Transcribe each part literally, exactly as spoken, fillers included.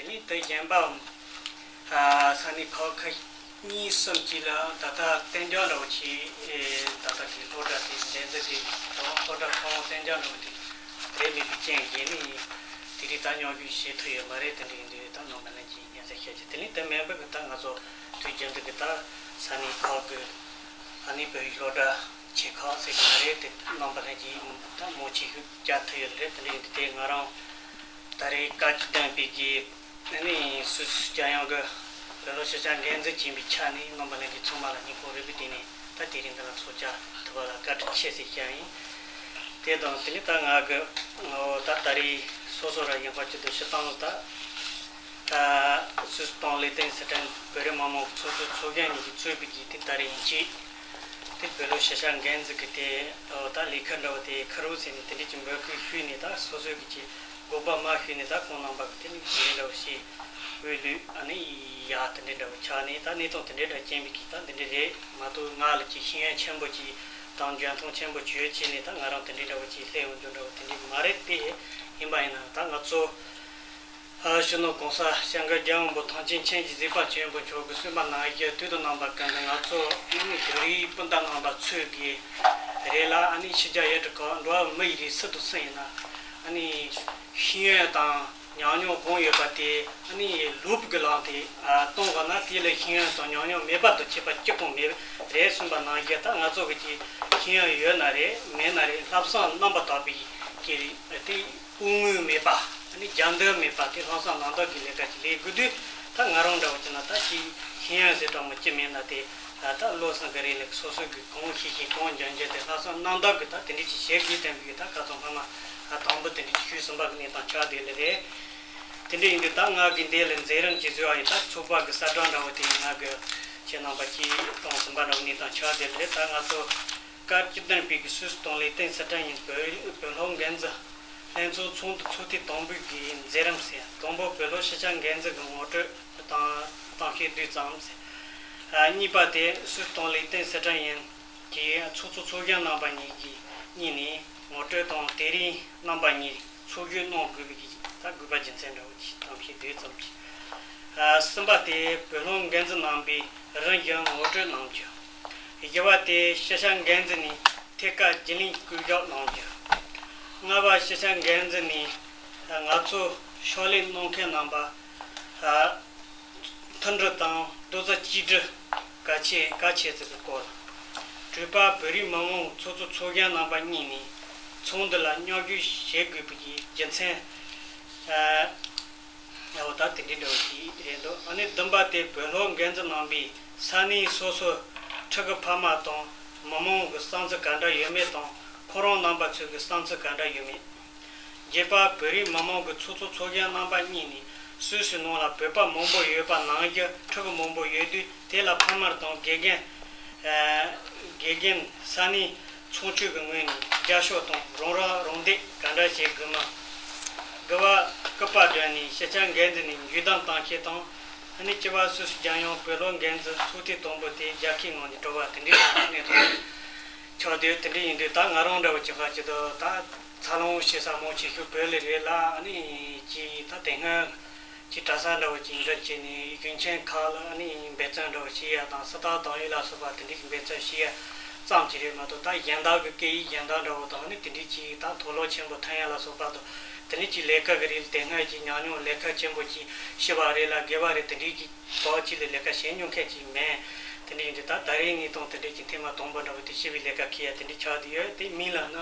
དེ་ནས་དེ་གཞན་པའམ། ཨ། ས་གནས་ཁག་ཁག་གཉིས་གསུམ་གཅིག་ལ་ད་ལྟ་གཏན་འཇགས་འདྲ་བོ་ཅིག་ཨེ། ད་ལྟ་དེ་སློབ་གྲྭ་དེ་འགྲན་བསྡུར་དེ་དང་སློབ་གྲྭ་ཁང་གཏན་འཇགས་འདྲ་བོ་དེ་རེད་མེད་པའི་རྐྱེན་གྱིས་ནི་དེ་རིགས་ད་མཉམ་ཞུགས་བྱེད་ཐུབ་ཡོད་མ་རེད། དེ་འདྲ་ཡིན་དུས་ད་རྣམ་པ་ལྷན་རྒྱས་སྙན་སེང་ཞུ་རྒྱུ། དེ་ནས་དེ་མིན་པ་གི་ད་ང་ཚོ་དུས་རྒྱུན་དུ་གི་ད་ས་གནས་ཁག་གི་ཨ་ནི་བོད་ཡིག་སློབ་གྲྭ་ཆེ་ཁག་ཟེར་གི་མ་རེད། དེ་རྣམ་པ་ལྷན་རྒྱས་ད་མང་ཆེ་ཤོས་བཅར་ཐུབ་ཡོད་རེད། དེ་འདྲ་ཡིན་དུས་དེ་ང་རང་ད་རེས་བཀའ་བཅུ་བདུན་པའི་གི་ཨ་ནི་སུད་སི་རྒྱལ་ཡོངས་ཀྱི་བོད་སློབ་ཤེས་བྱ་འགན་འཛིན་ཡིན་པའི་ཆ་ནས་རྣམ་པ་ལྷན་རྒྱས་ཚང་མ་ལ་སྙིང་ཁོང་རུས་པའི་གཏིང་ནས་ད་དེ་རིང་འདི་ལ་ཚོགས་བཅར་ཐུབ་པ་ལ་བཀའ་དྲིན་ཆེ་ཟེར་བཤད་ཡིན། དེ་དང་དེ་ནས་ད་ང་གི་ད་ད་རེས་སོ་སོ་རང་ཡིན་པ་ཅི་ཐུབ་ཞུ་སྟངས་ད་སུད་སི་དང་ལི་ཏེན་སི་ཏན་བོད་རིགས་མི་མང་གི་ཚོགས་གཙོ་ཚོགས་གཞོན་གཉིས་ཀྱིས་གཙོས་པའི་གི་དེ་ད་རེས་ཡིན་གཅིག་དེ་བོད་སློབ་ཤེས་བྱ་འགན་འཛིན་གྱི་དེ་ད་ལས་ཁུར་འདྲ་བོ་དེ་ཁུར་རོགས་ཟེར་ནས་དེ་འདྲས་ཀྱི་འབོད་སྐུལ་ཞུས་ནས་ད་སོ་སོའི་གི་ཅིག་དགོངས་པ་མ་ཞུས་ནས་ད་ཁོང་རྣམ་པ་གི་དེ་ནས་དེ་འདྲ་བོ་ཞིག་འོས་བླུགས་ཨ་ནི་ཡ་དེ་འདྲས་འདྲ་བོ་ཆགས་ནས་ད་གནས་སྟངས་དེ་འདྲས་འདྲ་རྐྱེན་པས་ཀྱི་ད་འདི་འདྲས་རེད་མ་གཏོགས་ང་ལ་ཅིག་ཤེས་ཡོན་ཆེན་པོ་ཅིག་དང་འཇོན་ཐང་ཆེན་པོ་ཅིག་ཡོད་ཅེས་ནས་ད་ང་རང་དེ་འདྲས་འདྲ་བོ་ཅིག་སླེབས་ཡོང་རྒྱུ་འདྲ་བོ་དེ་འདྲས་མ་རེད། དེ་ཡིན་པ་ཡིན་ན་ད་ང་ཚོ་ཨ་སྤྱི་ནོར་གོང་ས་སྐྱབས་མགོན་རྒྱལ་བ་དབང་པོ་ཐམས་ཅད་མཁྱེན་ཅིང་གཟིགས་པ་ཆེན་པོ་མཆོག་གི་གསུངས་པ་ནང་བཞིན་དུས་དང་རྣམ་པ་ཀུན་ཏུ་ང་ཚོ་ཨ་ནི་བོད་རིགས་སྤུན་ཟླ་རྣམ་པ་ཚོའི་གི་རེད་ལ་ཨ་ནི་ཕྱི་རྒྱལ་ཡུལ་གྲུ་ཁག་འགྲོ་བ་མི་ཡི་རིགས་སུ་དང་སུ་ཡིན་ན་ཨ་ནི་ཤེས་ཡོན་དང་ཉམས་མྱོང་གང་ཡོད་པ་དེ་ཨ་ནི་ལོབས་ཀྱི་ལངས་ཏེ་གཏོང་དགོས་ན་དེ་ལ་ཤེས་ཡོན་དང་ཉམས་མྱོང་མེད་པ་དང་ཁྱད་པར་ཅི་གང་མེད་རེད་གསུངས་པ་ནང་བཞིན་ད་ང་ཚོ་གི་ཅིག་ཤེས་ཡོན་ཡོད་ན་རེད་མེད་ན་རེད་ལྷག་བསམ་རྣམ་པར་དག་པའི་གི་དེ། དཔུང་དངུལ་མེད་པ། ཨ་ནི་རྒྱབ་མདུན་མེད་པ་དེ་ལྷག་བསམ་རྣམ་དག་གི་ལས་ཀ་ཅིག་ལས་དགོས་དུས་ད་ང་རང་འདྲ་བོ་བྱས་ན་ད་ཅིག་ཤེས་ཡོན་ཟེར་གྲངས་མང་ཅི་མེད་ན་དེ་ད་བློ་སེམས་ཀྱི་རིང་ལ་སོ་སོ་གི་གང་ཤེས་ཤེས་གང་འཇོན་འཇོན་དེ་ལྷག་བསམ་རྣམ་དག་གི་ད་དེ་འདྲ་ཅིག་བྱེད་དགོས་བསྟན་པའི་ད་ཁ་ཚང་སྔ་མ་དང་པོ་དེ་འདྲ་ཅིག་ཞུས་ཟིན་པ་གི་གནས་སྟངས་ཆགས་བསྡད་ལེ་རེད། དེ་འདྲ་ཡིན་དུས་ད་ང་གི་འདི་ལ་མཛད་རིམ་ཅིག་བཟོས་པ་ཡིན་ད་ཚོགས་པ་གི་གསལ་བསྒྲགས་འདྲ་བོ་དེ་ང་གི་ཁྱེད་རྣམ་པ་ཅིག་གཏོང་ཟིན་པ་འདྲ་བོ་གནས་སྟངས་ཆགས་བསྡད་ལེ་རེད། ད་ང་ཚོ། བཀའ་བཅུ་བདུན་པའི་གི་སུད་སི་དང་ལི་ཏེན་སི་ཏན་ཡིན་བོད་བོད་སློབ་འགན་འཛིན་ལྷན་ཚོགས་ཚོགས་འདུ་ཚོགས་ཐེངས་དང་པོའི་གི་མཛད་རིམ་ཟེར་དང་པོ་བོད་སློབ་ཤེས་བྱ་འགན་འཛིན་གྱི་ངོ་སྤྲོད་དང་གཏམ་བཤད་བསྡུས་ཙམ་ཟེར། གཉིས་པ་དེ་སུད་སི་དང་ལི་ཏེན་སི་ཏན་ཡིན་གྱི་ཚོགས་གཙོ་ཚོགས་གཞོན་རྣམ་པ་གཉིས་ཀྱི་གཉིས་ནས་ངོ་སྤྲོད་དང་དེ་རིང་རྣམ་པ་གཉིས་ཚོགས་བརྒྱུད་གནང་དགོས་པའི་གི་ད་དགོས་པ་རྒྱུ་མཚན་འདྲ་བོ་ཅིག་གཏམ་བཤད་བསྡུས་ཙམ་ཅིག་གསུམ་པ་དེ་བོད་སློབ་འགན་འཛིན་རྣམ་པས་རིམ་བཞིན་ངོ་སྤྲོད་གནང་རྒྱུ། བཞི་པ་དེ་ཤེས་བྱ་འགན་འཛིན་ནས་ཐད་ཀར་རྒྱུན་ལས་བསྐོ་གཞག་གནང་རྒྱུ། ལྔ་པ་ཤེས་བྱ་འགན་འཛིན་ནས་ང་ཚོ་ཕྱག་ལས་གནང་མཁན་རྣམ་པ་མཐུན་སྒྲིལ་དང་རྡོག་རྩ་གཅིག་སྒྲིལ་གལ་ཆེ་གལ་ཆེ་ཟེར་བའི་སྐོར། དྲུག་པ་བོད་རིགས་མི་མང་ཚོགས་གཙོ་ཚོགས་གཞོན་རྣམ་པ་གཉིས་ནས་ཚོགས་འདུ་ལ་མཉམ་ཞུགས་བྱེད་དགོས་པའི་རྒྱུ་མཚན། ཡང་ད་དེ་འདྲའི་འདྲ་བོ་ཞིག་རེད་འདུག་ཨ་ནི་བདུན་པ་དེ་བོད་སློབ་འགན་འཛིན་རྣམ་པས་ས་གནས་སོ་སོའི་ཕྲུ་གུ་ཕ་མ་དང་མི་མང་གི་བསམ་ཚུལ་ག་འདྲ་ཡོད་མེད་དང་ཁོ་རང་རྣམ་པ་ཚོའི་གི་བསམ་ཚུལ་ག་འདྲ་ཡོད་མེད། བརྒྱད་པ་བོད་རིགས་མི་མང་གི་ཚོགས་གཙོ་ཚོགས་གཞོན་རྣམ་པ་གཉིས་ནས་སུད་སི་ནང་ལ་བོད་པ་མང་པོ་ཡོད་པ་ནང་བཞིན་ཕྲུ་གུ་མང་པོ་ཡོད་དུས་དེ་ལ་ཕ་མ་དང་དགེ་རྒན། དགེ་རྒན་ས་གནས་ཚོགས་ཆུང་གི་ངོས་ནས་རྒྱབ་སྐྱོར་དང་རོགས་རམ་རོགས་འདེགས་ག་འདྲ་བྱེད་དགོས་མིན། དགུ་པ་སྐུ་པར་སྒྲོན་ནས་ཤེས་བྱ་འགན་འཛིན་ནས་མཇུག་བསྡོམས་གཏམ་བཤད་དང་། ཨ་ནི་བཅུ་པ་སུད་སི་རྒྱལ་ཡོངས་བོད་སློབ་འགན་འཛིན་ཚོགས་ཐེངས་དང་པོ་དེ་རྒྱལ་ཁའི་ངང་ནས་གྲོལ་བ་དེ་འདྲའི་གནས་སྟངས་ཆགས་དུས་དེ་འདྲ་ཡིན་དུས་ད་ང་རང་འདྲ་བོ་ཅིག་ཧ་ཅི་ད་ད་འཚར་ལོངས་བྱེད་ས་མང་ཆེ་ཤོས་བོད་ལ་རེད་ལ་ཨ་ནི་ཅིག་ད་དེ་སྔོན། གྱི་གྲྭ་ས་འདྲ་བོ་ཅིག་འཛུལ་བྱས་ནས་གཞུང་ཆེན་ཁག་ལ་ཨ་ནི་འབད་བརྩོན་འདྲ་བོ་བྱེད་ཡ་དང་སྲིད་ཐར་དོན་ཡིག་ལ་སོགས་པ་དེ་འདྲའི་འབད་བརྩོན་བྱེད་ཡ་ཙམ་ཅིག་རེད་མ་གཏོགས་ད་གཞན་དག་གི་སྐད་ཡིག་གཞན་དག་འདྲ་བོ་དང་ཨ་ནི་དེ་འདྲའི་ཅིག་ད་མཐོ་སློབ་ཆེན་པོ་ཐོན་ཡ་ལ་སོགས་པ་དང་དེ་འདྲའི་ཅིག་ལས་ཀ་གི་རིགས་དེ་སྔ་ཅིག་ཉམས་མྱོང་ལས་ཀ་ཆེན་པོ་ཅིག་ཤེས་པ་རེད་ལ་དགེ་བ་རེད་དེ་འདྲའི་ཅིག་བག་ཅིག་ལ་ལས་ཀ་བྱེད་མྱོང་མཁན་ཅིག་མིན། དེ་འདྲའི་ཡིན་དུས་ད་ད་རེས་ནས་དང་དེ་འདྲའི་ཅིག་ཐེངས་མ་དང་པོ་འདྲ་བོ་དེ་ཤེས་པའི་ལས་ཀ་འཁྱེར་ཡ་དེ་འདྲའི་ཆགས་བསྡད་ཡོད་དེ་མིན་ལ་ན།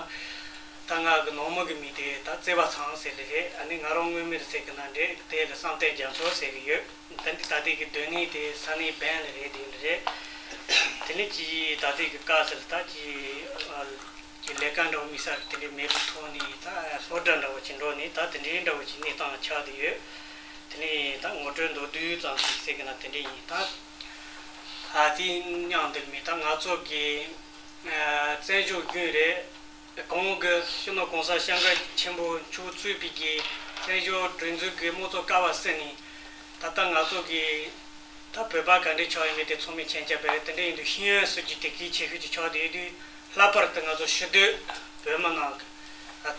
ད་ང་གི་ནང་མི་གི་མིང་དེ་ད་བརྩེ་བ་ཚང་ཟེར་ལེ་རེད། ཨ་ནི་ང་རང་དངོས་མིང་ཟེར་གི་ན་འདྲེ་དེ་ལ་བསམ་གཏན་རྒྱ་མཚོ་ཟེར་གི་ཡོད། ད་འདི་ད་ལྟའི་གི་སྡོད་གནས་དེ་ས་གནས་བན་ལ་རེད་དེ་འདྲ་རེད། དེ་ནས་ཀྱི་ད་ལྟའི་གི་དཀའ་ཟེར་ད་ཀྱི་ཀྱི་ལས་ཀ་འདྲ་བོ་དམིགས་བསལ་གི་དེ་འདྲ་མེད་པའི་ཐོག་ནས་ད་སློབ་གྲྭ་འདྲ་བོ་ཅིག་འགྲོ་ནས་ད་དེ་འདྲའི་འདྲ་བོ་ཅིག་གནས་སྟངས་ཆགས་བསྡད་ཡོད། དེ་ནས་ད་ངོ་སྤྲོད་མདོར་བསྡུས་ཙམ་ཞིག་ཟེར་གི་ན་དེ་འདྲ་ཡིན་ད། ཨ་དེའི་མཉམ་དུ་མི་ད་ང་ཚོ་གི་བཙན་བྱོལ་རྒྱུན་རེད། གོང་གི་སྤྱི་ནོར་གོང་ས་སྐྱབས་མགོན་ཆེན་པོ་མཆོག་གཙོས་པའི་གི་བཙན་བྱོལ་སྒྲིག་འཛུགས་ཀྱི་དམངས་གཙོ་ཀ་བ་སྲིད་ནས་ད་ལྟ་ང་ཚོ་གི་ད་བོད་པ་ག་འདྲས་ཆགས་ཡོད་མེད་དེ་ཚང་མས་མཁྱེན་རྒྱ་བོད་རེད། དེ་འདྲ་ཡིན་དུས་ཤེས་ཡོན་སྲིད་ཇུས་དེ་གལ་ཆེ་ཤོས་ཅིག་ཆགས་བསྡད་ཡོད་དུས་ལྷག་པར་དུ་ང་ཚོ་ཕྱི་སྡོད་བོད་མི་ནང་གི་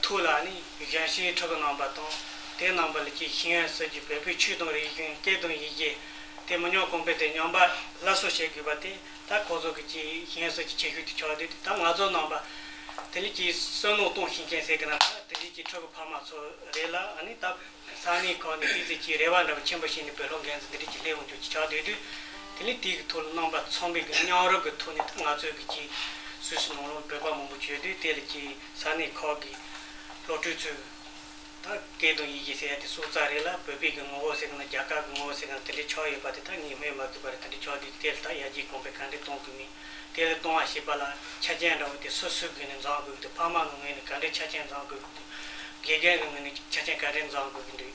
ཐོག་ལ་ནི་གཞོན་སྐྱེས་ཕྲུ་གུ་རྣམ་པ་དང་ དེ་རྣམ་པ་ལ་ཀྱི་ཤེས་ཡོན་སོགས་ཀྱི་བོད་པའི་ཆོས་དང་རིག་གཞུང་སྐད་དང་ཡི་གེ་དེ་མི་ཉམས་གོང་འཕེལ་དེ་ཉམས་པ་སླར་གསོ་བྱེད་དགོས་པ་དེ་ད་ཁོ་ཚོ་གི་ཀྱི་ཤེས་ཡོན་སོགས་ཀྱི་ཁྱད་ཆོས་དེ་ཆགས་དུས་དེ་ད་ང་ཚོ་རྣམ་པ་དེ་ལས་ཀྱི་བསོད་ནམས་གཏོང་ཤེས་མཁན་ཟེར་གི་ན་ད་དེ་འདྲའི་ཀྱི་ཕྲུ་གུ་ཕ་མ་ཚོ་རེད་ལ། ཨ་ནི་ད་ས་གནས་ཁག་ནས་དེ་ཚོ་ཀྱི་རེ་བ་འདྲ་བོ་ཆེན་པོ་བྱས་ནས་བོད་སློབ་འགན་འཛིན་དེ་འདྲའི་ཀྱི་སླེབས་འོང་རྒྱུ་ཆགས་སྡོད་དུས། དེ་ལས་དེའི་ཐོག་ལ་རྣམ་པ་ཚང་མས་ཀྱི་མཉམ་རུབ་ཀྱི་ཐོག་ནས་ད་ང་ཚོའི་གི་ཀྱི་སུད་སི་ནང་ལོགས་བོད་པ་མང་པོ་བྱོས་དུས་དེ་ལ་ཀྱི་ས་གནས་ཁག་གི་སློབ་ཕྲུག་ཚོས། ད་སྐད་དང་ཡི་གེ་ཟེར་ཡ་དེ་སྲོག་རྩ་རེད་ལ། བོད་པའི་གི་ངོ་བོ་ཟེར་གི་ན་རྒྱ་གར་གི་ངོ་བོ་ཟེར་གི་ན་དེ་འདྲའི་ཆགས་ཡོད་པ་དེ་ད་ངས་སྨོས་མ་དགོས་པ་རེད། དེ་འདྲའི་ཆགས་དུས་དེ་ལ་ད་ཡར་རྒྱས་གོང་འཕེལ་ག་འདྲས་གཏོང་དགོས་མིན། དེ་ལ་གཏོང་བ་ཞེས་པ་ལ་ཆ་རྐྱེན་འདྲ་བོ་དེ་སོ་སོའི་ངོས་ནས་འཛོམས་དགོས་ཀྱི་འདུག་ཕ་མ་གི་ངོས་ནས་ག་འདྲས་ཆ་རྐྱེན་འཛོམས་དགོས་ཀྱི་འདུག་དགེ་རྒན་གི་ངོས་ནས་ཆ་རྐྱེན་ག་འདྲས་འཛོམས་དགོས་ཀྱི་འདུག་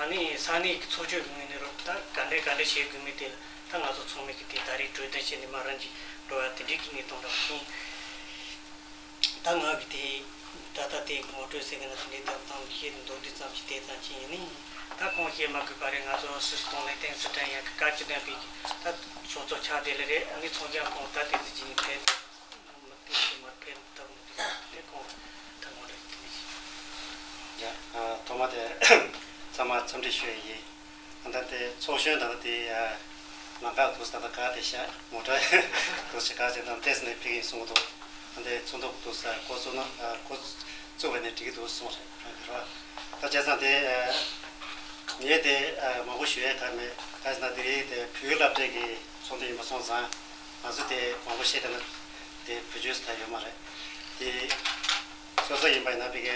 ཨ་ནི་ས་གནས་ཀྱི་ཚོགས་ཆུང་གི་ངོས་ནས་རོགས་ད་ག་འདྲས་ག་འདྲས་བྱེད་དགོས་མིན་དེ་ལ་ད་ང་ཚོ་ཚང་མས་ཀྱི་དེ་ད་རེས་གྲོས་བསྡུར་བྱས་ནས་མར་རང་གི་འགྲོ་ཡ་དེ་འདྲའི་གི་གནས་སྟངས་འདྲ་བོ་ཡིན། ད་ང་གི་དེ་ད་ལྟ་དེ་ངོ་སྤྲོད་ཟེར་གི་ན་དེ་འདྲའི་ཐབས་དང་བཤད་མདོར་བསྡུས་ཙམ་ཞིག་དེ་ཙམ་ཅིག་ཡིན་ནི། ད་ཁོང་བཤད་མ་དགོས་པ་རེད། ང་ཚོ་སུད་སི་གདོང་ལེན་ཐེངས་སུ་དྲན་ཡག་གི་བཀའ་སྤྱི་འདོན་པའི་ད་ཚོགས་གཙོ་ཆགས་དེ་ལ་རེད། ཨ་ནི་ཚོགས་ཆེན་ཁོང་ད་དེ་ཚོ་ཅིག་ནི་ཕེབས་མི་ཐུབ་ཞིག་མར་ཕེབས་མི་ཐུབ་མི་ཐུབ་དེ་ཁོང་ད་ངོ་སྤྲོད་དེ་ནི་ཞིག་ཡ། ཐོག་མ་དེ་ཚང་མ་འཚམས་འདྲི་ཞུ་ཡ་ཡིན། ད་ལྟ་དེ་ཚོགས་གཞོན་ད་ལྟ་དེ་ལམ་ཁ་འདུག་ད་ལྟ་ག་དེ་ཤ་མོ་ཊ་འདུག་ཤ་ག་ཅེ་ད་ལྟ་ཏེས་ནས་ཕེབས་ཀྱི་ཡིན་གསུང་གི་འདུག་ད་ལྟའི་ཚོགས་འདུ་འདུག་ས་འགོ་བཙུགས་ན་འགོ་བཙུགས་པ་ནས་འགྲིག་གི་འདུག་གསུངས་རེད་ར། ད་བྱས་ཙང་དེ་ངས་དེ་མང་པོ་ཞུ་ཡས་ག་མེད། ག་ཅེ་ན་དེ་རིང་དེ་བོད་ཡིག་སློབ་གྲྭའི་གི་ཚོགས་འདུ་ཡིན་པ་སོང་ཙང་ང་ཚོ་དེ་མང་པོ་བཤད་བསྡད་ན་དེ་བེད་སྤྱོད་ད་ཡོད་མ་རེད། དེ་སོ་སོ་ཡིན་པ་ཡིན་ན་ཕ་གི་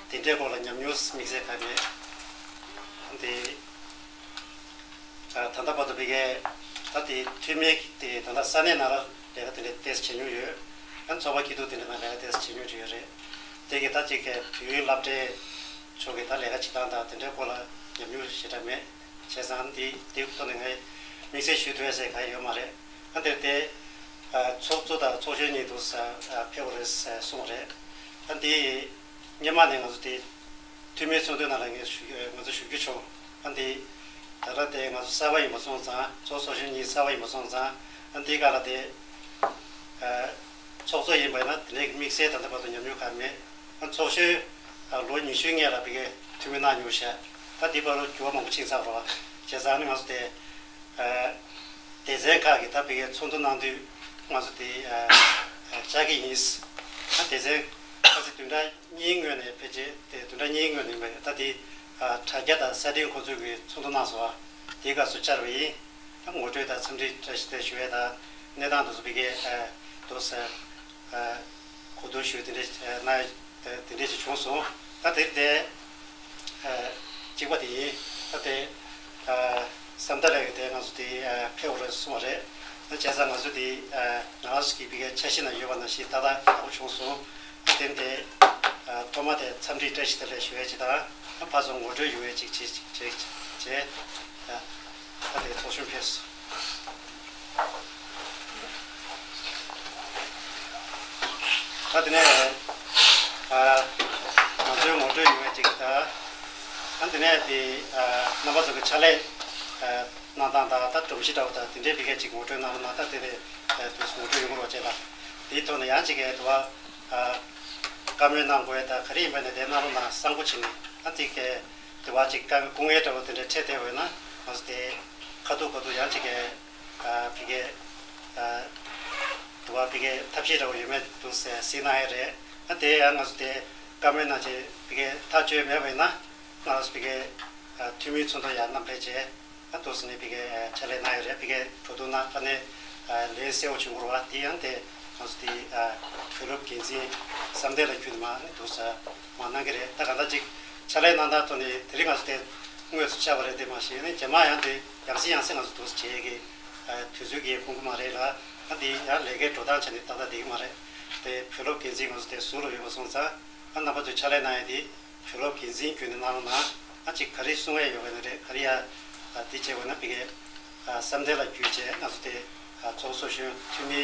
དེ་འདྲའི་སྐོར་ལ་ཉམས་མྱོང་དམིགས་བསལ་གང་ཡང་མེད། དེ་ད་ལྟ་བར་དུ་ཕ་གི་ད་དེ་འཐུས་མི་དེ་ད་ལྟ་ས་གནས་ནང་ལ་ལས་ཀ་དེ་འདྲ་ཏོག་ཙམ་བྱེད་མྱོང་ཡོད། ཡང་ཚོགས་པ་སྐྱིད་སྡུག་དེ་འདྲ་ནང་ལས་ཀ་ཏོག་ཙམ་བྱེད་མྱོང་ཡོད་རེད། དེ་གི་ད་ཅིག་གི་བོད་ཡིག་སློབ་གྲྭའི་ཕྱོགས་ཀྱི་ད་ལས་ཀ་བྱེད་སྟངས་དང་དེ་འདྲའི་སྐོར་ལ་ཉམས་མྱོང་ཞེ་དྲག་མེད། བྱས་ཙང་འདི་འདི་ཐོག་ནས་ངས་དམིགས་བསལ་ཞུ་ཐུབ་ཡ་ཟེར་གང་ཡོད་མ་རེད། ཨ་འདིར་དེ་ཚོགས་གཙོ་དང་ཚོགས་གཞོན་གཉིས་འདུག་ས་ཕེབས་པ་རེད་གསུངས་རེད། ཨ་འདི་སྔོན་མ་ནས་ང་ཚོ་དེ་འཐུས་མིའི་ཚོགས་འདུའི་ནང་ལ་ངས་ཞུ་ང་ཚོ་ཞུ་རྒྱུ་བྱུང་། ཨ་འདི་ད་ལྟ་དེ་ང་ཚོ་གསར་པ་ཡིན་པ་སོང་ཙང་ཚོགས་གཙོ་གཞོན་གཉིས་གསར་པ་ཡིན་པ་སོང་ཙང་ཨ་འདི་ག་ལ་དེ་ཚོགས་གཙོ་ཡིན་པ་ཡིན་ན་དེ་འདྲའི་དམིགས་བསལ་ད་ལྟ་བར་དུ་ཉམས་མྱོང་གང་མེད། ཚོགས་གཞོན་ལོ་ཉི་ཤུའི་སྔོན་ལ་ཕ་གིར་འཐུས་མི་གནང་མྱོང་ཤག་ད་འདི་བར་དུ་འགྱུར་བ་མང་པོ་ཕྱིན་ཚར་བ་རེད། བྱས་ཙང་ནི་ང་ཚོ་དེ་སྡེ་ཚན་ཁག་གི་ད་ཕ་གིར་ཚོགས་འདུ་གནང་དུས་ང་ཚོ་དེ་བཅར་གྱི་ཡིན། ད་སྡེ་ཚན་ཁ་ཤས་བདུན་ཕྲག་གཉིས་སྔོན་ནས་ཕལ་ཆེར་དེ་བདུན་ཕྲག་གཉིས་སྔོན་ནས་ཡིན་པ་རེད། ད་དེ་དྲ་རྒྱ་དང་གསར་འཕྲིན་ཁོ་ཚོས་ཀྱི་ཚོགས་འདུ་གནང་སོང་བ་དེའི་སྐབས་སུ་བཅར་བ་ཡིན། ད་ངོ་སྤྲོད་དང་འཚམས་འདྲི་བཀྲ་ཤིས་བདེ་ལེགས་ཞུ་ཡས་དང་གནས་སྟངས་དེ་ཚོ་ཕ་གིར་འདུག་ཟེར། གོ་བསྡུར་ཞུས་དེ་འདྲས་གནང་ཡ་དེ་འདྲས་ཅིག་བྱུང་སོང་། ད་དེར་དེ་གཅིག་པ་དེ་ཡིན། ད་དེ་བསམ་ད་ལ་ཡོད་དེ་ང་ཚོ་དེ་ཕེབས་རེད་གསུངས་པ་རེད། ད་བྱས་ཙང་ང་ཚོ་དེ་ང་རང་ཚོ་གི་ཕ་གིའི་འཆར་གཞི་ནང་ཡོད་པ་ནང་བཞིན་ཏག་ཏག་ཡག་པོ་བྱུང་སོང་། ད་དེ་དེ་ཐོག་མ་དེ་འཚམས་འདྲི་བཀྲ་ཤིས་བདེ་ལེགས་ཞུ་ཡས་ཅིག་དང་ཕར་ཚུར་ངོ་སྤྲོད་ཡོང་ཡས་ཅིག་བྱེད་བྱེད་བྱེད། ད་དེ་ཚོགས་གཞོན་ཕེབས་སོང་། ད་དེ་ནས་ང་ཚོའི་ངོ་སྤྲོད་ཡོང་བའི་ཅིག་ད་ད་དེ་ནས་དེ་རྣམ་པ་ཚོ་གི་ཕྱག་ལས་གནང་སྟངས་དང་ད་སྒྲོམ་གཞི་འདྲ་བོ་དང་དེ་འདྲའི་ཕ་གིར་ཅིག་ངོ་སྤྲོད་གནང་རོགས་གནང་། ད་དེ་ནས་དུས་སུ་ངོ་སྤྲོད་ཡོང་རོགས་བྱས་ལ། དེའི་ཐོག་ནས་ཡང་ཅིག་གི་དུ་བ་བཀའ་མོལ་གནང་དགོས་ཡ་ད་ག་རེ་ཡིན་པ་ནས་དེ་གནང་རོགས་གནང་། གསང་པོ་བྱས་ནས་ད་དེ་གི་དུ་བ་ཅིག་བཀའ་སྐུ་ངལ་འདྲ་བོ་དེ་འདྲ་འཕྲད་བསྡད་པ་ཡིན་ན་ང་ཚོ་དེ་ཁ་ཐུག་ཁ་ཐུག་ཡང་ཅིག་གི་ཕ་གི་དུ་བ་ཕ་གི་ཐབས་ཤེས་འདྲ་བོ་ཡོད་མེད་འདུག་ཟེར་གཟིགས་གནང་ཡ་རེད། ད་དེ་ཡང་ང་ཚོ་དེ་བཀའ་མོལ་གནང་བྱས་ཕ་གི་ཐག་གཅོད་མེད་པ་ཡིན་ན་ང་ཚོ་ཕ་གི་འཐུས་མིའི་ཚོགས་འདུ་ཡང་བསྣམས་ཕེབས་བྱས། ཨ་འདུག་སེ་ནས་ཕ་གིར་ཕྱག་ལས་གནང་ཡོད་རེད། ཕ་གིར་གྲོས་བསྡུར་གནང་ཨ་ནི་ལན་གསལ་བོ་བྱུང་དགོས་རེད་བ། དེ་ཡང་དེ་ང་ཚོ་དེ་བོད་སློབ་འགན་འཛིན་བསམ་གཏན་ལགས་བརྒྱུད་ནས་མར་ཨ་ནི་འདུག་སེ་མར་གནང་གི་རེད། ད་གང་ལྟར་ཅིག་ཕྱག་ལས་གནང་སྟངས་ཐོག་ནས་དེ་རིང་ང་ཚོ་དེ་དངོས་སུ་བཅར་བ་རེད། དེ་མ་གཞི་ནས་རྗེས་མ་ཡང་དེ་ཡང་སེ་ཡང་སེ་ང་ཚོ་འདུག་སེ་བྱེད་ཀྱི་དུས་ཚོད་ཀྱིས་ཁོམ་གི་མ་རེད་ལ། ཨ་དེ་ཡང་ལས་ཀའི་འགྲོ་སྟངས་ཆ་ནས་ཏག་ཏག་བསྡད་ཀྱི་མ་རེད། དེ་བོད་སློབ་འགན་འཛིན་ང་ཚོ་དེ་ཟུར་ལ་ཡོད་པ་སོང་ཙང་ཨ་རྣམ་པ་ཚོས་ཕྱག་ལས་གནང་ཡ་དེ། བོད་སློབ་འགན་འཛིན་བརྒྱུད་ནས་གནང་རོགས་གནང་། ཨ་ཅིག་ག་རེ་གསུང་ཡས་ཡོད་པ་ཡིན་ན་རེད། ག་རེ་ཡ་འདི་བྱས་པ་ན་ཕ་གིར་བསམ་གཏན་ལགས་བརྒྱུད་བྱས་ང་ཚོ་དེ་ཚོགས་གཙོ་གཞོན་འཐུས་མི་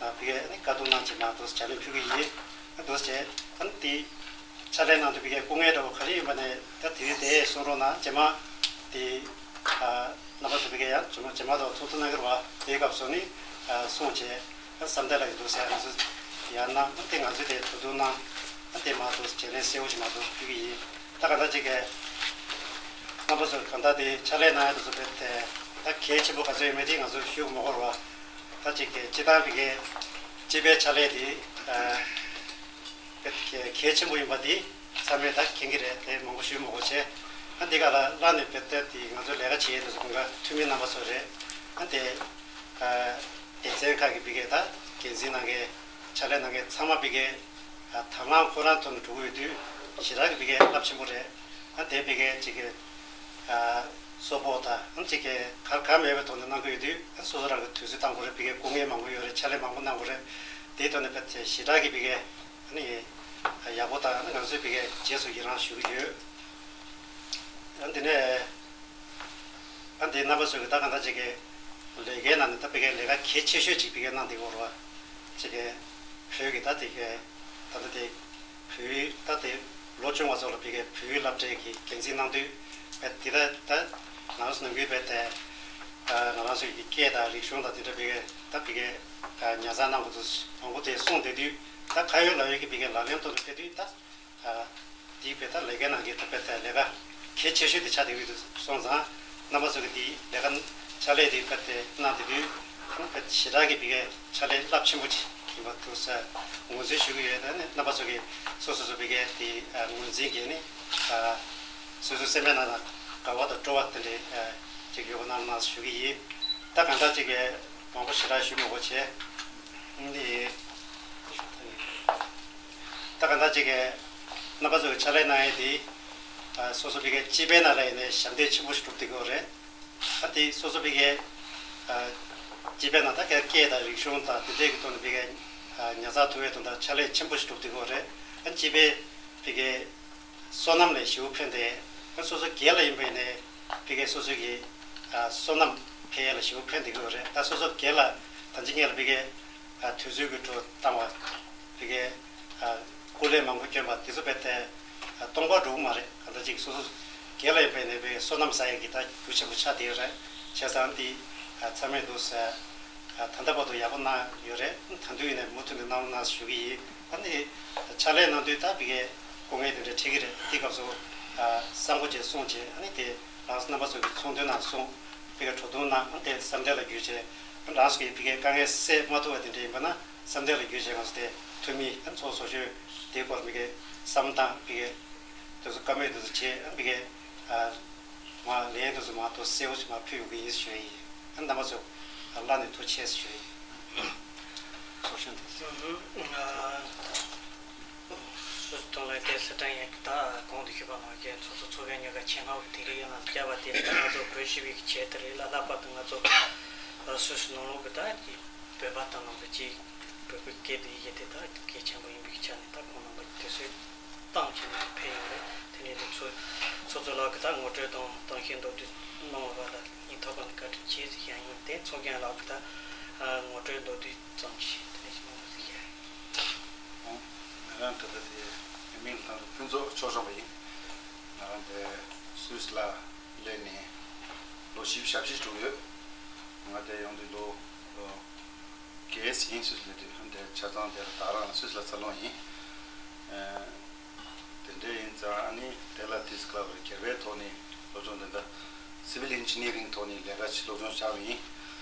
ཕ་གིར་ནི་བཀའ་བསྡུར་གནང་བྱས་མར་འདུག་སེ་ཕྱག་ལས་ཕུལ་གྱི་ཡིན། ཨ་འདུག་སེ་བྱས་ཨ་ནི་དེ་ཕྱག་ལས་གནང་དུས་ཕ་གིར་སྐུ་ངལ་འདྲ་བོ་ག་རེ་ཡིན་པ་ནས་ད་དེ་རིང་དེ་གསུང་རོགས་གནང་། རྗེས་མ་དེ་རྣམ་པ་ཚོ་ཕ་གིར་ཡང་རྗེས་མ་རྗེས་མ་ཐོག་ཚོགས་འདུ་གནང་གི་རེད་བ། དེའི་སྐབས་སུ་ནི་གསུངས་བྱས། ད་བསམ་གཏན་ལགས་ཀྱིས་འདུག་ཟེར་ང་ཚོ་ཡང་ན་དེ་ང་ཚོས་དེ་གྲོས་བསྡུར་གནང་ དེ་མ་གཏོགས་བྱས་ལན་གསལ་བོ་ཞིག་མ་གཏོགས་ཕུལ་གྱི་ཡིན། ད་ག་འདྲ་ཅིག་གི་རྣམ་པ་ཚོ་གང་ལྟར་དེ་ཕྱག་ལས་གནང་ཡ་དེ་ཚོ་དཔེ་དེ་ད་གལ་ཆེན་པོ་ག་ཚོད་ཡོད་མེད་དེ་ང་ཚོ་ཞུ་གི་མ་དགོས་ར་བ། ད་ཅིག་གི་སྤྱི་བཏང་བི་གའི་སྤྱི་པའི་ཕྱག་ལས་དེ་དཔེ་གལ་ཆེན་པོ་ཡིན་པ་དེ་ཚང་མས་ད་མཁྱེན་གྱི་རེད། དེ་མང་པོ་ཞུ་མ་དགོས་བྱས། ཨ་འདི་ག་ལ་བླ་ནས་དཔེ་དེ་ང་ཚོ་ལས་ཀ་བྱེད་ཡ་དེ་ཚོ་གང་ག་འཐུས་མི་རྣམ་པ་ཚོ་རེད། ཨ་དེ་སྡེ་ཚན་ཁག་གི་བི་གའི་ད་འགན་འཛིན་གནང་མཁན་ཕྱག་ལས་གནང་མཁན་ཚང་མ་བི་གའི་དང་བླངས་ཁོ་རང་ཐོག་ནས་འགྲོ་གི་ཡོད་དུས་ཞེ་དྲག་གི་བི་གའི་རླབས་ཆེན་པོ་རེད། ཨ་དེ་བི་གའི་གཅིག་གི་གསོལ་ཕོགས་དང་ཨ་གཅིག་གི་གར་གར་མེད་པའི་ཐོག་ནས་གནང་གི་ཡོད་དུས་ཨ་སོ་སོ་རང་གི་དུས་ཚོད་བཏང་དགོས་རེད། བི་གའི་སྐུ་ངལ་མང་པོ་ཡོད་རེད། ཕྱག་ལས་མང་པོ་གནང་དགོས་རེད། དེའི་ཐོག་ནས་བི་གའི་ཞེ་དྲག་གི་བི་གའི་ཨ་ནི་ཡག་པོ་དང་ཨ་ནི་ང་ཚོའི་བི་གའི་རྗེས་སུ་ཡི་རང་ཞུ་གི་ཡོད། ཨ་དེ་ནས་ཨ་འདི་རྣམ་པ་ཚོས་ཀྱི་ད་གང་ལྟར་ཅིག་གི་ལས་ཀའི་ནང་ནས་ད་བི་གའི་ལས་ཀ་གལ་ཆེ་ཤོས་ཅིག་བི་གའི་གནང་བསྡད་ཡོད་རེད་བ། ཅིག་གི་བོད་ཀྱི་ད་དེ་གའི་ད་ལྟ་དེ་བོད་ད་དེ་ལོ་ཆུང་བ་ཚོ་ལ་བི་གའི་བོད་ཡིག་སློབ་གྲྭའི་གི་འགན་འཛིན་གནང་དུས་བི་དེ་ད་ད་ང་རང་ཚོ་ནང་ཁུལ་བི་དེ་ང་རང་ཚོའི་གི་སྐད་དང་རིག་གཞུང་དང་དེ་འདྲ་བི་གའི་ད་བི་གའི་ཉར་ཚགས་གནང་དགོས་ཚུལ་མང་པོ་དེ་གསུངས་བསྡད་དུས་ད་ཁ་ཡོད་ལག་ཡོད་ཀྱི་བི་གའི་ལག་ལེན་ཐོག་ཏུ་ཕེབས་དུས་ད། དེའི་བེ་ད་ལས་ཀའི་ནང་གི་ད་བེ་ད་ལས་ཀ་གལ་ཆེ་ཤོས་དེ་ཆགས་བསྡད་ཡོད་དུས་སོང་ཙང་རྣམ་པ་ཚོ་གི་དེའི་ལས་ཀ་ཕྱག་ལས་དེ་བེ་ད་གནང་བསྡད་དུས་ཁོང་བེ་ཞེ་དྲག་གི་བི་གའི་ཕྱག་ལས་རླབས་ཆེན་པོ་ཅིག་ཡིན་པ་འདུག་ཟེར་ངོས་འཛིན་ཞུ་གི་ཡོད། ད་ནི་རྣམ་པ་ཚོ་གི་སོ་སོ་སོ་བི་གའི་དེ་ངོས་འཛིན་གྱིས་ནི་སོ་སོའི་སེམས་པའི་ནང་ལ་དགའ་བ་དང་སྤྲོ་བ་དེ་འདྲའི་ཅིག་ཡོད་པ་གནང་གནང་ཞུ་གི་ཡིན། ད་གང་ལྟར་ཅིག་གི་མང་པོ་ཞེ་དྲག་ཞུ་མི་དགོས་བྱས་ནི། ད་ག་ད་ཅིག་གི་རྣམ་པ་ཚོ་གི་ཕྱག་ལས་གནང་ཡས་དེ་སོ་སོ་བི་གའི་སྤྱི་པའི་ནང་ལ་ཡིན་ནའི་ཞབས་འདེགས་ཆེན་པོ་ཞིག་སྒྲུབ་བསྡད་ཀྱི་ཡོད་རེད། ཨ་དེ་སོ་སོ་བི་གའི་སྤྱི་པའི་ནང་ད་གའི་སྐད་དང་རིག་གཞུང་དང་དེ་འདྲའི་གི་ཐོག་ནས་བི་གའི་ཉར་ཚགས་ཐུབ་པའི་དོན་དག་ཕྱག་ལས་ཆེན་པོ་ཞིག་སྒྲུབ་བསྡད་ཀྱི་ཡོད་རེད། ཨ་སྤྱི་པའི་བི་གའི་སོ་ནམ་ལ་ཞེ་པོ་ཕན་ཏེ། ཨ་སོ་སོ་སྒེར་ལ་ཡིན་པ་ཡིན་ནའི་བི་གའི་སོ་སོ་གི་སོ་ནམ་འཕེལ་ཡས་ལ་ཞེ་པོ་ཕན་བསྡད་ཀྱི་ཡོད་རེད། ད་སོ་སོ་སྒེར་ལ་ད་ཅི་སྔོན་ལ་བི་གའི་དུས་ཚོད་ཀྱི་འགྲོ་བཏང་བ། བི་གའི་སྐུ་ལས་མང་པོ་བསྐྱོན་པ་དེ་ཚོ་བེ་ད་སྟོང་པར་འགྲོ་གི་མ་རེད། གང་ལྟར་ཅིག་སོ་སོ་སྒེར་ལ་ཡིན་པ་ཡིན་ནའི་བི་གའི་སོ་ནམ་ཟ་ཡས་ཀྱི་ད་རྒྱུ་ཆེན་པོ་ཆགས་བསྡད་ཡོད་རེད། བྱས་ཙང་འདི་ཚང་མས་འདུག་ཟེར། ད་ལྟ་བར་དུ་ཡག་པོ་གནང་ཡོད་རེད། ད་དུང་ཡིན་ནའི་མུ་མཐུད་ནས་གནང་རོགས་གནང་ཞུ་གི་ཡིན། ཨ་ནི་ཕྱག་ལས་གནང་དུས་ད་བི་གའི་སྐུ་ངལ་དེ་འདྲ་འཕྲད་ཀྱི་རེད། དེ་སྐབས་སུ་གསང་སྒོ་བཅས་སྲུང་བྱས། ཨ་ནི་དེ་རང་རྣམ་པ་ཚོ་གི་ཚོགས་འདུའི་ནང་གསུངས། བི་གའི་འགྲོ་དོན་གནང་། ཨ་ནི་དེ་བསམ་གཏན་ལ་འགྱུར་བྱས། ཨ་ནི་རང་ཚོ་གི་བི་གའི་དཀའ་ངལ་སེལ་མ་ཐུབ་པ་དེ་འདྲ་ཡིན་པ་ན་བསམ་གཏན་ལ་འགྱུར་བྱས་ང་ཚོ་དེ་འཐུས་མི་ཨ་ནི་ཚོགས་གཙོ་ཚོགས་གཞོན་དེའི་སྐོར་བི་གའི་བསམ་བློ་བཏང་། བི་གའི་དེ་ཚོ་བཀའ་མོལ་དེ་ཚོ་བྱས། ཨ་ནི་བི་གའི་མ་ལན་དུ་སུ་མ་གཏོགས་གསལ་པོ་ཞིག་མ་ཕུལ་ཡོང་གི་ཡིན་ཞུ་ཡི་ཡིན། ཨ་ནི་རྣམ་པ་ཚོ་བླ་ནས་ཐུགས་རྗེ་ཆེ་ཞུ་ཡི་ཡིན། ཚོགས་གཞོན་དེ། སུས་དང་ལས་དེ་སི་ཀྲན་ཡང་ད་གོང་དུ་ཞུས་པ་ནང་བཞིན་ཚོགས་གཙོ་ཚོགས་གཞོན་གཉིས་ཀ་ཆེད་མངགས་དེ་རིགས་ཡང་ན་བསྐྱར་བ་དེ་ལྟར་ང་ཚོ་བོད་སྤྱི་པའི་ཆེད་དུ་རེད་ལ། ལྷག་པར་དུ་ང་ཚོ་སུད་སི་ནང་ལོགས་ཀྱི་ད་ཀྱི་བོད་པ་དང་ནང་དུ་ཅིག་བོད་པའི་སྐད་དུ་ཡི་གེ་དེ་དག་གལ་ཆེན་པོ་ཡིན་པའི་ཆ་ནས་ད་ཁོང་རྣམ་པ་དུས་ཚོད་བཏང་བྱས་ནས་ཕེབས་ཡོང་རེད། དེ་ནས་དེ་ཚོ་ཚོགས་གཙོ་ལགས་ཀྱིས་ད་ངོ་སྤྲོད་དང་གཏམ་བཤད་མདོར་བསྡུས་གནང་བ་ལ་སྙིང་ཐག་པ་ནས་བཀའ་དྲིན་ཆེ་ཟེར་བཞག་ཡོད། དེ་ཚོགས་གཞོན་ལགས་ཀྱིས་ད་ངོ་སྤྲོད་མདོར་བསྡུས་ཙམ་ཞིག་དེ་ནས་ཞིག་གནང་རོགས་ཟེར་བཞག་ཡོད། ང་རང་ད་ལྟ་དེ་མིང་ལ་ད་ཕུན་ཚོགས་ཆོས་སྐྱོང་པ་ཡིན། ང་རང་དེ་སུད་སི་ལ་སླེབས་ནས་ལོ་བཞི་བཅུ་ཞེ་བཞི་འགྲོ་གི་ཡོད། ང་དེ་ཡོང་དུས་ལོ་ལོ་རྒས་ཡིན། སུད་སི་ལ་དུས་ཧམ་དེ་ཆ་ཚང་དེ་ལ་ད་རང་སུད་སི་ལ་འཚར་ལོངས་ཡིན། ཨ་དེ་འདྲ་ཡིན་ཙང་ཨ་ནི་དེ་ལ་དིས་ཀླ་བར་སྒེར་པའི་ཐོག་ནས་སློབ་སྦྱོང་དེ་འདྲ་སི་ཝིལ་ཨིན་ཇི་ནི་ཡ་རིང་ཐོག་ནས་ལས་ཀ་ཅིག་སློབ་སྦྱོང་བྱས་པ་ཡིན།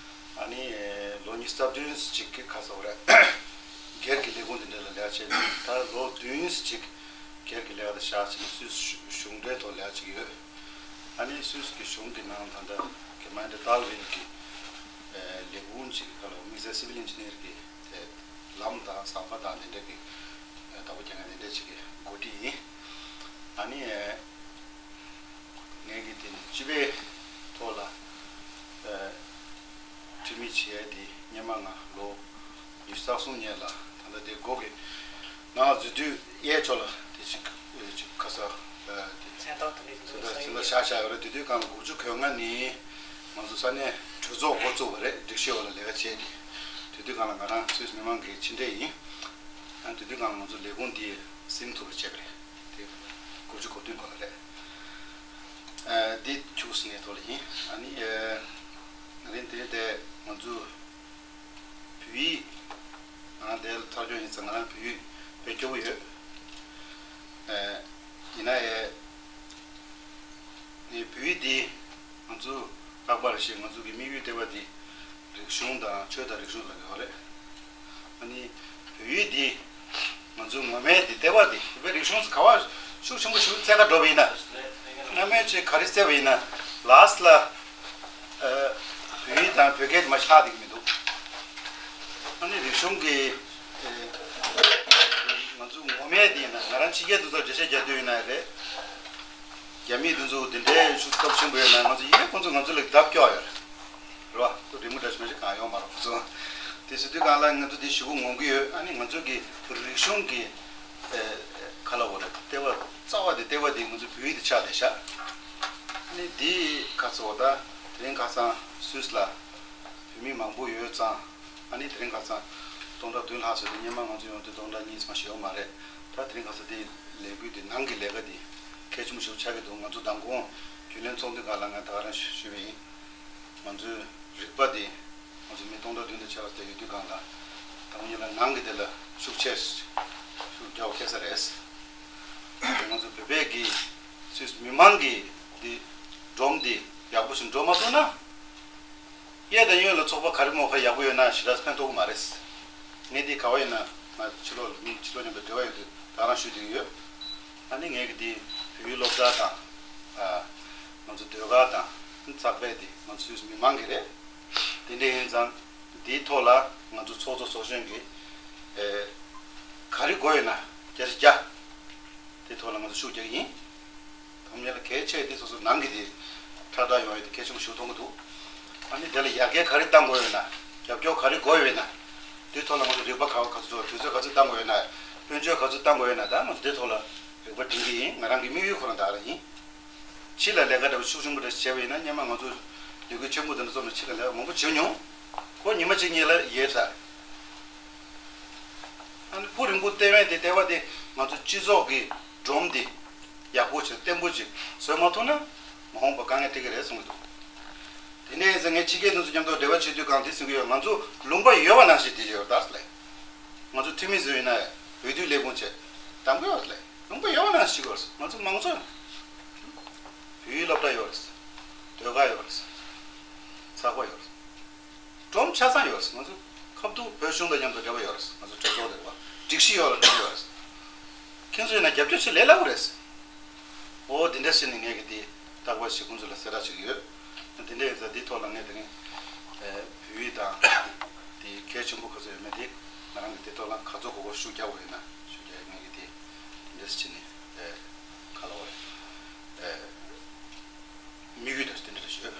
ཨ་ནི་ལོ་ཉི་ཤུ་རྩ་བདུན་ཅིག་གི་ཁ་ཚ་བ་རེད། སྒེར་གྱི་ལས་ཁུངས་དེ་འདྲ་ལ་ལས་ཀ་བྱས་ནས་ད་ལོ་བདུན་ཅིག་སྒེར་གྱི་ལས་ཀ་དང་བཞག་ཅིག་སུད་སི་གཞུང་འབྲེལ་ཐོག་ལས་ཀ་ཅིག་ཡོད། ཨ་ནི་སུད་སི་གི་གཞུང་གི་ནང་ད་ལྟ་གེ་མན་ཌི་ཏཱལ་ཝིལ་གྱི་ལས་ཁུངས་ཅིག་ག་ལ་དམིགས་བསལ་སི་ཝིལ་ཨིན་ཇི་ནི་ཡར་གྱི་དེ་ལམ་དང་ཟམ་པ་དང་དེ་འདྲ་གི་བདག་པོ་རྒྱག་མཁན་དེ་འདྲ་ཅིག་གི་འགོ་ཁྲིད་ཡིན། ཨ་ནི་ངས་ཀྱི་དེ་ནི་སྤྱི་པའི་ཐོག་ལ་འཐུས་མི་བྱས་ཏེ་སྔོན་མ་ང་ལོ་ཉི་ཤུ་རྩ་གསུམ་སྔོན་ལ་ད་ལྟ་དེ་སྒོ་གི་ནང་འཛུལ་དུས་གཡས་ཕྱོགས་ལ་དེ་ཅིག་ཅིག་ཁ་ས་དེ་མཚན་རྟགས་དེ་འདྲ་མཚན་རྟགས་མཚན་རྟགས་བཞག་བཞག་ཡོད་རེད། དེ་དུས་གང་ལ་དགུ་བཅུ་གོ་ལྔ་ནས་ང་ཚོ་ས་གནས་གྲོས་ཚོགས་འགོ་བཙུགས་པ་རེད། སྒྲིག་གཞི་འོག་ལ་ལས་ཀ་བྱས་ཏེ་དེ་དུས་གང་ལ་ང་རང་སུད་སི་མི་མང་གི་ཕྱི་འབྲེལ་ཡིན། ཨ་དེ་དུས་གང་ལ་ང་ཚོ་ལས་ཁུངས་འདི་ཟིན་ཐུབ་པ་བྱས་པ་རེད། དེ་དགུ་བཅུ་གོ་བདུན་སྐོར་ལ་རེད། ཨ་འདི་ཁྱུག་ཟིན་ནས་ཐོག་ལ་ཡིན། ཨ་ནི་ཨ་རིང་དེ་དེ་ང་ཚོ་བོད་ཡིག་ང་རང་དེ་ལ་ཐག་གཅོད་ཡིན་ཙང་ང་རང་བོད་ཡིག་དཔེ་སྐྱོ་བོ་ཡོད། ན་ཡང་ནི་བོད་ཡིག་འདི་ང་ཚོ་རྟག་པར་ཞིག་ང་ཚོ་གི་དམིགས་ཡུལ་ལྟེ་བ་འདི་རིག་གཞུང་དང་ཆོས་དང་རིག་གཞུང་ལ་ཡོད་རེད། ཨ་ནི་བོད་ཡིག་འདི་ང་ཚོའི་ངོ་མའི་འདི་ལྟེ་བ་འདི་བོད་པའི་རིག་གཞུང་ག་བ་ཤུགས་ཆེན་པོ་ཞིག་བཙལ་ག་འགྲོ་བ་ཡིན་ན། སྔ་མའི་ཆོས་ག་རེ་བཙལ་བ་ཡིན་ན་ལཱ་སི་ལ་བོད་ཡིག་དང་བོད་སྐད་དེ་མ་ཆགས་བསྡད་ཀྱི་མི་འདུག་ཨ་ནི་རིག་གཞུང་གི་ང་ཚོ་ངོ་མའི་དེ་ཡིན་ན་ང་རང་ཕྱི་རྒྱལ་དུ་ཚོ་འགྲེལ་བཤད་རྒྱག་དུས་ཡིན་ན་རེད། རྒྱ་མི་དེ་ཚོ་དེ་འདྲའི་ཤུགས་སྟོབས་ཆེན་པོ་ཡོད་ན་ང་ཚོ་ཡིན་ན་ཁོང་ཚོ་ང་ཚོ་ལ་རྒྱབ་སྐྱོར་ཡོད་རེད་བ། ཁོ་རི་མོ་འདྲ་ཞིག་མ་ཞིག་གང་ཡོང་མ་རེད་ཁོ་ཚོ། དེ་ཟེར་དུས་གང་ལ་ང་ཚོ་དེ་ཞུ་གུ་ངོམ་གི་ཡོད། ཨ་ནི་ང་ཚོ་གི་རིག་གཞུང་གི་ཁ་ལ་འོ་རེད་ལྟེ་བ་རྩ་བ་དེ་ལྟེ་བ་དེ་ང་ཚོ་བོད་ཡིག་དེ་ཆགས་བསྡད་ཤག་ཨ་ནི་དེ་ཁ་ཚོ་ད་དེ་རིང་ཁ་སང་སུད་སི་ལ་བོད་མི་མང་པོ་ཡོད་ཙང་། ཨ་ནི་དེ་རིང་ཁ་སང་སྟོང་ཕྲག་བདུན་ལྷག་ཙམ་དེ་སྔོན་མ་ང་ཚོ་ཡོང་དུས་སྟོང་ཕྲག་གཉིས་ཙམ་ཞིག་ཡོད་མ་རེད། ད་དེ་རིང་ཁ་སང་དེ་ལས་འགུལ་དེ་ནང་གི་ལས་ཀ་དེ་གལ་ཆེན་པོ་ཞིག་ཆགས་ཀྱི་འདུག་ང་ཚོ་མདང་དགོང་རྒྱུན་ལས་ཚོགས་འདུའི་སྒང་ལ་ང་ད་ག་རང་ཞུས་པ་ཡིན། ང་ཚོའི་རིག་པ་དེ་ང་ཚོ་མི་སྟོང་ཕྲག་བདུན་དང་ཕྱེད་ཀ་དེ་ཡོད་དུས་སྒང་ལ་ད་ང་ཉིད་ལ་ནང་གི་དེ་ལ་ཤུགས་ཆེ་ཤུགས་རྒྱག་དགོས་ས་རེད། ང་ཚོ་བོད་པའི་གི་སུད་སི་མི་མང་གི་དེ་སྒྲོམ་དེ་ཡག་པོ་ཞིག་འགྲོ་མ་ཐུབ་ན། གཡས་དང་གཡོན་ལ་ཚོགས་པ་ག་རེ་མོ་ག་ཡག་པོ་ཡོད་ན་ཞེ་དྲག་ཕན་ཐོགས་ཀྱི་མ་རེད། ངས་འདི་ག་བ་ཡིན་ན་ང་ཕྱི་ལོགས་ལ་མི་ཕྱི་ལོགས་མཉམ་དུ་འབྲེལ་བ་ཡོད་དུས་ད་རང་ཞུ་བསྡད་ཀྱི་ཡོད། ཨ་ནི་ངས་ཀྱི་འདི་བོད་ཡིག་སློབ་གྲྭ་དང་ཨ་ང་ཚོ་ཟློས་གར་དང་ཚགས་པར་འདི་ང་ཚོ་སུད་སི་མི་མང་གི་རེད། དེ་འདྲ་ཡིན་ཙང་འདིའི་ཐོག་ལ་ང་ཚོ་ཚོགས་གཙོ་ཚོགས་གཞོན་གྱིས་ཨེ་ག་རེ་དགོས་ཡོད་ན་བརྒྱ་ཆ་བརྒྱ་དེ་ཐོག་ལ་ང་ཚོ་ཤུགས་རྒྱག་གི་ཡིན། ཐམས་ཅད་ལ་གལ་ཆེ་དེ་སོ་སོ་ནང་གི་དེ་ཁྲག་ཁྲག་ཡོང་ཡོད་དེ་གལ་ཆེན་པོ་ཞིག་མཐོང་གི་འདུག་ཨ་ནི་དེ་ལ་ཡར་རྒྱས་ག་རེ་གཏང་དགོས་ཡོད་ན་རྒྱབ་སྐྱོར་ག་རེ་དགོས་ཡོད་ན་དེ་ཐོག་ལ་ང་ཚོ་རིག་པ་ག་བ་ག་ཚོད་དུས་ཚོད་ག་ཚོད་གཏང་དགོས་ཡོད་ན་དཔལ་འབྱོར་ག་ཚོད་གཏང་དགོས་ཡོད་ན་ད་ང་ཚོ་དེ་ཐོག་ལ་རིག་པ་སྒྲིམ་གི་ཡིན། ང་རང་གི་དམིགས་ཡུལ་ཁོ་རང་ད་ག་རང་ཡིན། ཕྱི་ལ་ལས་ཀ་འདྲ་བོ་ཤུགས་ཆེན་པོ་འདྲ་བྱས་པ་ཡིན་ན་སྔོན་མ་ང་ཚོ་ལས་འགུལ་ཆེན་པོ་འདི་འདྲ་བཙུགས་ནས་ཕྱི་ལ་ལས་ཀ་མང་པོ་བྱེད་མྱོང་། ཁོ་ཉི་མ་གཅིག་གཉིས་ལ་ཡལ་ཚར། ཨ་ནི་ཕུགས་རིང་པོ་ལྟེ་བའི་དེ་ལྟེ་བ་དེ་ང་ཚོ་སྤྱི་ཚོགས་ཀྱི་སྒྲོམ་དེ་ཡག་པོ་བྱས་བརྟན་པོ་ཅིག་བཟོས་མ་ཐུབ་ན་མ་འོངས་པ་དཀའ་ངལ་འཕྲད་ཀྱི་རེད་གསུངས་ཀྱི་འདུག་དེ་འདྲ་ཡིན་ཙང་ངས་ཕྱི་རྒྱལ་དེ་ཚོ་མཉམ་དུ་འབྲེལ་བ་བྱེད་དུས་གང་དེ་གསུང་གི་ཡོད། ང་ཚོ་ལུང་པ་ཡོད་པ་ནང་བཞིན་བསྡད་ཀྱི་ཡོད་ད་ཟེར་ལབ། ང་ཚོ་འཐུས་མི་ཚོ་ཡིན་ན་འོས་བསྡུ་སླེབས་ཁུངས་བྱས་དམ་པོ་ཡོད་ཟེར་ལབ། ལུང་པ་ཡོད་པ་ནང་བཞིན་བྱེད་དགོས་རེད། ང་ཚོ་མང་གཙོ་ཡོད། བོད་ཡིག་སློབ་གྲྭ་ཡོད་རེད། ཟློས་གར་ཡོད་རེད། ཚགས་པར་ཡོད་རེད། སྒྲོམ་ཆ་ཚང་ཡོད་རེད། ང་ཚོ་ཁ་ཐུག་བོད་གཞུང་དང་མཉམ་དུ་འབྲེལ་བ་ཡོད་རེད། ང་ཚོ་གྲོས་ཚོགས་དེ་རེད་བ། སྒྲིག་གཞི་ཡོད་རེད། སྒྲིག་གཞི་ཡོད་རེད། ཁྱེད་ཚོ་ཡིན་ན་རྒྱབ་སྐྱོར་བྱེད་ལས་སླ་པོ་རེད། འོ་དེ་འདྲ་བྱས་ནས་ངས་ཀྱི་དེ་རྟག་པར་ཞིག་ཁོང་ཚོ་ལ་གསལ་བསྒྲགས་བྱེད་ཀྱི་ཡོད། དེ་འདྲ་ཡིན་ཙང་དེའི་ཐོག་ལ་ངས་དེ་རིང་ཨེ་བོད་ཡིག་དང་དེ་གལ་ཆེན་པོ་ག་ཚོད་ཡོད་མེད་དེ་ང་རང་གི་དེ་ཐོག་ལ་ག་ཚོད་གོ་སྐབས་ཤུགས་རྒྱག་དགོས་ཡོད་ན་ཤུགས་རྒྱག་ངས་ཀྱི་དེ་དེ་འདྲ་བྱས་ནས་ཨེ་ག་ལ་བ་རེད་ཨེ། དམིགས་ཡུལ་དང་དེ་འདྲ་ཞུ།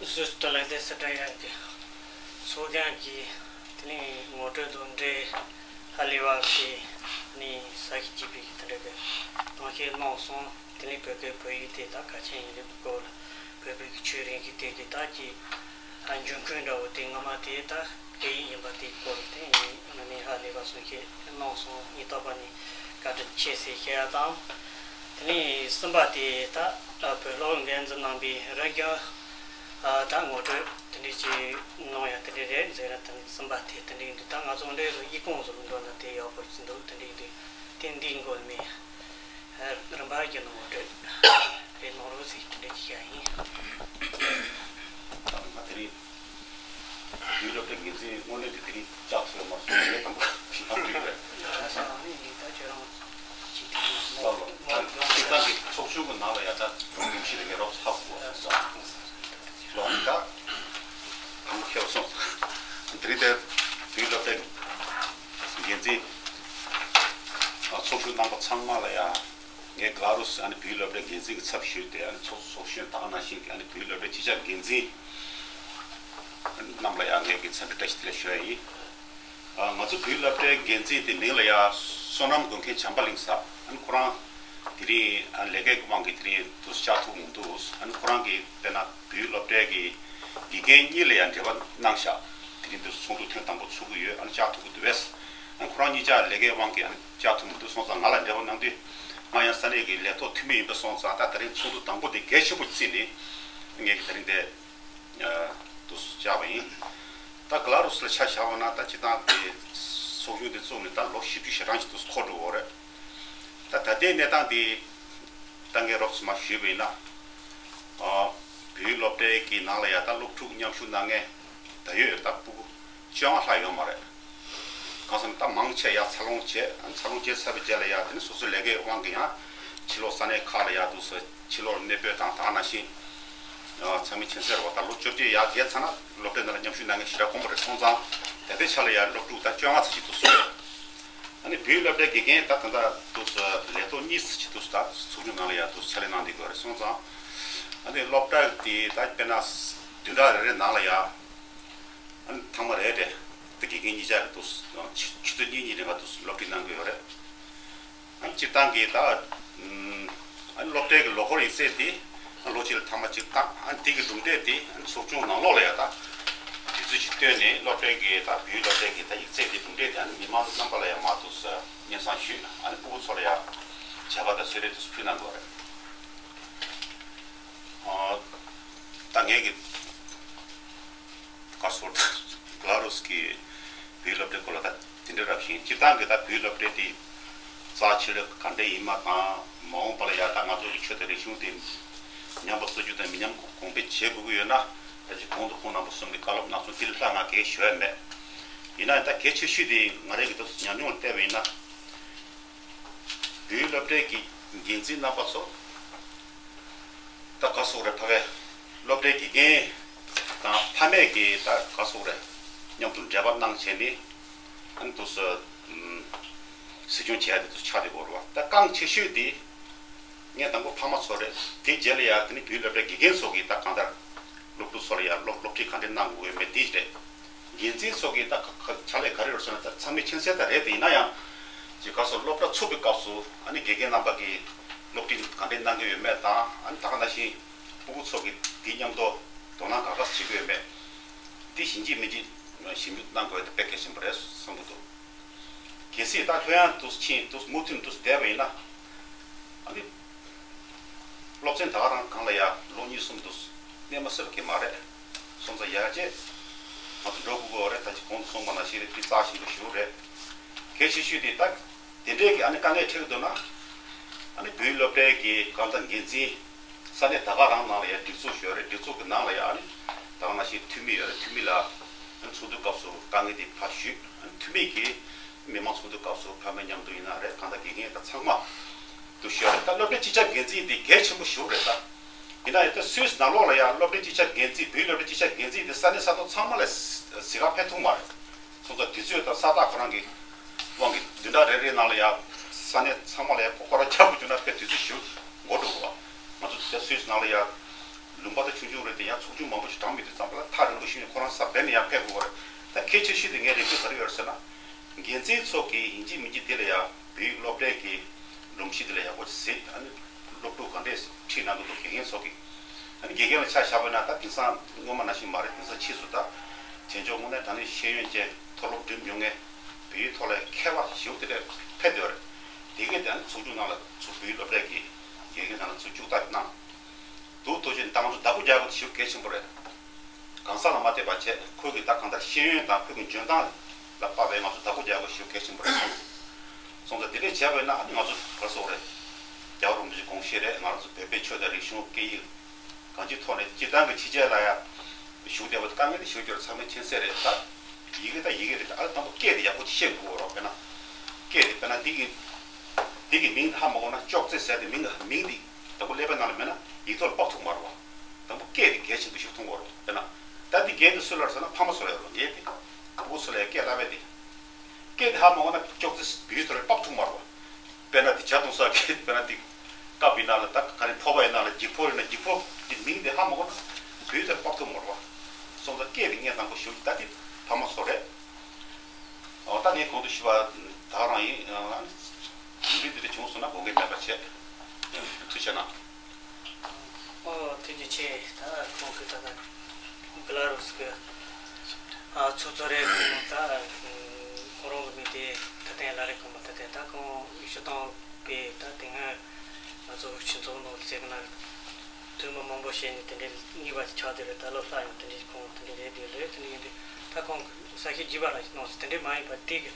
ཡ་སུད་སི་ལ་དེ་སི་ཏྲ་ཡ་གི་ཚོགས་རྒྱན་གྱི་དེ་ནས་ངོ་སྤྲོད་དང་འབྲེལ་ཧ་ལས་པ་གི་ནི་ས་གི་ཅི་པའི་དེ་འདྲ་གི་གཏམ་བཤད་གནང་སོང་། དེ་ནས་བོད་སྐད་བོད་ཡིག་དེ་དག་གལ་ཆེན་ཡིན་པའི་སྐོར་ལ་བོད་པའི་གི་ཆོས་རིག་གི་དེ་གི་དག་གི་འབྱུང་ཁུངས་འདྲ་བོ་དེ་ངོ་མ་དེ་དག་སྐད་ཡིག་ཡིན་པ་དེའི་སྐོར་དེ་ངས་ཧ་ལས་པ་གསུང་བཤད་གནང་སོང་། ཉིན་རྟག་པར་ནས་བཀའ་དྲིན་ཆེ་ཟེར་བཤད་ཡ་དང་། དེ་ནས་གསུམ་པ་དེ་ད་བོད་ལུགས་འགན་འཛིན་གནང་པའི་རིམ་བྱོན་ད་ངོ་སྤྲོད་དེ་འདྲས་ཅིག་གནང་ཡ་དེ་འདྲས་རེད་ཟེར་ན། དེ་ནས་གསུམ་པ་དེ་དེ་འདྲས་འདུག་ད་ང་ཚོ་འདྲས་སུ་ཡིག་ཁུངས་སུ་འགྲོ་ན་དེ་ཡག་པོ་ཞིག་འདུག་དེ་འདྲས་འདུག་དེ་འདིའི་མགོ་ནས་རིམ་པ་བརྒྱུད་ནས་ངོ་སྤྲོད་རེ་གནང་རོགས་ཟེར་དེ་འདྲས་ཅིག་བཤད་ཡིན། ད་ང་དེ་རིང་བོད་སློབ་གྲྭའི་འགན་འཛིན་དངོས་གནས་དེ་དེ་རིང་བཅར་ཐུབ་ཡོད་མ་སོང་། ངས་དང་པོ་ཞིག་ཐག་གཅོད་རེད། ལགས་ལགས། སྤྱིར་བཏང་གི་ཚོགས་ཆུང་གི་ནང་ལ་ཡ་ད་ཡོང་ཉུང་ཤས་ལ་ངས་རོགས་ཚ་པོ་ལོག་ད་གང་ཁེལ་སོང་། དེ་རིང་དེ་བོད་སློབ་གྲྭའི་འགན་འཛིན་ཚོགས་ཞུགས་གནང་པ་ཚང་མ་ལ་ཡ། ངས་ག་རུ་ཨ་ནི་བོད་སློབ་གྲྭའི་འགན་འཛིན་གྱི་ཚབ་ཞུས་ཏེ་ཨ་ནི་ཚོགས་ཚོགས་གཞོན་དག་ནང་བཞིན་གྱི་ཨ་ནི་བོད་སློབ་གྲྭའི་སྤྱི་ཁྱབ་འགན་འཛིན་རྣམས་ལ་ཡང་ངས་ཀྱི་འཚམས་འདྲི་བཀྲ་ཤིས་བདེ་ལེགས་ཞུ་ཡ་ཡིན། ཨ་ང་ཚོ་བོད་སློབ་གྲྭའི་འགན་འཛིན་དེ་མིང་ལ་ཡང་བསོད་ནམས་དགོན་མཁན་བྱམས་པ་གླིང་ཟེར། ཨ་ནི་ཁོ་རང་དེ་རིང་ཨ་ནི་ལས་ཀའི་དབང་གིས་དེ་རིང་དུ་བཅར་ཐུབ་མི་འདུག་ཨ་ནི་ཁོ་རང་གིས་དཔེར་ན་བོད་སློབ་གྲྭའི་གི་དགེ་རྒན་གཉིས་ལ་ཡང་འབྲེལ་བ་གནང་ཤག་དེ་རིང་དུ་ཚོགས་འདུ་ཐེངས་དང་པོ་ཚོགས་ཀྱི་ཡོད། ཨ་ནི་བཅར་ཐུབ་ཀྱི་འདུག་བས། ཨ་ནི་ཁོ་རང་གཉིས་ཆ་ལས་ཀའི་དབང་གིས་ཨ་ནི་བཅར་ཐུབ་མི་འདུག་སོང་ཙང་ང་ལ་འབྲེལ་བ་གནང་དུས་ང་ཡང་ས་གནས་ཀྱི་ལས་ཐོག་འཐུས་མི་ཡིན་པ་སོང་ཙང་ད་དེ་རིང་ཚོགས་འདུ་དང་པོ་དེ་གལ་ཆེན་པོ་བརྩིས་ནས་ངས་ཀྱི་དེ་རིང་དེ་དུ་བཅར་བ་ཡིན། ད་ག་ལ་རུ་སི་ལ་ཆ་བཞག་པ་ན་ད་སྤྱིར་བཏང་དེ་ ཚོགས་ཆུང་དེ་བཙུགས་ནས་ད་ལོ་བཞི་བཅུ་ཞེ་གྲངས་ཤིག་ཏུ་འཁོར་འགྲོ་གི་ཡོད་རེད། ད་ད་ལྟའི་གནས་སྟངས་དེ་ད་ངས་རོབ་ཙམ་ཞུས་པ་ཡིན་ན། ཨ། བོད་ཡིག་སློབ་གྲྭའི་གི་ནང་ལ་ཡ་ད་སློབ་ཕྲུག་མཉམ་ཞུགས་གནང་མཁན་ད་ཡོད་ད་ཕྲུ་གུ་བཅོ་ལྔ་ལྷག་ཡོད་མ་རེད། གང་ཟེར་ན་ད་མང་ཆེ་ཡ་འཚར་ལོངས་བྱས། ཨ། འཚར་ལོངས་བྱས་ཚར་བའི་རྗེས་ལ་ཡ་དེ་ནི་སོ་སོའི་ལས་ཀའི་དབང་གིས་ཡང་ཕྱི་ལོགས་ས་གནས་ཁག་ལ་ཡ་འདུག་སེ་ཕྱི་ལོགས་ལ་གནས་སྤོས་དང་། ད་ག་ནང་བཞིན་ཚང་མས་མཁྱེན་གསལ་རེད་བ། ད་ལོ་བཅོ་བརྒྱད་ཡར་བརྒལ་ཚར་ན་སློབ་གྲྭའི་ནང་ལ་མཉམ་ཞུགས་གནང་མཁན་ཞེ་དྲག་དཀོན་པོ་རེད། སོང་ཙང་ད་ལྟའི་ཆ་ལ་ཡ་སློབ་ཕྲུག་ད་བཅོ་ལྔ་ཙམ་ཞིག་འདུག་སེ་རེད། ཨ་ནི་བོད་ཡིག་སློབ་གྲྭའི་དགེ་རྒན་ད་ད་ལྟ་འདུག་སེ་ལས་ཐོག་གཉིས་ཙམ་ཞིག་འདུག་སེ་ད་ཚོགས་ཆུང་ནང་ལ་ཡ་འདུག་སེ་ཕྱག་ལས་གནང་བསྡད་ཀྱི་ཡོད་རེད། སོང་ཙང་ཨ་ནི་སློབ་གྲྭ་དེ་ད་དཔེར་ན་བདུན་ཕྲག་རེ་རེ་ནང་ལ་ཡ་ཨ་ནི་ཐེངས་མ་རེ་རེ་ད་དགེ་རྒན་གཉིས་ཆ་རེ་འདུག་སེ་ཆུ་ཆུ་ཚོད་གཉིས་གཉིས་རེ་འགའ་འདུག་སེ་སློབ་ཁྲིད་གནང་གི་ཡོད་རེད། ཨ་ནི་སྤྱིར་བཏང་གི་ད་ཨ་ནི་སློབ་གྲྭའི་གི་ལོ་འཁོར་ཡིག་ཚད་དེ་ཨ་ལོ་གཅིག་ལ་ཐེངས་མ་གཅིག་བཏང་། ཨ་ནི་དེ་གི་གྲུབ་འབྲས་དེ་ཨ་ནི་ཚོགས་ཆུང་ནང་ལོགས་ལ་ཡ་ད་དུས་ཚོད་ཅིག་བཏོན་ནས་སློབ་གྲྭའི་གི་ད་བོད་ཡིག་སློབ་གྲྭའི་གི་ད་ཡིག་ཚད་དེ་གྲུབ་འབྲས་དེ་ཨ་ནི་མི་མང་རྣམ་པ་ལ་ཡ་མར་འདུག་སེ་སྙན་སེང་ཞུས། ཨ་ནི་ཕྲུ་གུ་ཚོ་ལ་ཡ་བྱ་དགའ་དང་གསོལ་རས་འདུག་སེ་ཕུལ་གནང་དགོས་རེད། ཨ། ད་ངས་གི་ག་སོར་ག་རུས་ཀྱི་བོད་སློབ་གྲྭའི་སྐོར་ལ་ད་དེ་འདྲ་རབ་བཞིན། སྤྱིར་བཏང་གི་ད་བོད་སློབ་གྲྭ་དེ་རྩ་ཆེ་ལོས་ག་འདྲ་ཡིན་མ་དང་། མ་འོངས་པ་ལ་ཡ་ད་ང་ཚོ་གི་ཆོས་དང་རིག་གཞུང་དེ་ཉམས་པ་གསོ་རྒྱུ་དང་མི་ཉམས་གོང་འཕེལ་བྱེད་དགོས་ཀྱི་ཡོད་ན། ད་ཅི་གོང་དུ་ཁོང་རྣམ་པ་གསུམ་གྱི་བཀའ་སློབ་གནང་སོང་། དེ་ལས་ལྷག་ང་གལ་ཞུ་ཡ་མེད། ཡིན་ན་ད་གལ་ཆེ་ཤོས་དེ་ང་རང་གི་ད་ཉམས་མྱོང་ལ་བལྟས་པ་ཡིན་ན། བོད་སློབ་གྲྭའི་གི་འགན་འཛིན་རྣམ་པ་ཚོ། ད་ག་སོག་རེད། ཕ་གའི་སློབ་གྲྭའི་དགེ་རྒན་དང་ཕ་མས་ཀྱིས་ད་ག་སོག་རེད། མཉམ་དུ་འབྲེལ་བ་གནང་བྱས་ནས་ཨ་ནི་འདུག་སེ་ཨམ་གཟིགས་སྐྱོང་བྱས་ཏེ་འདུག་ཆགས་བསྡད་ཡོད་རེད་བ། ད་རྐང་ཆེ་ཤོས་དེ་ངས་དང་པོ་ཕ་མ་ཚོ་རེད། དེ་རྗེས་ལ་ཡ་དེ་ནི་བོད་སློབ་གྲྭའི་དགེ་རྒན་ཚོ་གིས་ད་གང་ལྟར་སློབ་ཕྲུག་ཚོ་ལ་ཡ་སློབ་སློབ་ཁྲིད་ག་འདྲས་གནང་དགོས་ཡོད་མེད་དེ་རེད། འགན་འཛིན་ཚོ་གིས་ད་ག་ག་ཕྱག་ལས་ག་རེ་ཡོད་ཟེར་ན། ད་ཚང་མས་མཁྱེན་གསལ་ད་རེད། དེ་ཡིན་ན་ཡང་ཅིག་ག་སོག་སློབ་གྲྭ་ཚུགས་པའི་སྐབས་སུ་ཨ་ནི་དགེ་རྒན་རྣམ་པ་གིས་སློབ་ཁྲིད་ག་འདྲས་གནང་གི་ཡོད་མེད་དང་། ཨ་ནི་ད་ག་ནང་བཞིན་ཕྲུ་གུ་ཚོ་གིས་དེ་མཉམ་དུ་དོ་སྣང་ག་འདྲས་བྱེད་ཀྱི་ཡོད་མེད་དེ་ཞིབ་འཇུག་མི་འཇུག་ཞིབ་འཇུག་གནང་དགོས་དེ་དཔེ་གལ་ཆེན་པོ་རེད་བསམ་གྱི་འདུག་གལ་སྲིད་ད་ལྷོད་ཡངས་དུ་ཕྱིན་དུ་མུ་མཐུད་དུ་བསྡད་པ་ཡིན་ན། ཨ་ནི་སློབ་ཚན་ད་ག་རང་སྒང་ལ་ཡ་ལོ་གཉིས་གསུམ་དུ་གནས་མ་སྲིད་པ་གི་མ་རེད། སོང་ཙང་ཡར་རྒྱས་ང་ཚོ་འགྲོ་དགོས་ཀྱི་ཡོད་རེད། ད་ཅི་གོང་དུ་གསུངས་པ་ནང་བཞིན་རེད། དེ་རྩ་ཆེན་པོ་ཞེ་པོ་རེད། གལ་ཆེ་ཤོས་དེ་ད་དེ་འདྲའི་གི་ཨ་ནི་དཀའ་ངལ་འཕྲད་ཀྱི་འདུག་ན། ཨ་ནི་བོད་ཡིག་སློབ་གྲྭའི་གི་གང་ལྟར་འགན་འཛིན་ས་གནས་ད་ག་རང་ནང་ལ་ཡ་སྒྲིག་འཛུགས་ཞིག་ཡོད་རེད། སྒྲིག་འཛུགས་ཀྱི་ནང་ལ་ཡ་ཨ་ནི་ད་ག་ནང་བཞིན་འཐུས་མི་ཡོད་རེད། འཐུས་མི་ལ་ཨ་ནི་ཚོགས་འདུའི་སྐབས་སུ་དཀའ་ངལ་དེ་ཕར་ཞུས། ཨ་ནི་འཐུས་མི་གིས་མི་མང་ཚོགས་འདུའི་སྐབས་སུ་ཕ་མ་མཉམ་དུ་ཡིན་ན་རེད། གང་ལྟར་དགེ་རྒན་དང་ཚང་མ་འདུ་ཤེས་རེད། ད་སློབ་གྲྭའི་སྤྱི་ཁྱབ་འགན་འཛིན་དེ་གལ་ཆེན་པོ་ཞེ་པོ་རེད་ད། ཡིན་ན་ཡང་ད་སུད་སི་ནང་ལོགས་ལ་ཡང་སློབ་གྲྭའི་སྤྱི་ཁྱབ་འགན་འཛིན། བོད་སློབ་གྲྭའི་སྤྱི་ཁྱབ་འགན་འཛིན་དེ་ས་གནས་ས་ཐོག་ཚང་མ་ལ་གཟིགས་ག་ཕེབས་ཐུབ་མ་རེད། སོང་ཙང་དུས་ཚོད་དང་ས་ཐག་ཁོ་རང་གི་དབང་གིས་བདུན་ཕྲག་རེ་རེའི་ནང་ལ་ཡང་ས་གནས་ཚང་མ་ལ་ཡང་ཁོ་རང་ཁྱབ་དགོས་བྱུང་ན་དཔེ་དུས་ཚོད་ཞེ་པོ་འགོར་འགྲོ་གི་རེད་བ། ང་ཚོ་དེ་སུད་སི་ནང་ལ་ཡང་ལུང་པ་ད་ཆུང་ཆུང་རེད་དེ། ཡང་ཚོགས་ཆུང་མང་པོ་ཞིག་གྲངས་མེད་དུས་ཙམ་པ་ལ་ཐག་རིང་པོ་ཞིག་ནས་ཁོ་རང་ས་བེད་ནས་ཡར་ཕེབས་དགོས་པ་རེད། ད་གལ་ཆེ་ཤོས་དེ་ངས་རེ་འདུན་ག་རེ་ཡོད་རེད་ཟེར་ན། འགན་འཛིན་ཚོ་གིས་ཡིན་གཅིག་མིན་གཅིག་དེ་ལ་ཡ་བོད་ཡིག་སློབ་གྲྭའི་གི་སྒྲོམ་གཞི་དེ་ལ་ཡག་པོ་ཞིག་གཟིགས། ཨ་ནི་སློབ་ཕྲུག་ག་འདྲས་ཁྲིད་གནང་གི་འདུག་དགེ་རྒན་ཚོ་གིས། ཨ་ནི་དགེ་རྒན་ལ་ཆ་བཞག་པ་ན་ད་དེང་སང་སྔོན་མ་ནང་བཞིན་མ་རེད། དེང་སང་ཕྱིས་སུ་ད་བྱས་ཆོག་དངོས་གནས་དྲང་གནས་ཤེས་ཡོན་ཅན་མཐོ་སློབ་འགྲིམས་མྱོང་མཁན་བོད་ཡིག་ཐོག་ལ་མཁས་པ་ཞེ་པོ་དེ་འདྲས་ཕེབས་བསྡད་པ་རེད། དེ་གས་དེ་ཨ་ནི་ཚོགས་ཆུང་ནང་ལ་ཚུར་བོད་ཡིག་སློབ་གྲྭའི་གི་དགེ་རྒན་ནང་ལ་ཚུར་བཅུག་ཐབས་གནང་འདུག་ཐུགས་རྗེ་ཆེ། ད་ང་ཚོ་བདག་པོ་རྒྱག་དགོས་དེ་ཞེ་པོ་གལ་ཆེན་པོ་རེད། གང་ཟག་ལ་མ་ལྟོས་པ་བྱས། ཁོས་ཀྱི་ད་གང་ལྟར་ཤེས་ཡོན་དང་ཁོས་ཀྱི་འཇོན་ཐང་ལ་དཔག་པའི་ང་ཚོ་བདག་པོ་རྒྱག་དགོས་ཞེ་པོ་གལ་ཆེན་པོ་རེད་སོང་། སོང་ཙང་དེ་འདྲས་བྱས་པ་ཡིན་ན་ཨ་ནི་ང་ཚོ་ག་རེ་ཟེར་དགོས་རེད། རྒྱལ་བ་རིན་པོ་ཆེའི་དགོངས་བཞེད་རེད། ང་རང་ཚོ་བོད་པའི་ཆོས་དང་རིག་གཞུང་སྐད་ཡིག་གང་ཅིའི་ཐོག་ནས་སྤྱིར་བཏང་གི་ཕྱི་རྒྱལ་ལ་ཡ་བཞུགས་བསྡད་པ་དེ་དཀའ་ངལ་དེ་ཞེ་པོ་ཅིག་ཚང་མས་མཁྱེན་གསལ་རེད། ད་ཡི་གེ་ད་ཡི་གེ་རེད། ད་ཨ་ནི་དང་པོ་སྐད་དེ་ཡག་པོ་ཅིག་ཤེས་དགོས་རེད། དཔེར་ན་སྐད་དེ་དཔེར་ན་འདི་གི་འདི་གི་མིང་དེ་ཧ་མ་གོ་ན་ཅོག་ཙེ་ཟེར་དེ་མིང་མིང་འདི་དང་པོ་ཀླད་པའི་ནང་ལ་མེད་ན་ཡིག་ཐོག་ལ་ཕབ་ཐུབ་མ་རེད་བ། དང་པོ་སྐད་དེ་གལ་ཆེན་པོ་ཞིག་མཐོང་གི་ཡོད་རེད། དཔེར་ན་ད་འདི་རྒན་དེ་སུ་ལ་རེད་ཟེར་ན་ཕ་མ་ཚོ་ལ་ཡོད་རེད། ངས་དེ་ཕྲུ་གུ་ཚོ་ལ་སྐད་བསླབ་པ་དེ། སྐད་དེ་ཧ་མ་གོ་ན་ཅོག་ཙེ་བེའུའི་ཐོག་ལ་ཕབ་ཐུབ་མ་རེད་བ། དཔེར་ན་དེ་ཇ་འཐུང་ས་སྐད། དཔེར་ན་དེ་ཀབ་ཡིན་ན་ལ་ད་ག་རེ་ཕོར་པ་ཡིན་ན་ལ་འགྱིག་ཕོར་ཡིན་ན་འགྱིག་ཕོར་གྱི་མིང་དེ་ཧ་མ་གོ་ན་བེའུའི་ཐོག་ལ་ཕབ་ཐུབ་མ་རེད་བ། སོང་ཙང་སྐད་དེ་ངས་དང་པོ་ཞུ་རྒྱུ་ད་དེ་ཕ་མ་ཚོ་རེད། འོ་ད་ངས་གོང་དུ་ཞུས་པ་ད་ག་རང་ཡིན། ཡིན་དུས་འདི་འདྲ་བྱུང་སོང་ན་དགོངས་འགལ་མེད་པ་བྱས། ཐུགས་རྗེ་གནང་། ཨོ་ཐུགས་རྗེ་ཆེ། ད་ཁོང་གིས་ད་ལྟ་གི་ལ་རུ་སི་གི་ཨ་ཚོགས་གཙོ་རེད། ཁོང་ད་ཁོང་རང་གི་མི་དེ་ད་ཐེངས་ལ་རེ་གང་མ་ད་ཐེངས་ད་ཁོང་ཞུ་སྟངས་པས་ད་དེ་སྔ་ང་ཚོ་སྤྱི་ཚོགས་ནང་དུ་ཟེར་གི་ན་དུས་མ་མང་པོ་བྱས་ནས་དེ་འདྲའི་ངེས་པ་ཆགས་བསྡད་རེད། ད་ལོ་ལྷག་ཡང་དེ་འདྲའི་ཁོང་དེ་འདྲའི་རེད་དེ་རེད། དེ་འདྲ་ཡིན་དུས་ད་ ད་ཁོང་གིས་གསལ་བཤད་རྒྱས་པ་རང་ཞིག་གནང་སོང་། དེ་འདྲས་མ་ཡིན་པར་དེ་གི་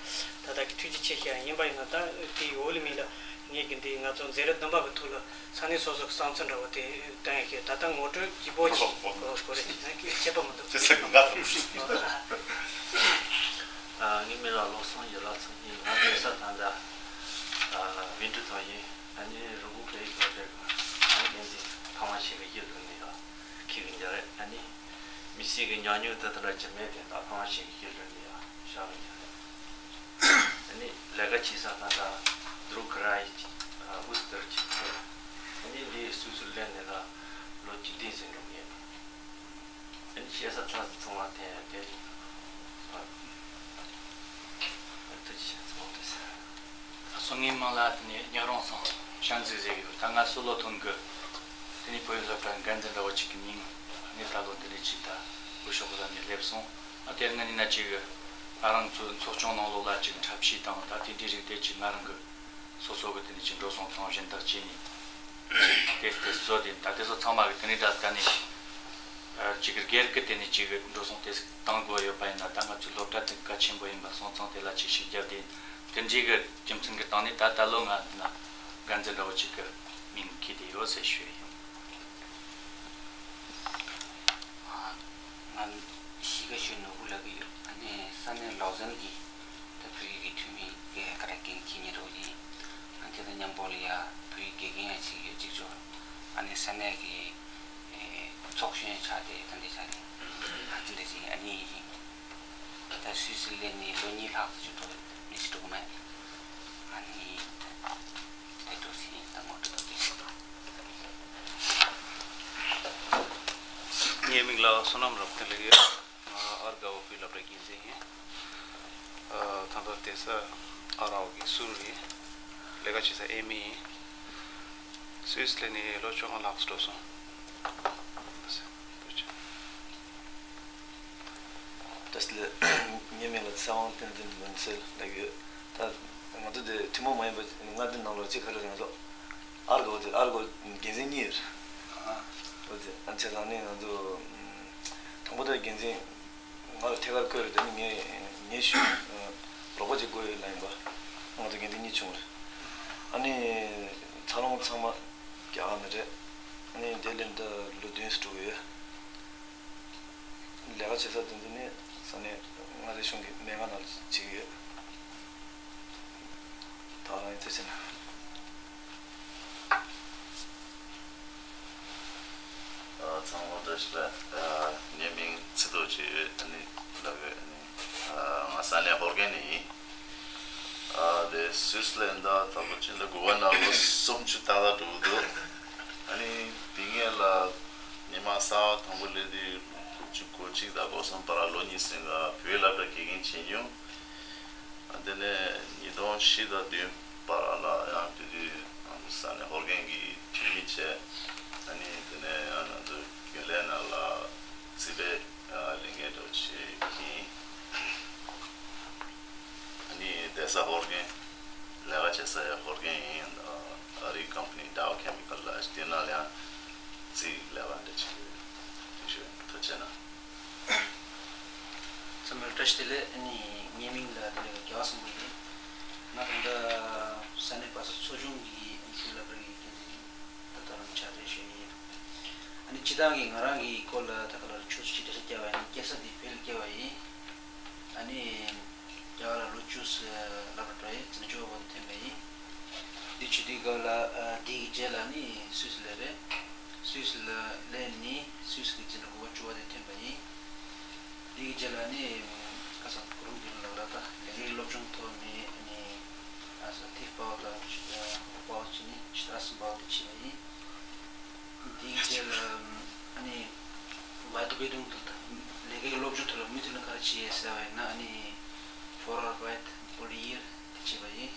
ད་ལྟ་གི་ཐུགས་རྗེ་ཆེ་ཞུ་ཡ་ཡིན་པ་ཡིན་ན། ད་དེའི་འོག་ལ་མི་ལ་ངས་གི་འདི་ང་ཚོ་མཛད་རིམ་བདུན་པ་གི་ཐོག་ལ་ས་གནས་སོ་སོ་གི་བསམ་ཚུལ་འདྲ་བོ་དེ་བཏོན་ཡ་ཞིག་ད་ལྟ་ངོ་སྤྲོད་རྒྱས་པོ་ཅིག་གོ་གོ་རེ་ཞིག་ན་ཁྱད་པར་མི་འདུག་ཅི་ཟེར་གི་ང་ལ་ཨ། ངའི་མིང་ལ་བློ་བཟང་ཡེ་ལགས་ཚང་ཡིན། ང་སྐྱེས་ས་ད་ལྟ་ཨ་བཻ་ཌཱུརྱ་ཐང་ཡིན། ཨ་ནི་རི་མགོ་བོད་ཡིག་སློབ་གྲྭའི་གི་ཨ་ནི་འགན་འཛིན་ཕ་མ་ཞིག་གི་ཡིད་དུ་ནས་ཡང་ཁྱེད་ཀྱི་འཇའ་རེད། ཨ་ནི་མི་ཚེ་གི་ཉམས་མྱོང་དེ་དང་འདྲ་ཅི་མེད་དེ་ད་ཕ་མ་ཞིག་གི་ཡིད་དུ་ནས་ཡང་ཤར་བའི་འཇའ་རེད། ཨ་ནི་ལས་ཀ་བྱེད་ས་ད་ལྟ་དུ་རུ་ཁི་ར་ཡི་ཨུ་སྟར་ཅིག་ཡོད། ཨ་ནི་འདི་སུད་སི་ལན་ནས་ལ་ལོ་བཅུ་བདུན་ཟིན་འགྲོ་གི་ཡོད། ཨ་ནི་བཤད་ས་ཚ་ཚང་མ་དེ་དེ་རེད། ཨ་ཐུགས་རྗེ་ཆེ་ཚང་མ་རེད། ད་སོ་ངའི་མིང་ལ་དེ་ནས་ཉག་རོང་ཚང་ཤང་ཙི་ཟེར་གི་ཡོད། ད་ང་སུད་ལོ་ཐོན་གི་དེ་ནས་བོད་ཡིག་སློབ་གྲྭ་འགན་འཛིན་འདྲ་བོ་ཅིག་གི་མིང་ངས་ད་ལོ་འདི་ནས་ཅིག་ད་སྐུ་ཞབས་གི་ལམ་ནས་སླེབས་སོང་། ཨ་དེ་སྔ་ནས་ན་ཅིག་ང་རང་ཚོའི་ཚོགས་ཆུང་ནང་ལོགས་ལ་ཅིག་འཁྲབ་གཞས་དང་ད་དེ་འདྲའི་རིགས་དེ་ཅིག་ང་རང་གི་སོ་སོ་གི་དེ་ནས་ཅིག་འགྲོ་སོང་ཐང་སྦྱིན་བདག་བྱས་ནས་དེ་དེ་བཟོ་དེ་ད་དེ་ཚོ་ཚང་མ་གི་དེ་ནས་ད་ལྟ་ནས་ཅིག་སྒེར་གི་དེ་ནས་ཅིག་འགྲོ་སོང་དེ་བཏང་དགོས་ཡོད་པ་ཡིན་ན། ད་ང་ཚོའི་སློབ་གྲྭ་དེ་གལ་ཆེན་པོ་ཡིན་པ་སོང་ཙང་དེ་ལ་ཅིག་ཤུགས་བརྒྱབ་དེ་དེ་འདྲའི་གི་རྒྱུ་མཚན་གི་སྟེང་ནས་ད་ད་ལོ་ང་འདི་ན་འགན་འཛིན་འདྲ་བོ་ཅིག་གི་མིང་འཁྱེར་དེ་ཡོད་ཟེར་ཞུ་ཡ་ཡིན། ང་གཞིས་ཀ་ཤོད་ནོར་བུ་ལབ་ཀྱི་ཡོད། ཨ་ནི་ས་གནས་ལའོ་ཙན་གྱི་ད་བོད་ཡིག་གི་འཐུས་མི་གི་ཀ་ར་འགན་འཁྱེར་མཁན་འདྲ་བོ་ཡིན། ཨ་དེ་དང་མཉམ་པོ་ལ་ཡ་བོད་ཡིག་དགེ་རྒན་ཡང་བྱེད་ཀྱི་ཡོད་གཅིག་ཅོ། ཨ་ནི་ས་གནས་ཀྱི་ཚོགས་གཞོན་ཆགས་ཏེ་ད་འདི་ཆགས་ཏེ་ཨ་དེ་འདྲ་ཞིག་ཨ་ནི་ཡིན། ད་སུད་སི་སླེབས་ནས་ལོ་གཉིས་ལྷག་ཙམ་ཅིག་འགྲོ་མི་ཞིག་འགྲོ་གི་མེད། ཨ་ནི་དེ་འགྲོ་ཞིག་ད་ངོ་སྤྲོད་ད་དེ་ཞིག་དང་། ངའི་མིང་ལ་བསོད་ནམས་རབ་བརྟན་ལབ་ཀྱི་ཡོད། ང་ཨར་དགའ་བོ་བོད་སློབ་གྲྭའི་འགན་འཛིན་ཡིན། ཨ་ད་ལྟ་བསྡད་ས་ཨ་རའོ་གི་སུར་ཡིན། ལས་ཀ་བྱེད་ས་ཨེ་མི་ཡིན། སུད་སི་སླེབས་ནས་ལོ་བཅོ་ལྔ་ལྷག་ཙམ་འགྲོ་སོང་། བཀྲ་ཤིས་བདེ་ལེགས། ངའི་མིང་ལ་ཚེ་དབང་བསྟན་འཛིན་མུན་སེལ་ལབ་ཡོད། ད་ང་ཚོ་འདི་ཐུན་མོང་མ་ཡིན་པ་ལྔ་བདུན་ནང་ལོགས་གཅིག་ག་རེ་རེད། ང་ཚོ་ཨར་དགའ་བོ་དེ་ཨར་དགའ་བོ་འགན་འཛིན་གཉིས་རེད། ཨ་འོ་དེ་ཨ་བྱས་ཙང་ནི་ང་ཚོ་དང་པོ་དེ་འགན་འཛིན་ང་ལ་ཐད་ཀར་བསྐོས་རེད། དེ་ནི་ངས་ངས་ཞུ་རོགས་པ་ཅིག་དགོས་ཡོད་ལབ་ཡིན་པ། ང་ཚོ་འགན་འཛིན་གཉིས་བྱུང་རེད། ཨ་ནི་འཚར་ལོངས་ཚང་མ་རྒྱ་གར་ནས་རེད། ཨ་ནི་དེ་ལས་ད་ལོ་བདུན་ཙམ་འགྲོ་གི་ཡོད། ལས་ཀ་བྱེད་ས་དེ་ཚོ་ནི་ས་གནས་མངའ་རིས་གཞུང་གི་སྨན་ཁང་ནང་ལ་བྱེད་ཀྱི་ཡོད། ད་རང་ཡིན་ཚེ་ཆེ་ན། ཨ་ཚང་མ་བཀྲ་ཤིས་བདེ་ལེགས། ཨ་ངའི་མིང་ཚེ་རྡོ་རྗེ་ཡོད། ཨ་ནི་ལབ་ཡོད། ཨ་ནི་ཨ་ང་ས་གནས་ཧོར་གན་ནས་ཡིན། ཨ་དེ་སུད་སི་ལན་ད་ད་ལོ་ཕྱི་ཟླ་དགུ་པ་ནང་ལོ་སུམ་ཅུ་ཏག་ཏག་འགྲོ་གི་འདུག་ཨ་ནི་དེ་སྔོན་ལ་ཉི་མ་གསར་པ་དང་པོ་སླེབས་དུས་དགུ་བཅུ་གོ་གཅིག་དང་གོ་གསུམ་བར་ལ་ལོ་གཉིས་ཟིན་ག་བོད་སློབ་གྲྭ་དགེ་རྒན་བྱེད་མྱོང་། ཨ་དེ་ནས་ཉིས་སྟོང་བཞི་དང་བདུན་བར་ལ་ཡང་དེ་དུས་ས་གནས་ཧོར་གན་གྱི་འཐུས་མི་བྱས། ཨ་ནི་དེ་ནས་ཡང་ང་ཚོ་རྒྱུན་ལས་ནང་ལ་རྩིས་པའི་ལས་འགན་འདྲ་བོ་བྱེད་ཀྱིན། ཨ་ནི་བསྡད་ས་ཧོར་གན། ལས་ཀ་བྱེད་ས་ཡང་ཧོར་གན་ཡིན། ཨ་རིའི་ཀམ་པ་ནི་ཌའོ་ཁེ་མི་ཀལ་ལ་དེ་ནང་ལ་ཡང་རྩིས་ལས་ཀ་འདྲ་བྱེད་ཀྱི་ཡོད། དེ་ཞུ་ཐུགས་རྗེ་གནང་། ཚང་མར་བཀྲ་ཤིས་བདེ་ལེགས། ཨ་ནི་ངའི་མིང་ལ་དེ་ལས་རྒྱལ་བ་བཟང་པོ་ཡིན། ང་ད་ལྟ་ས་གནས་བལ་ས་ཚོ་ཆུང་གི་ཨ་ནི་བོད་སློབ་གྲྭ་གི་འགན་འཛིན་ད་ལྟ་རང་ཆགས་རེད་ཞུ་ཡིན། ཨ་ནི་སྤྱིར་བཏང་གི་ང་རང་གི་སྐོར་ལ་ད་ག་ལ་ཆུ་ཚོད་ཅིག་འགྲེལ་བཤད་བརྒྱབ་པ་ཡིན་ན། སྐྱེས་ས་འདི་བོད་ལ་སྐྱེས་པ་ཡིན། ཨ་ནི་རྒྱ་གར་ལ་ལོ་བཅུ་ཙམ་སློབ་གྲྭ་འགྲོ་ཡིན། འཛིན་གྲྭ་བཅུ་པ་བར་དུ་ཐོན་པ་ཡིན། འདི་བྱེད་དུས་སྐབས་ལ་ཨ་འདི་གི་རྗེས་ལ་ནི་སུད་སི་ལ་རེད། སུད་སི་ལ་སླེབས་ནས་སུད་སི་གི་འཛིན་གྲྭ་དགུ་པ་བཅུ་པ་དེ་ཐོན་པ་ཡིན། འདི་གི་རྗེས་ལ་ནི་ཁ་སང་གོ་རིམ་བདུན་ལ་ལ་ད་ལས་ཀའི་སློབ་སྦྱོང་ཐོག་ནས་ནི་ཨ་ས་ཐིབ་པའོ་དང་པའོ་ཅི་ནི་ཇི་ཏ་སི་པའོ་དེ་བྱས་པ་ཡིན། འདིའི་རྗེས་ལ་ཨ་ནི་ཝའི་ཏུ་བེ་ཏུང་དུ་ལས་ཀའི་སློབ་སྦྱོང་ཐོག་ལ་མུ་མཐུད་ནས་ག་རེ་བྱེད་ཡས་ཟེར་བ་ཡིན་ན། ཨ་ནི་ཕོར་ཨར་བའིཊ་ཕོར་ཡིར་དེ་བྱས་པ་ཡིན།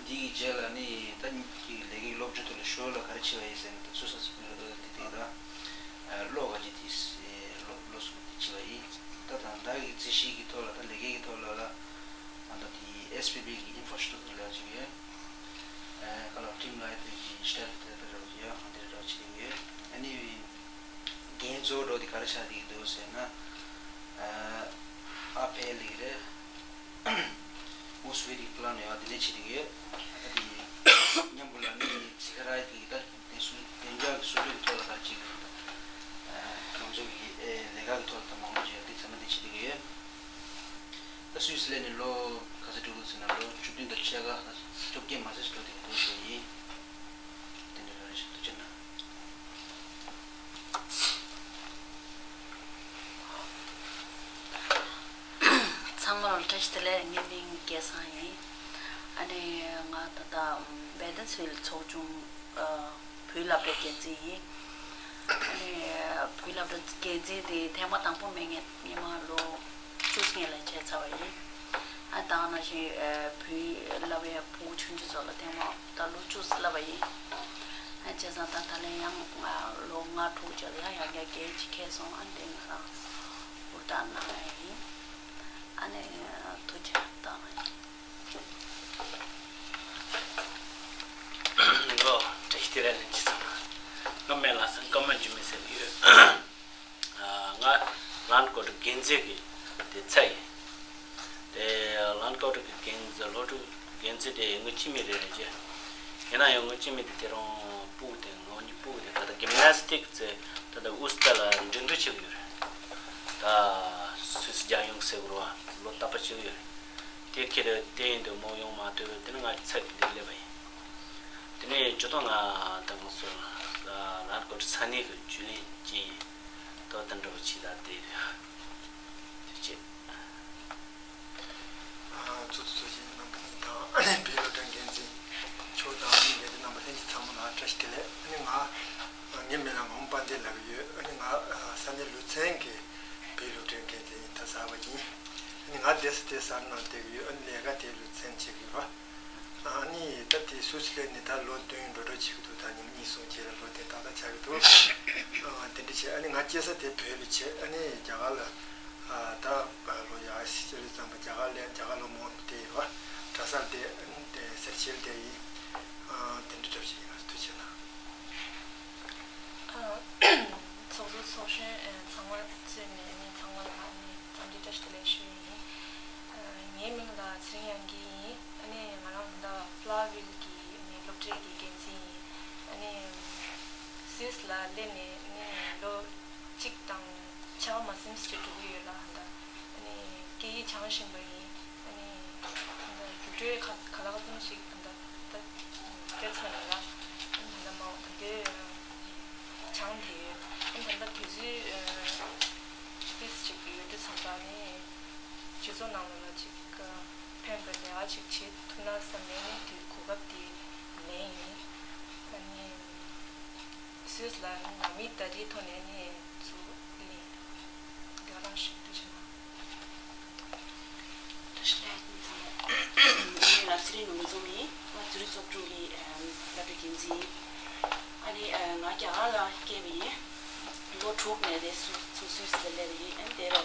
འདིའི་རྗེས་ལ་ཨ་ནི་ད་ལས་ཀའི་སློབ་སྦྱོང་ཐོག་ལ་ཞོར་ལ་ག་རེ་བྱེད་པ་ཡིན་ཟེར་ན། ད་སུད་སི་འདི་དེ་ད་གློག་ག་ཅི་དེ་གློག་གློག་སོགས་དེ་བྱས་པ་ཡིན། ད་ད་ད་གི་རྩིས་ཞིབ་ཀྱི་ཐོག་ལ་ད་ལས་ཀའི་ཐོག་ལ་ལ། ཨ་ད་དེ་ཨེས་པི་བི་གི་ཨིན་ཕོ་སི་ཊི་ཊུ་ལ་ཅིག་ཡོད། ཨ་ཁ་ལ་ཊིམ་ལའིཊ་གི་ཤེལ་ཕི་དེ་འདྲ་ཡོད། ཨ་འདི་འདྲ་ཅིག་ཡོད། ཨ་ནི་འགན་གཙོ་བོ་འདྲ་བོ་དེ་ག་རེ་ཆགས་བསྡད་ཀྱི་འདུག་ཟེར་ན། ཨ་ ཨ་ཕའི་ལེགས་རེད། མོ་སུའི་རིགས་ལ་ནས་ཡང་དེ་འདྲ་བྱེད་ཀྱི་ཡོད། ཨ་དེ་མཉམ་པོ་ལ་ནི་ཚིག་ར་དེ་ད་དེ་སུ་བདེ་འཇགས་ཀྱི་སུ་ལུས་ཐོག་ལ་ད་ཅིག་ང་ཚོ་གི་ལས་ཀ་གི་ཐོག་ལ་ད་མང་པོ་བྱས་དེ་ཚང་མ་དེ་བྱེད་ཀྱི་ཡོད། ད་སུད་སི་སླེབས་ནས་ལོ་ག་ཚོད་འགྲོ་གི་ཟེར་ན་ལོ་བཅུ་བདུན་དང་ཕྱེད་ཀ་བཅོ་བརྒྱད་མ་ཟིན་འགྲོ་དེ་འདུག་ཞུ་ཡིན། དེ་འདྲ་རེད་ཞུ་ཐུགས་རྗེ་གནང་། ཚང་མ་ལ་བཀྲ་ཤིས་བདེ་ལེགས། ངའི་མིང་སྐལ་བཟང་ཡིན། ཨ་ནི་ང་ད་ལྟ་བེ་ཏན་སི་ཝིལ་ཚོགས་ཆུང་བོད་སློབ་གྲྭའི་འགན་འཛིན་ཡིན། ཨ་ནི་བོད་སློབ་གྲྭའི་འགན་འཛིན་དེ་ཐེངས་མ་དང་པོ་མེད། ངས་སྔོན་མ་ལོ་བཅུ་སྔོན་ལ་བྱས་ཚར་བ་ཡིན། ཨ་ད་ག་ནང་བཞིན་བོད་སློབ་གྲྭའི་ཕྲུ་གུ་ཆུང་ཆུང་ཚོ་ལ་ཐེངས་མ་ད་ལོ་བཅུ་བསླབས་པ་ཡིན། ཨ་བྱས་ཙང་ད་ད་ལན་ཡང་ལོ་ལྔ་དྲུག་ཅིག་ལ་ཡང་ཡང་བསྐྱར་འགན་ཅིག་འཁྱེར་སོང་། ཨ་དེ་ང་རང་ཧུར་ཐག་གནང་ཡ་ཡིན། ཨ་ནི་ཐུགས་རྗེ་གནང་། ལོ་བཀྲ་ཤིས་བདེ་ལེགས་ལྷན་རྒྱས་ཚང་མ། ང་སྨན་བླ་བསམ་ཀརྨ་འཇིགས་མེད་ཟེར་གྱི་ཡོད། ང་ལན་ཀོ་ཏི་འགན་འཛིན་གྱི་དེ་ཚ་ཡིན། དེ་ལན་ཀོ་ཏི་གི་འགན་འཛིན་སློབ་ཕྲུག་འགན་འཛིན་དེ་ངའི་སྤྱི་མི་རེད་རེད་ཅེ། ཡིན་ན་ཡང་ངའི་སྤྱི་མི་དེ་དེ་རང་སྤུ་གུ་དེ་ངའི་སྤུ་གུ་དེ་ད་ལྟ་གིམ་ནེ་སི་ཊིག་ཟེར་ད་ལྟ་ཨུ་སི་ཏྲ་ལ་འགྲན་བསྡུར་བྱེད་ཀྱི་ཡོད་རེད། ད་སུད་སི་རྒྱལ་ཡོངས་ཟེར་དགོས་རེད་བ། ལོ་རྟག་པ་བྱེད་ཀྱི་ཡོད་རེད། དེ་ཁྱེད་རང་དེ་ཡིན་དུས་མོ་ཡོང་མ་ཐུབ། དེ་ནི་ང་ཚེ་འདི་སླེབས་པ་ཡིན། དེ་ནས་ཇོ་ཏོ་ང་དང་སོ་ལན་ཀོ་ཏི་ས་གནས་ཀྱི་ཇུས་ལེན་ཅན་དོ་དན་འགྲོ་ཆེ་ད་དེ་དུས་ཆེ། ཚོགས་གཙོ་ཚོགས་གཞོན་རྣམ་པ་གཉིས་དང་བོད་སློབ་གྲྭ་འགན་འཛིན་མཆོག་དང་ཨ་ནི་ལས་བྱེད་རྣམ་པ་ལྷན་རྒྱས་ཚང་མ་ལ་བཀྲ་ཤིས་བདེ་ལེགས། ཨ་ནི་ང་ངའི་མིང་ལ་ངག་དབང་དཔལ་ལྡན་ལབ་ཀྱི་ཡོད། ཨ་ནི་ང་ས་གནས་ལུ་ཚན་གྱི་བོད་སློབ་གྲྭའི་འགན་འཛིན་ཡིན་ད་ཟེར་བ་ཡིན། ཨ་ནི་ང་བསྡད་ས་དེ་གསར་ནང་བསྡད་ཀྱི་ཡོད། ཨ་ནི་ལས་ཀ་དེ་ལུ་ཚན་བྱེད་ཀྱི་ཡོད་པ། ཨ་ནི་ད་དེ་སུད་སི་སླེབས་ནས་ད་ལོ་བདུན་འགྲོ་འགྲོ་བྱེད་ཀྱི་འདུག་ད་ཉི་མ་གཉིས་གསུམ་རྗེས་ལ་ལོ་དེ་ཏག་ཏག་ཆགས་ཀྱི་འདུག་ཨ་དེ་འདྲ་བྱས། ཨ་ནི་ང་སྐྱེས་ས་དེ་བོད་ལ་བྱས། ཨ་ནི་རྒྱ་གར་ལ་ཨ་ད་ལོ་ཡག་ཤི་ཅི་རེད་བསམ་པ་རྒྱ་གར་ལ་རྒྱ་གར་ལོ་མང་པོ་བསྡད་ཡོད་པ། གྲྭ་སར་བསྡད། ཨ་ནི་དེ་སེར་བྱེས་ལ་བསྡད་ཡིན། ཨ་དེ་འདྲ་འདྲ་བྱས་ཡིན། ཐུགས་རྗེ་གནང་། ཚོགས་གཙོ་ཚོགས་གཞོན་ཚང་མ་གཙོས་ནས་ཨ་ནི་ཚང་མ་ལ་ཨ་ནི་འཚམས་འདྲི་བཀྲ་ཤིས་བདེ་ལེགས་ཞུ་ཡིན། ངའི་མིང་ལ་ཚེ་རིང་དབྱངས་སྐྱིད་ཡིན། ཨ་ནི་ང་རང་ད་ཕ་ལ་ཝིལ་གྱི་ཨ་ནི་སློབ་གྲྭའི་གི་འགན་འཛིན་ཡིན། ཨ་ནི་སུད་སི་ལ་སླེབས་ནས་ཨ་ནི་ལོ་གཅིག་དང་ཕྱེད་ཀ་མ་ཟིན་ཞིག་འགྲོ་གི་ཡོད་ལ། ད་ཨ་ནི་སྐད་ཡིག་སྦྱང་བཞིན་པ་ཡིན། ཨ་ནི་ད་རྒྱུགས་སྤྲོད་ག་ག་ལ་ག་ཙམ་ཞིག་ད་ད་སྤྲད་ཚར་ཡོད་ལ། ཨ་ནི་ད་ལྟ་མ་འོངས་ད་ལྟའི་སྦྱང་བསྡད་ཡོད། ཨ་ནི་ད་ལྟ་དུས་ཚོད་ཏོག་ཙམ་ཅིག་ཡོད་དུས་ཙམ་པ་ནི་སྤྱི་ཚོགས་ནང་ལོགས་ལ་ཅིག་ཕན་པའི་ལས་ཀ་ཅིག་བྱེད་ཐུབ་ན་བསམ་ནས་ནི་དུས་གོ་སྐབས་དེ་ལེན་ཡིན། ཨ་ནི་སུད་སི་ལ་ནང་མི་ཟླ་རེའི་ཐོག་ནས་ནི་ཚུར་ལེན། དེ་རང་ཞིག་ཏུ་ཕྱིན་ན། བཀྲ་ཤིས་བདེ་ལེགས་ཚང་མ། ངའི་མིང་ལ་ཚེ་རིང་ནོར་འཛོམས་ཡིན། ང་ཙུ་རིག་ཚོགས་ཆུང་གི་སློབ་གྲྭའི་འགན་འཛིན་ཡིན། ཨ་ནི་ང་རྒྱ་གར་ལ་སྐྱེས་པ་ཡིན། ལོ་དྲུག་ནས་དེ་སུད་སུད་སི་ལ་སླེབས་པ་ཡིན། ཨ་ནི་དེ་ལ་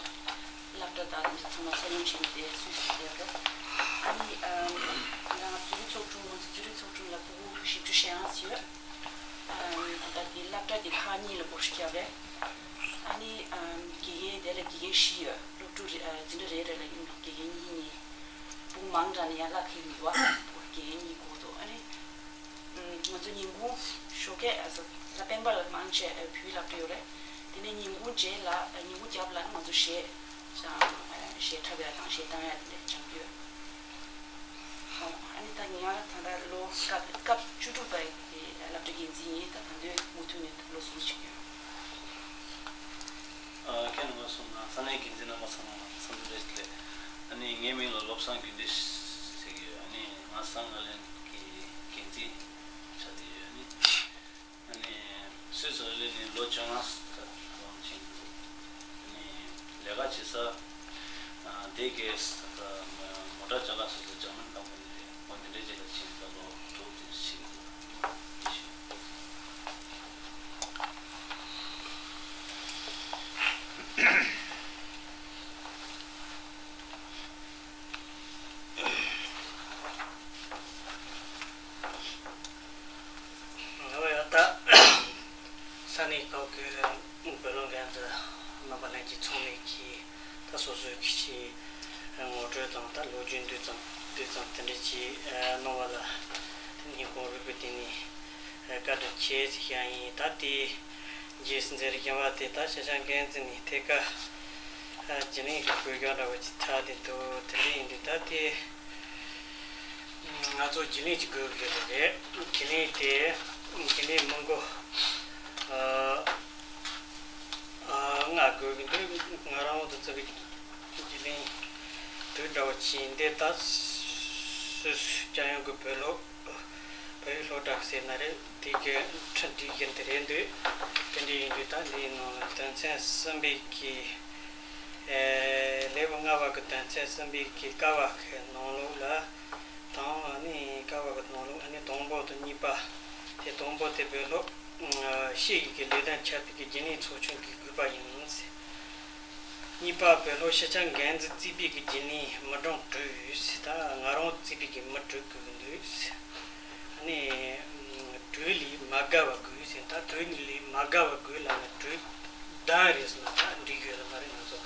སློབ་གྲྭ་དང་དེ་ཚང་མ་འཚོ་སྣོན་བྱས་ནས་དེ་སུད་སི་ལ་སླེབས་རེད། ཨ་ནི་ང་ཙུ་རིག་ཚོགས་ཆུང་ང་ཚོ་ཙུ་རིག་ཚོགས་ཆུང་ལ་ཕྲུ་གུ་བཞི་བཅུ་ཞེ་ལྔ་ཙམ་ཡོད། ད་ལྟ་དེ་སློབ་གྲྭ་དེ་ཁག་གཉིས་ལ་བགོ་བཤའ་བརྒྱབ་རེད། ཨ་ནི་དགེ་རྒན་དེ་ལ་དགེ་རྒན་བཞི་ཡོད། སློབ་ཕྲུག་རེ་འཛིན་གྲྭ་རེ་རེ་ལ་ཡིན་ན་དགེ་རྒན་གཉིས་གཉིས། ཕྲུ་གུ་མང་དྲགས་ན་ཡང་གླ་ཕོགས་མི་འདུག་དགེ་རྒན་གཉིས་དགོས་འདུག་ཨ་ནི་ང་ཚོ་ཉིན་གུང་ཞོགས་ཀས་ཨ་ཟ་ལ་སྤེན་པ་ལ་མང་ཆེ་བོད་སློབ་གྲྭ་ཡོད་རེད། དེ་ནས་ཉིན་གུང་རྗེས་ལ་ཉིན་གུང་རྒྱབ་ལ་ང་ཚོ་གཞས་གཞས་འཁྲབ་ཡ་དང་གཞས་བཏང་ཡ་དེ་འདྲ་སྦྱང་གི་ཡོད། ཨ་ནི་ད་ང་ད་ལྟ་ལོ་སྐབས་སྐབས་བཅུ་དྲུག་པའི་སློབ་གྲྭའི་འགན་འཛིན་ཡིན། ད་ད་དུང་མུ་མཐུད་ནས་ལོ་གསུམ་བྱེད་ཀྱི་ཡོད། ཨ་ཁྱེད་རྣམ་པ་གསུམ་དང་ས་གནས་འགན་འཛིན་རྣམ་པ་ཚང་མ་ལ་འཚམས་འདྲི་བཀྲ་ཤིས་བདེ་ལེགས། ཨ་ནི་ངའི་མིང་ལ་བློ་བཟང་རྒྱུན་གྲོས་ཟེར་གྱི་ཡོད། ཨ་ནི་ང་སང་ང་ལན་གྱི་འགན་འཛིན་ཆགས་བསྡད་ཡོད། ཨ་ནི་ཨ་ནི་སུད་སི་ལ་སླེབས་ནས་ལོ་བཅོ་ལྔ་ལྷག་ཙམ་ཕྱིན་འདུག་ཨ་ནི་ལས་ཀ་བྱེད་ས་ཨ་སྡེ་དགེ་ས་མོ་ཊ་ཅ་ལག་སོ་སོ་འཇར་མན་ཀམ་པ་ནི་རེད། འོ་འདི་འདྲའི་རྗེས་ལ་ཕྱིན་ད་ལོ་དྲུག་ཙམ་ཕྱིན་འདུག་ཨ་ནི་ང་ཡང་ད་ས་གནས་ཁག་གི་བོད་སློབ་འགན་འཛིན་རྣམ་པ་ལྷན་རྒྱས་ཚང་མས་ཀྱིས་ད་སོ་སོའི་ཀྱི་ ཙམ་དེ་འདྲ་ཅིག་གནང་བ་ལ་སྙིང་ཁོང་རུས་པའི་གཏིང་ནས་བཀའ་དྲིན་ཆེ་ཟེར་བཤད་ཡིན། ད་ལྟའི་རྗེས་སུ་མཛད་རིམ་བཞིན་པ་དེ་ད་ཤེས་བྱ་འགན་འཛིན་ནས་ཐད་ཀར་རྒྱུན་ལས་ཀྱི་བཀོད་སྐྱོང་འདྲ་བོ་ཅིག་ཆགས་བསྡད་འདུག་དེ་འདྲ་ཡིན་དུས་ད་ལྟའི་ང་ཚོ་རྒྱུན་ལས་ཅིག་དགོས་ཀྱི་རེད། རྒྱུན་ལས་དེ་རྒྱུན་ལས་མི་འགོ་ལྔ་དགོས་ཀྱི་འདུག་ང་རང་དུ་བརྩི་བའི་རྒྱུན་ལས་དྲུག་འདྲ་བོ་ཅིག་འདི་ད་སུད་སི་རྒྱལ་ཡོངས་ཀྱི་བོད་སློབ་བོད་ཡིག་སློབ་གྲྭ་ཟེར་ན་རེད། དེ་གི་ཁྲིད་འདི་གི་འདི་རེད་འདུག་དེ་འདྲ་ཡིན་དུས་ད་འདིའི་ནང་ལ་དོན་ཚན་གསུམ་པའི་གི་ལེའུ་ལྔ་པ་གི་དོན་ཚན་གསུམ་པའི་གི་ཀ་བ་གི་ནང་ལོགས་ལ་དང་ཨ་ནི་ཀ་བ་གི་ནང་ལོགས་ཨ་ནི་དང་པོ་དང་གཉིས་པ། དེ་དང་པོ་དེ་བོད་སློབ་ཕྱི་ཡི་གི་ལས་དོན་ཁྱབ་སྤེལ་གྱི་རྒྱུན་ལས་ཚོགས་ཆུང་གི་དགོས་པ་ཡིན། གཉིས་པ་བོད་སློབ་ཤེས་བྱ་འགན་འཛིན་རྩིས་སྤེལ་གྱི་རྒྱུན་ལས་མི་གྲངས་དྲུག་ད་ང་རང་རྩིས་སྤེལ་གྱི་མི་དྲུག་དགོས་ཀྱི་འདུག་ཨ་ནི་དྲུག་ལས་མ་བརྒལ་བ་དགོས་ཟེར། ད་དྲུག་ལས་མ་བརྒལ་བ་དགོས་ལབ་ན་དྲུག་ལྡན་རེད་ཟེར་ན་ད་འགྲིག་ཡོད་ལ་མ་རེད། ང་ཚོ་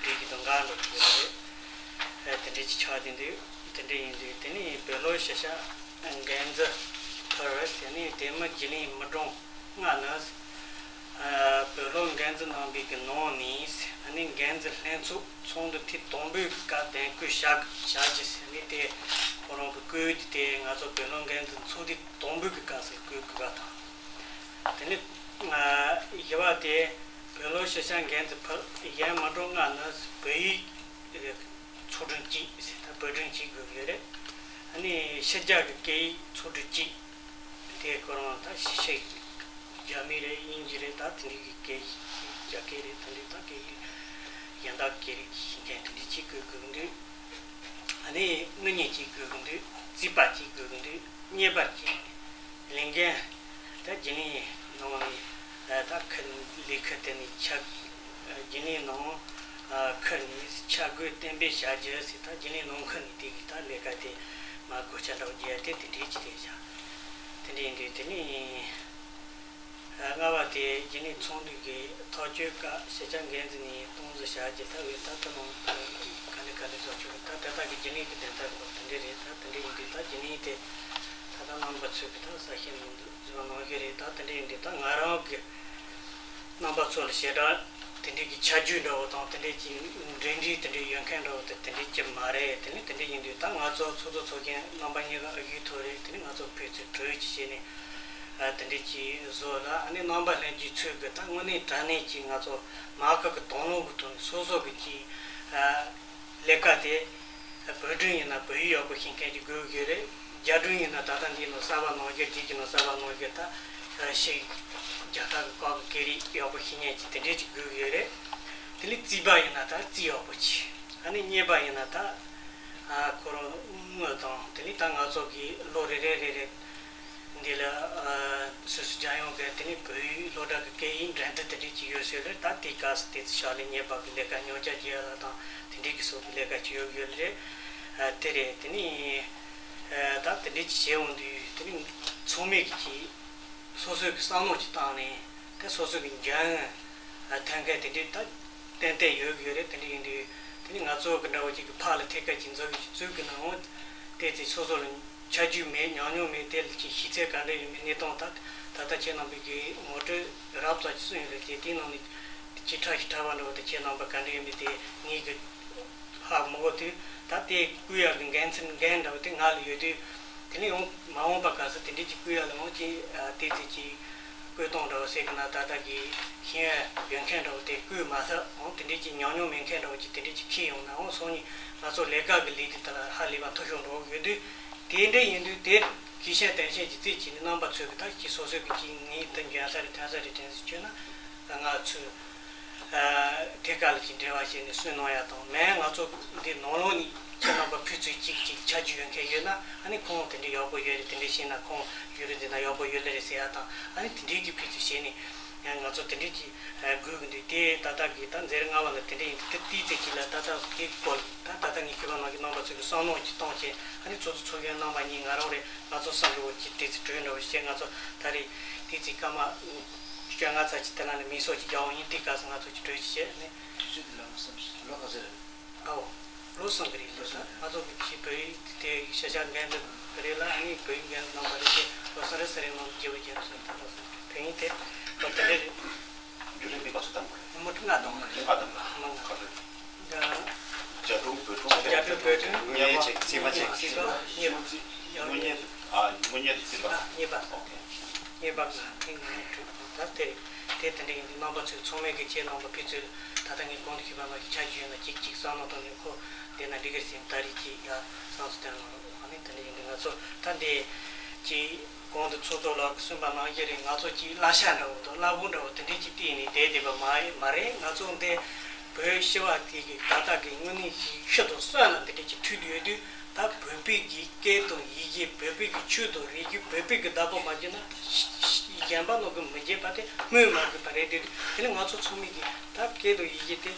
འགྲིག་གི་དང་འགལ་འགྲོ་གི་ཡོད་རེད། དེ་འདྲ་ཅིག་ཆགས་བསྡད་འདུག་དེ་འདྲ་ཡིན་དུས་དེ་ནི་བོད་སློབ་ཤེས་བྱ་འགན་འཛིན་ཕུར་ཟེར་ནས་དེ་མི་རྒྱུན་ལས་མི་གྲངས་ལྔ་ནི། བོད་སློབ་འགན་འཛིན་རྣམ་པའི་གི་ནང་ནས་ཨ་ནི་འགན་འཛིན་ལྷན་ཚོགས་ཚོགས་འདུ་ཐེངས་དང་པོའི་སྐབས་གདན་སྐུ་བཞག་བཞག་རྒྱུ་ཟེར་ནས་དེ་ཁོ་རང་གི་བསྐོས་རྒྱུ་དེ་ང་ཚོ་བོད་སློབ་འགན་འཛིན་ཚོགས་འདུ་དང་པོའི་གི་སྐབས་སུ་བསྐོས་དགོས་པ་དང་། དེ་ནས་བཞི་པ་དེ་བོད་སློབ་ཤེས་བྱ་འགན་འཛིན་ཕུར་གཞན་མི་གྲངས་ལྔ་ནི་བོད་ཡིག་ཚོགས་དྲུང་གཅིག་ཟེར། ད་བོད་དྲུང་གཅིག་དགོས་ཀྱི་ཡོད་རེད། ཨ་ནི་ཕྱི་རྒྱལ་གྱི་སྐད་ཡིག་ཚོགས་དྲུང་གཅིག་དེ་ཁོ་རང་ད་ཕྱི་ཕྱི་རྒྱ་མི་རེད། དབྱིན་ཇི་རེད། ད་དེ་འདྲའི་གི་སྐད་ཡིག་རྒྱ་སྐད་རེད། དེ་འདྲའི་ད་སྐད་ཡིག་གཞན་དག་སྐད་རིགས་ཤེས་མཁན་དེ་འདྲའི་གཅིག་དགོས་དགོས་འདུག་ཨ་ནི་དངུལ་གཉེར་གཅིག་དགོས་ཀྱི་འདུག་རྩིས་པ་གཅིག་དགོས་ཀྱི་འདུག་གཉེར་པ་གཅིག་ལས་འགན་ད་རྒྱུན་ལས་ནང་ནས་ད་ཁུར་ལས་ཁུར་དེ་ནས་ཆ་རྒྱུན་ལས་ནང་ཁུར་ནས་ཆ་བགོས་གཏན་འབེབས་བྱ་རྒྱུ་ཟེར། ད་རྒྱུན་ལས་ནང་ཁུལ་ནས་དེ་གི་ད་ལས་ཀ་དེ་མ་བགོ་བཤའ་འདྲ་བོ་རྒྱག་དེ་དེ་འདྲའི་ཅིག་དེ་བྱ། དེ་འདྲ་ཡིན་དུས་དེ་ནས། ལྔ་པ་དེ་རྒྱུན་ལས་ཚོགས་འདུ་གི་ཐག་གཅོད་སྐབས་ཤེས་བྱ་འགན་འཛིན་ནས་སྟོང་ཟད་བྱ་རྒྱུ་ལྟ་བུའི་ད་ལྟ་ནང་ག་ལེ་ག་ལེ་བཟོ་ཆོག་གི་ད་ད་ལྟ་གི་རྒྱུན་ལས་ཀྱི་བདེན་མཐའ་སྐོར་དེ་འདྲ་རེད། ད་དེ་འདྲ་ཡིན་དུས་ད་རྒྱུན་ལས་དེ་ད་ལྟ་རྣམ་པ་ཚོས་གི་ད་གསལ་བཤད་གནང་འདུག་བཟོས་པ་གནང་གི་རེད། ད་དེ་འདྲ་ཡིན་དུས་ད་ང་རང་གི་རྣམ་པ་ཚོ་ལ་ཞེ་དྲག་དེ་འདྲའི་གི་ཆ་རྒྱུས་འདྲ་བོ་དང་དེ་འདྲའི་གི་འབྲེལ་འདྲིས་དེ་འདྲའི་ཡོད་མཁན་འདྲ་བོ་དེ་དེ་འདྲའི་གི་མ་རེད། དེ་ནི་དེ་འདྲ་ཡིན་དུས་ད་ང་ཚོ་ཚོགས་གཙོ་ཚོགས་གཞོན་རྣམ་པ་གཉིས་ཀ་ཨ་ཁུའི་ཐོག་རེད། དེ་ནི་ང་ཚོ་ཕེབས་ཚུལ་གྲོས་ཀྱི་བྱས་ནས། ཨ་དེ་འདྲས་ཀྱིས་བཟོ་ལ། ཨ་ནི་རྣམ་པ་ལྷན་རྒྱས་ཚོས་ཀྱི་ད་དངོས་གནས་དྲང་གནས་ཀྱི་ང་ཚོ་མ་དཀར་གྱི་དོགས་སློང་གི་ཐོག་ནས་སོ་སོ་གི་ཀྱི་ཨ་ལས་ཀ་དེ་བོད་དོན་ཡིན་ན་བོད་ཡིག་ཡག་པོ་ཤེས་མཁན་ཅིག་དགོས་ཀྱི་རེད། རྒྱ་དོན་ཡིན་ན་ད་ལྟ་འདིའི་ནང་གསར་པ་ནང་བཞིན་འདི་གི་ནང་གསར་པ་ནང་བཞིན་ད་ཨ་ཤེས་རྒྱ་གར་གྱི་སྐད་གི་སྐད་རིགས་ཡག་པོ་ཤེས་མཁན་ཅིག་དེ་འདྲས་ཅིག་དགོས་ཀྱི་རེད། དེ་ལས་རྩིས་པ་ཡིན་ན་ད་རྩིས་ཡག་པོ་བྱེད། ཨ་ནི་གཉེར་པ་ཡིན་ན་ད་ཨ་ཁོ་རང་དངུལ་དང་དེ་ལས་ད་ང་ཚོ་གི་ལོ་རེ་རེ་རེ་རེ། འདི་ལ་ཨ་སུད་སི་རྒྱལ་ཡོངས་ཀྱི་དེ་ནས་བོད་ཡིག་སློབ་གྲྭ་གི་སྐད་ཡིག་འགྲན་བསྡུར་དེ་འདྲས་ཅིག་ཡོད་ཟེར་རེད། ད་དེའི་སྐབས་སུ་དེ་ཚོ་ཕྱག་ལས་གཉེར་པ་གི་ལས་ཀ་ཉོ་ཆ་རྒྱག་ཡ་ལ་དང་དེ་འདྲས་ཀྱི་སོགས་ཀྱི་ལས་ཀ་ཅིག་ཡོད་ཡོད་རེད། ཨ་དེ་རེད། དེ་ནས་ཨ་ད་དེ་འདྲས་ཅིག་བྱས་འོང་དུས་དེ་ནས་ཚང་མས་ཀྱི་ཅིག་སོ་སོའི་གི་བསམ་བློ་ཅིག་བཏང་ནས་ད་སོ་སོའི་གི་འཇོན་ཐང་ག་དེ་འདྲས་ད། ཏན་ཏན་ཡོད་ཀྱི་ཡོད་རེད། དེ་འདྲ་ཡིན་དུས་དེ་ནི་ང་ཚོ་གི་འདྲ་བོ་ཅིག་གི་ཕར་ལ་ཐད་ཀ་ཅིག་འཛུགས་ཀྱི་བཙུགས་ཀྱི་ནའང་དེ་ཚེ་སོ་སོ་ལ་ཆ་རྒྱུས་མེད། ཉམས་མྱོང་མེད། དེ་ལ་ཅིག་ཤེས་ཚད་ག་འདྲ་ཡོད་མེད་གནས་སྟངས་ད་ད་ལྟ་ཁྱེད་རྣམ་པས་ཀྱི་ངོ་སྤྲོད་རབ་ཙམ་ཅིག་གསུངས་ཡོད་རེད། དེ་དེའི་ནང་ནས་ཅིག་ཕྲ་ཞིག་ཕྲ་བ་འདྲ་བོ་དེ་ཁྱེད་རྣམ་པ་ག་འདྲ་ཡོད་མེད་དེ་ངས་ཀྱི་ཧ་མ་གོ་དུས་ད་དེ་བསྐུལ་ཡག་གི་འགན་འཛིན་འགན་འདྲ་བོ་དེ་ང་ལ་ཡོད་དུས། དེ་ནས་ཡང་མ་འོངས་པ་ག་ས་དེ་འདྲས་ཀྱི་བསྐུལ་ཡག་ལ་འོང་ཅིག་ཨ་དེ་ཚེ་ཅིག་བསྐུལ་གཏོང་འདྲ་བོ་ཟེར་གི་ན་ད་ལྟ་གི་ཤེས་ཡོན་ཡོད་མཁན་འདྲ་བོ་དེ་བསྐུལ་མ་ཐུབ་འོང་། དེ་འདྲས་ཀྱི་ཉམས་མྱོང་མེད་མཁན་འདྲ་བོ་ཅིག་དེ་འདྲས་ཅིག་ཁྱེར་ཡོང་ན་འོང་སོང་ནས་ང་ཚོ་ལས་ཀ་གི་ལས་དེ་དག་ལ་ཧ་ལས་པ་མཐོ་ཤོས་འགྲོ་གི་ཡོད་དུས། དེ་འདྲས་ཡིན་དུས་དེ་གི་ཤེས་དོན་ཤེས་ཀྱི་རྩིས་ཀྱི་ནི་རྣམ་པ་ཚོས་གི་ད་ཀྱི་སོ་སོའི་གི་ཅིག་ངས་དེ་འཇོན་ས་རེད་ཐོན་ས་རེད་དྲན་ཟེར་བྱོས་ན་ང་ཚོས། ཨ་ཐད་ཀར་ལ་ཅིག་འབྲེལ་བ་བྱས་ནས་སུན་གནང་ཡ་དང་མེད། ང་ཚོ་འདི་ནང་ལོགས་ནས་ཁྱེད་རྣམ་པ་ཕུལ་ཚུལ་གཅིག་གཅིག་ཆ་རྒྱུས་ཡོད་མཁན་ཡོད་ན་ཨ་ནི་ཁོང་དེ་འདྲ་ཡག་པོ་ཡོད་རེད། དེ་འདྲ་ཤེས་ན་ཁོང་ཡུ་རུ་འཛིན་ན་ཡག་པོ་ཡོད་ལེ་རེད་ཟེར་ཡ་དང་ཨ་ནི་དེ་འདྲའི་གི་ཕུལ་ཚུལ་བྱས་ནས་ང་ཚོ་དེ་འདྲའི་གི་དགོས་ཀྱི་འདུག་དེ་ད་ལྟ་གི་ད་མཛད་རིམ་ལྔ་པ་ལ་དེ་འདྲ་ཡིན་དུས་དེ་ཏིག་ཙམ་ཅིག་ལ་ད་ལྟ་དེ་སྐོར་ད་ད་ལྟ་ངས་ཁྱོད་རང་ནང་གི་རྣམ་པ་ཚོ་གི་བསམ་བློ་ཅིག་གཏོང་བྱས་ཨ་ནི་ཚོགས་གཙོ་ཚོགས་གཞོན་རྣམ་པ་གཉིས་ང་རང་རེད། ང་ཚོ་བསམ་བློ་ཅིག་ཏིག་ཙམ་གྲོས་འདྲ་བོ་བྱས་ང་ཚོ་ད་རེས་ཏིག་ཙམ་སྐར་མ་བཅོ་ལྔ་ཙམ་ཅིག་དེ་ལ་ནི་མིང་གསོལ་ཅིག་རྒྱག་འོང་ཡིན། དེའི་སྐབས་སུ་ང་ཚོ་ཅིག་གྲོས་ཅིག་བྱས་ནས། དུས་ཚོད་འདི་ལ་མ་བསམ་ཞིག་ལོ་ག་ཚོད་རེད། ཨའོ། ལོ་གསུམ་གྱི་རིང་དུ་ད་ང་ཚོ་གི་ཕྱི་བོད་ཡིག་དེ་ཤ་ཤ་འགན་འདི་རེད་ལ། ཨ་ནི་བོད་ཡིག་འགན་གནང་བ་རེད། དེ་ལོ་གསར་རེ་གསར་རེ་ནང་བརྗེ་བོ་བརྗེ་སོང་། ད་ལོ་གསར་དེ་ཡིན་དེ་ལོ་དེ་འདྲ་རེད། འགྲུལ་རིག་པའི་ག་ཚོད་བཏང་དགོས་རེད། མི་ལྔ་བཏང་བ་རེད། ལྔ་བཏང་བ། ལྔ་བཏང་བ་རེད། རྒྱ་སྒྲུང་བོད་སྒྲུང་རྒྱ་སྒྲུང་བོད་སྒྲུང་དངོས་གནས་ཆེ་ཚིག་མ་ཆེ་ཚིག་པ་གཉིས་པ། དངོས་གནས་ཨ་དངོས་གནས་ཚིག་པ་གཉིས་པ། ཨོ་ཁེ། ངེས་པར་ང་ཐེངས་ང་ནས་གྲུབ་ད་དེ་རེད། དེ་དེ་འདྲ་ཡིན་དུས་རྣམ་པ་ཚོས་ཚང་མས་ཀྱི་ཁྱེད་རྣམ་པ་ཕན་ཚུན་ད་ལྟ་ངས་གོང་དུ་ཞུས་པ་ནང་བཞིན་ཆ་རྒྱུས་ཡོད་ན་གཅིག་གཅིག་བསམ་བློ་གཏོང་ནས་ཁོ་བསྡད་ན་འགྲིག་གི་རེད་ཟེར། ད་རེས་ཀྱི་ཡ་བསམ་ཚུལ་བཏོན་ལ་ཨ་ནི་དེ་འདྲ་ཡིན་དུས་ང་ཚོ་ད་འདི་ཀྱི་གོང་དུ་ཚོགས་གཙོ་ལགས་ཀྱིས་གསུངས་པ་ནང་བཞིན་རེད། ང་ཚོ་ཀྱི་གླ་ཆ་འདྲ་བོ་དང་གླ་ཕོགས་འདྲ་བོ་དེ་འདྲ་ཅིག་བལྟས་ནས་བསྡད་བསྡད་པ་མ་མ་རེད། ང་ཚོ་འདི་བོད་སྤྱི་བ་དེ་གི་ད་ལྟ་གི་དངོས་གནས་ཀྱི་ཤི་དང་གསོན་ལ་འདི་འདྲ་ཅིག་ཐུག་ཡོད་དུས། ད་བོད་པའི་གི་སྐད་དང་ཡི་གེ། བོད་པའི་གི་ཆོས་དང་རིག་གཞུང་། བོད་པའི་གི་བདག་པོ་མ་བྱས་ན་གཞན་པ་ནང་གི་མི་བྱེད་པ་དེ་སྨོས་མ་དགོས་པ་རེད། དེ་དེ་ནི་ང་ཚོ་ཚང་མའི་གི་ད་སྐད་དང་ཡི་གེ་དེ་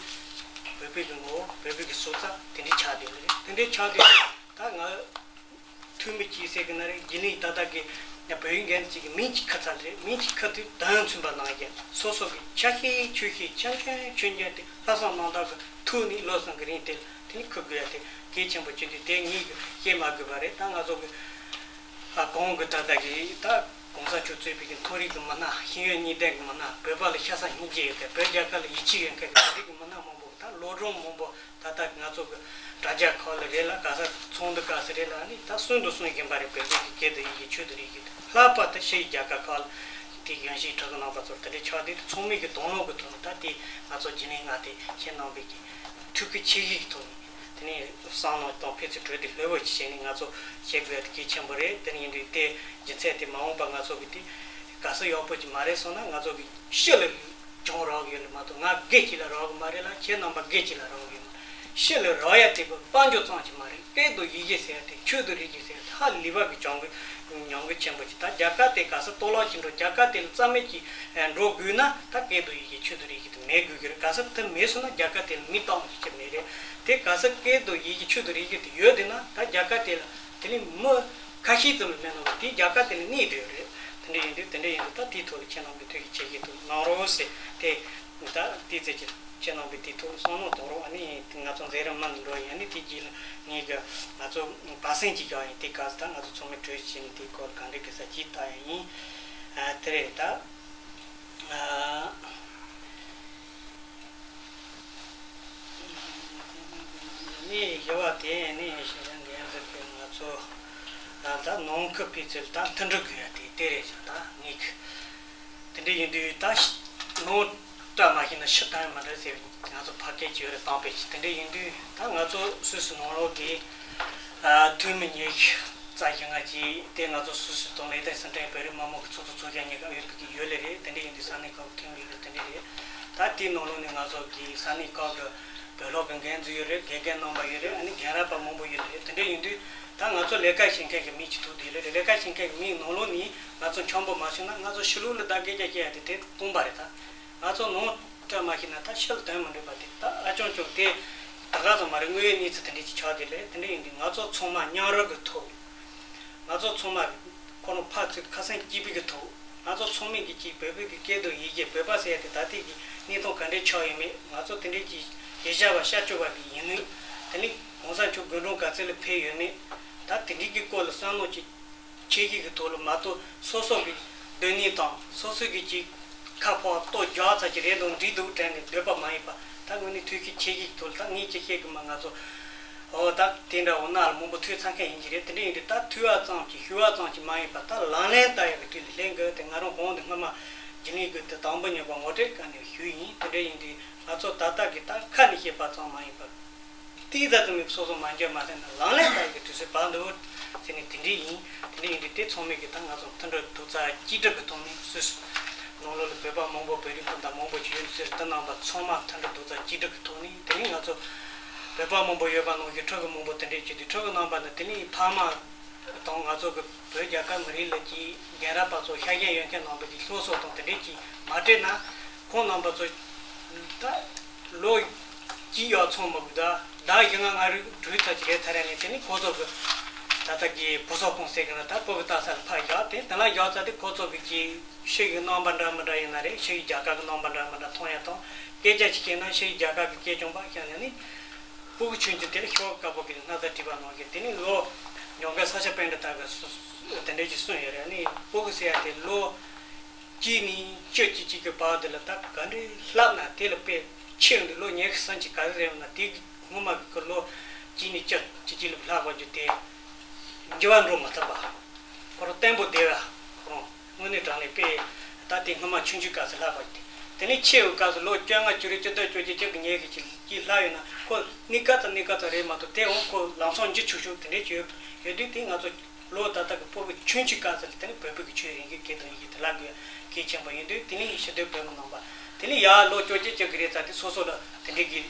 བོད་པའི་གི་ངོ་བོ། བོད་པའི་གི་སྲོག་རྩ་དེ་འདྲའི་ཆགས་བསྡད་ཡོད་རེད། དེ་འདྲའི་ཆགས་བསྡད་ད་ང་འཐུས་མི་གཅིག་ཟེར་གི་ན་རེད། རྒྱུན་ལས་ད་ལྟ་གི་བོད་ཡིག་འགན་གཅིག་གི་མིང་གཅིག་ཁུར་ཚར་རེད། མིང་གཅིག་ཁུར་དུས་དོན་མཚོན་པ་གནང་རྒྱུ། སོ་སོ་གི་ཆ་ཤས་ཆོས་ཤས་ཆ་མཐུན་ཆོས་འབྱུང་དེ་ལྷག་བསམ་རྣམ་དག་གི་ཐོག་ནས་ལོ་གསུམ་གི་རིང་དེ་དེ་ནི་ཁུར་དགོས་ཡ་དེ་གལ་ཆེན་པོ་བྱུང་དུས། དེ་ངས་བཤད་མ་དགོས་པ་རེད། ད་ང་ཚོ་གི་ཨ་གོང་གི་ད་ལྟ་གི་ད་གོང་ས་མཆོག་གཙོས་པའི་གི་མཐོ་རིམ་གི་མི་སྣ། ཤེས་ཡོན་གཉིས་ལྡན་གི་མི་སྣ། བོད་པ་ལ་ཤ་ཚ་སྙིང་རྗེ་ཡོད་མཁན། བོད་རྒྱལ་ཁབ་ལ་ཡིད་ཆེས་ཡོད་མཁན་གི་མཐོ་རིམ་གི་མི་སྣ་མང་པོ། ད་ལྟ་ང་ཚོ་གི་དྲ་རྒྱ་ཁག་ལ་རེད་ལ། ག་ས་ཚོགས་འདུ་ག་ས་རེད་ལ། ཨ་ནི་ད་གསུང་དང་གསུང་བཞིན་པ་རེད། བོད་པའི་གི་སྐད་དང་ཡི་གེ། ཆོས་དང་རིག་གཞུང་། ལྷག་པར་དུ་ཕྱིའི་རྒྱལ་ཁབ་ཁག་ལ་དེ་གཞོན་སྐྱེས་ཕྲུ་གུ་རྣམ་པ་ཚོར་དེ་འདྲའི་ཆགས་དུས། ཚང་མའི་གི་དོ་སྣང་གི་ཐོག་ནས། ད་དེ་ང་ཚོ་རྒྱུན་ལས་ལྔ་དེ་ཁྱེད་རྣམ་པའི་གི་ཐུགས་ཁུར་ཆེ་བཞེས་ཀྱི་ཐོག་ནས། དེ་ནས་བསམ་བློ་གཏོང་། ཕན་ཚུན་གྲོས་བསྡུར་ལྷོད་པོ་ཅིག་བྱས་ནས་ང་ཚོ་བྱེད་དགོས་ཡ་དེ་གལ་ཆེན་པོ་རེད། དེ་ནས་ཡིན་དུས་དེ་རྒྱུ་མཚན་དེ་མ་འོངས་པ་ང་ཚོ་གི་དེ་ག་ས་ཡག་པོ་ཅིག་མ་རེད་སོང་ན། ང་ཚོ་གི་ཕྱི་ལ་གྱོང་རག་གི་ཡོད་ལ་མ་གཏོགས། ང་སྒེར་གཅིག་ལ་རག་གི་མ་རེད་ལ། ཁྱེད་རྣམ་པ་སྒེར་གཅིག་ལ་རག་གི་ཡོད་མ་རེད། ཕྱི་ལ་རག་ཡ་དེ་དཔལ་འབྱོར་ཙམ་ཅིག་མ་རེད། སྐད་དང་ཡི་གེ་ཟེར་ཡ་དེ། ཆོས་དང་རིག་གཞུང་ཟེར་ཡ་དེ་ཧ་ལས་པ་གི་གྱོང་གུད་ཉམས་རྒུད་ཆེན་པོ་ཅིག་ད་རྒྱལ་ཁབ་དེ་ག་ས་གཏོར་བརླག་ཅིག་འགྲོ། རྒྱལ་ཁབ་དེ་ལ་རྩ་མེད་ཅིག་འགྲོ་དགོས་ན། ད་སྐད་དང་ཡི་གེ། ཆོས་དང་རིག་གཞུང་དེ་མེད་དགོས་ཀྱི་རེད། ག་ས་དེ་མེད་སོང་ན་རྒྱལ་ཁབ་དེ་ལ་མི་རྟག་པ་ཅིག་ཅིག་མེད་རེད། དེ་ག་ས་སྐད་དང་ཡི་གེ། ཆོས་དང་རིག་གཞུང་དེ་ཡོད་བསྡད་ན། ད་རྒྱལ་ཁབ་དེ་ལ་དེ་ནི་མི་ཁ་ཤས་ཙམ་ལས་མེད་ནོ་དེ་རྒྱལ་ཁབ་དེ་ལ་གནས་བསྡད་ཡོད་རེད། དེ་འདྲ་ཡིན་དུས། དེ་འདྲ་ཡིན་དུས་ད་དེའི་ཐོག་ལ་ཁྱེད་རྣམ་པས་ཐུགས་ཀྱི་ཆེ་བཞེས་ཐུགས་གནང་རོགས་ཟེར། དེ་ད་དེའི་ཚེ་ཀྱི་ཁྱེད་རྣམ་པས་དེའི་ཐོག་ལ་བསམ་བློ་གཏོང་རོགས། ཨ་ནི་ང་ཚོ་མཛད་རིམ་མུ་མཐུད་འགྲོ་ཡིན། ཨ་ནི་དེ་རྗེས་ལ་ངས་ཀྱི་ང་ཚོ་བར་གསེང་ཅིག་བཞག་ཡིན། དེ་ག་ས་ད་ང་ཚོ་ཚང་མས་གྲོས་བྱས་ནས་དེའི་སྐོར་གང་འདྲ་གི་ས་ཅིག་ལྟ་ཡ་ཡིན། ཨ་དེ་རེད། ད་ཨ་ནི་ཞུ་བ་དེ་ནི་ཞེ་དྲག་འགན་འཛིན་པས་ང་ཚོ་ད་ནང་ཁུལ་སྤེལ་ཚུལ་ད་མཐུན་སྒྲིལ་དགོས་ཡ་དེ་དེ་རེད་ཤག་ད་ངས་གི་དེ་འདྲ་ཡིན་དུས་ད་ནང་བཀྲ་མ་ཤིས་ན་ཕྱི་དོན་མི་འགྲུབ་ཟེར་བའི་ང་ཚོ་ཕལ་སྐད་ཅིག་ཡོད་རེད། དམ་དཔེ་ཅིག་དེ་འདྲ་ཡིན་དུས་ད་ང་ཚོ་སུད་སི་ནང་ལོགས་ཀྱི་ཨ་འཐུས་མི་ཉི་ཤུ་རྩ་བཞི་ལྔ་ཅིག་དེ་ང་ཚོ་སུད་སི་དང་ལེག་ཏེན་སི་ཊན་བོད་རིགས་མི་མང་གི་ཚོགས་གཙོ་ཚོགས་ཆེན་གཉིས་ཀ་ཡོད་པའི་གི་ཡོད་ལེ་རེད། དེ་འདྲ་ཡིན་དུས་ས་གནས་ཁག་གི་འཐུས་མི་ཡོད་ལེ་དེ་འདྲ་རེད། ད་དེའི་ནང་ལོགས་ནས་ང་ཚོ་གི་ས་གནས་ཁག་གི་བོད་ལོག་གི་འགན་འཛིན་ཡོད་རེད། དགེ་རྒན་རྣམ་པ་ཡོད་རེད། ཨ་ནི་རྒན་རབས་པ་མང་པོ་ཡོད་ལེ་རེད། དེ་འདྲ་ཡིན་དུས་ད་ང་ཚོ་ལས་ཀ་བྱེད་མཁན་གྱི་མི་གཅིག་ཐུག་བསྡད་ལེ་རེད། ལས་ཀ་བྱེད་མཁན་གྱི་མིའི་ནང་ལོགས་ནས་ང་ཚོ་འཆམ་པོ་མ་བྱུང་ན། ང་ཚོ་ཕྱི་ལོགས་ལ་ད་སྐད་ཆ་བཤད་ཡ་དེ་དེ་སྟོང་པ་རེད། ད་ང་ཚོ་ནང་བཀྲ་མ་ཤིས་ན་ད་ཕྱི་ལ་དོན་མི་འགྲུབ་པ་དེ་ད་ཨ་ཅང་ཅང་དེ་ད་ག་ཙམ་མ་རེད། དངོས་ཡོད་གནས་ཚུལ་དེ་འདྲ་ཅིག་ཆགས་བསྡད་ལེ་རེད། དེ་འདྲ་ཡིན་དུས་ང་ཚོ་ཚང་མ་མཉམ་རུབ་ཀྱི་ཐོག་ང་ཚོ་ཚང་མ་ཁོ་རང་ཕར་ཚུར་ཁ་སེམས་གཅིག་པའི་གི་ཐོག་ང་ཚོ་ཚང་མས་ཀྱི་ཅིག་བོད་པའི་གི་སྐད་དང་ཡི་གེ། བོད་པ་ཟེར་ཡ་དེ་ད་ལྟའི་གི་གནས་སྟངས་ག་འདྲས་ཆགས་ཡོད་མེད། ང་ཚོ་དེ་འདྲས་ཀྱི་གཞིས་ཆགས་པ་ཤར་ཕྱོགས་པ་གི་ཡིན་ནོ། དེ་ནི་གོང་ས་མཆོག་དགུང་གྲངས་ག་ཚོད་ལ་ཕེབས་ཡོད་མེད། ད་དེ་འདྲས་ཀྱི་སྐོར་ལ་བསམ་བློ་ཅིག་ཆེ་བཞེས་ཀྱི་ཐོག་ལ་མ་གཏོགས། སོ་སོ་གི་སྡོད་གནས་དང་སོ་སོ་གི་ཅིག་ཁ་ཕོག་ལྟོ་རྒྱག་ཚར་གྱི་རེད་དང་འགྲིག་འདུག་དྲན་ནས་སྡོད་པ་མ་ཡིན་པ། ད་དངོས་གནས་ཐུགས་ཁུར་ཆེ་བཞེས་ཀྱི་ཐོག་ལ་ད་ངས་ཅིག་བཤད་གི་མ། ང་ཚོ་ཨོ་ད་དེ་འདྲ་འོ་ན་ལ་མང་པོ་ཐོས་ཚར་མཁན་ཡིན་གྱི་རེད། དེ་འདྲ་ཡིན་དུས་ད་ཐོས་པ་ཙམ་གྱིས་ཞུ་བ་ཙམ་གྱིས་མ་ཡིན་པ། ད་ལག་ལེན་བསྟར་ཡག་གི་དུས་ལ་སླེབས་དགོས་དེ། ང་རང་གོང་དུ་སྔོན་མ་རྒྱུན་ལས་ཀྱི་དེ་དང་པོ་ཉིས་པ་ངོ་སྤྲོད་སྐབས་ནས་ཞུས་ཡིན། དེ་འདྲ་ཡིན་དུས་ང་ཚོ་ད་ལྟ་གི་ད་ཁ་ནས་བཤད་པ་ཙམ་མ་ཡིན་པར། ཏིག་ཙམ་དུ་མེད་སོ་སོ་མ་འཇོན་མ་ཟད་ན་ལག་ལེན་བསྟར་གྱི་དུས་ཚོད་བབས་འདུག་ཟེར་ནས་དེ་འདྲ་ཡིན། དེ་འདྲ་ཡིན་དུས་དེ་ཚང་མས་ཀྱི་ད་ང་ཚོ་མཐུན་སྒྲིལ་རྡོག་རྩ་གཅིག་སྒྲིལ་གྱི་ཐོག་ནས། སུད་སི་ནང་ལོགས་ལ་བོད་པ་མང་པོ་བོད་རིགས་སྤུན་ཟླ་མང་པོ་ཅིག་ཡོད་ཟེར། དེ་རྣམ་པ་ཚང་མ་མཐུན་སྒྲིལ་རྡོག་རྩ་གཅིག་སྒྲིལ་གྱི་ཐོག་ནས། དེ་ནས་ང་ཚོ་བོད་པ་མང་པོ་ཡོད་པ་ནང་བཞིན་ཕྲུ་གུ་མང་པོ་དེ་འདྲས་བྱེད་དུས། ཕྲུ་གུ་རྣམ་པ་ནི་དེ་ནས་ཕ་མ་དང་ང་ཚོ་གི་བོད་རྒྱལ་ཁབ་མི་རིགས་ལ་ཅིག་རྒན་རབས་པ་ཚོ་ཤ་ཞེན་ཡོད་མཁན་རྣམ་པ་ཀྱི་སློབ་གསོ་དང་དེ་འདྲས་ཅིག་མ་སྤྲད་ན། ཁོང་རྣམ་པ་ཚོ་ད་ལོ་གཅིག་ཡར་སོང་མ་དགོས། ད་ཟླ་བཞི་ལྔ་ལྔ་རེ་དྲུག་ཙམ་ཅིག་རེད་ཚར་ཡ་ནས་དེ་ནས་ཁོ་ཚོ་གི་ད་ལྟ་གི་བུ་གསོ་ཁང་ཟེར་གི་ན། ད་ཁོ་གི་ལྟ་ས་ལ་ཕར་བཞག་དེ་དེ་ལ་བཞག་ཚར་དུས་ཁོ་ཚོ་གི་ཅིག་ཕྱི་ཡི་རྣམ་པ་འདྲ་མི་འདྲ་ཡིན་ན་རེད། ཕྱི་ཡི་རྒྱལ་ཁབ་ཀྱི་རྣམ་པ་འདྲ་མི་འདྲ་མཐོང་ཡ་དང་། སྐད་ཆ་ཅིག་བཤད་ན་ཕྱི་ཡི་རྒྱལ་ཁབ་ཀྱི་སྐད་རྐྱང་པ་བཤད་ནས་ནི། སྤུ་གུ་ཆུང་ཆུང་དེ་ལ་ཤོག་དཀར་པོ་གི་སྣག་ཚ་བྲིས་པ་ནང་བཞིན། དེ་ནས་ལོ་ཉམས་མཁན་ས་སྐྱ་པཎྜི་ཏ་གིས་སུ་སུ་དེ་འདྲ་ཞིག་གསུངས་ཡོད་རེད། ཨ་ནི་སྤུ་གུ་ཟེར་ཡ་དེ་ལོ་གཅིག་ནས་བཅུ་གཅིག་གཅིག་གི་བར་དེ་ལ་ད་ག་འདྲས་ལྷག་ན། དེ་ལ་དཔེ་ཆེ་འདུག་ལོ་ཉི་ཤུ་སུམ་ཅུ་ག་ཚོད་རེད་ན། དེ་གི་སྔོན་མ་གི་ཁོ་ལོ་གཅིག་ནས་བཅུ་གཅིག་གཅིག་ལ་ལྷག་པ་རྒྱུ་དེ་འགྱུར་བ་འགྲོ་མ་ཐུབ་པ། ཁོ་རང་བརྟན་པོ་བསྡད་པ། ཁོ་རང་དངོས་གནས་དྲང་གནས་དཔེ་ད་དེ་སྔོན་མ་ཆུང་ཆུང་སྐབས་སུ་ལྷག་པ་དེ། དེ་ནས་ཆེ་བའི་སྐབས་སུ་ལོ་བཅོ་ལྔ་བཅུ་དྲུག་བཅུ་བདུན་བཅོ་བརྒྱད་བཅུ་གི་ཉེ་གི་ཅིག་ཅིག་ལྷག་ཡོད་ན། ཁོ་གནས་སྐབས་དང་གནས་སྐབས་དང་རེད་མ་གཏོགས། དེ་འོང་ཁོ་ལམ་སང་འགྱུར་ཆོག་ཆོག་དེ་འདྲས་ཅིག་ཡོད་ཡོད་དུས། དེ་ང་ཚོ་ལོ་ད་ལྟ་གི་སྤུ་གུ་ཆུང་ཆུང་སྐབས་སུ་ལ་དེ་ནས་བོད་ཕྲུག་གི་ཆོས་རིག་གི་སྐད་དང་ཡི་གེ་དེ་ལ་དགོས་གལ་ཆེན་པོ་ཡིན་དུས། དེ་ནས་ཕྱི་སྡོད་བོད་མི་རྣམ་པ། དེ་ནས་ཡར་ལོ་བཅོ་བརྒྱད་བཅོ་དགུ་རེད་ཙང་། དེ་སོ་སོ་ལ་དེ་འདྲས་ཀྱི་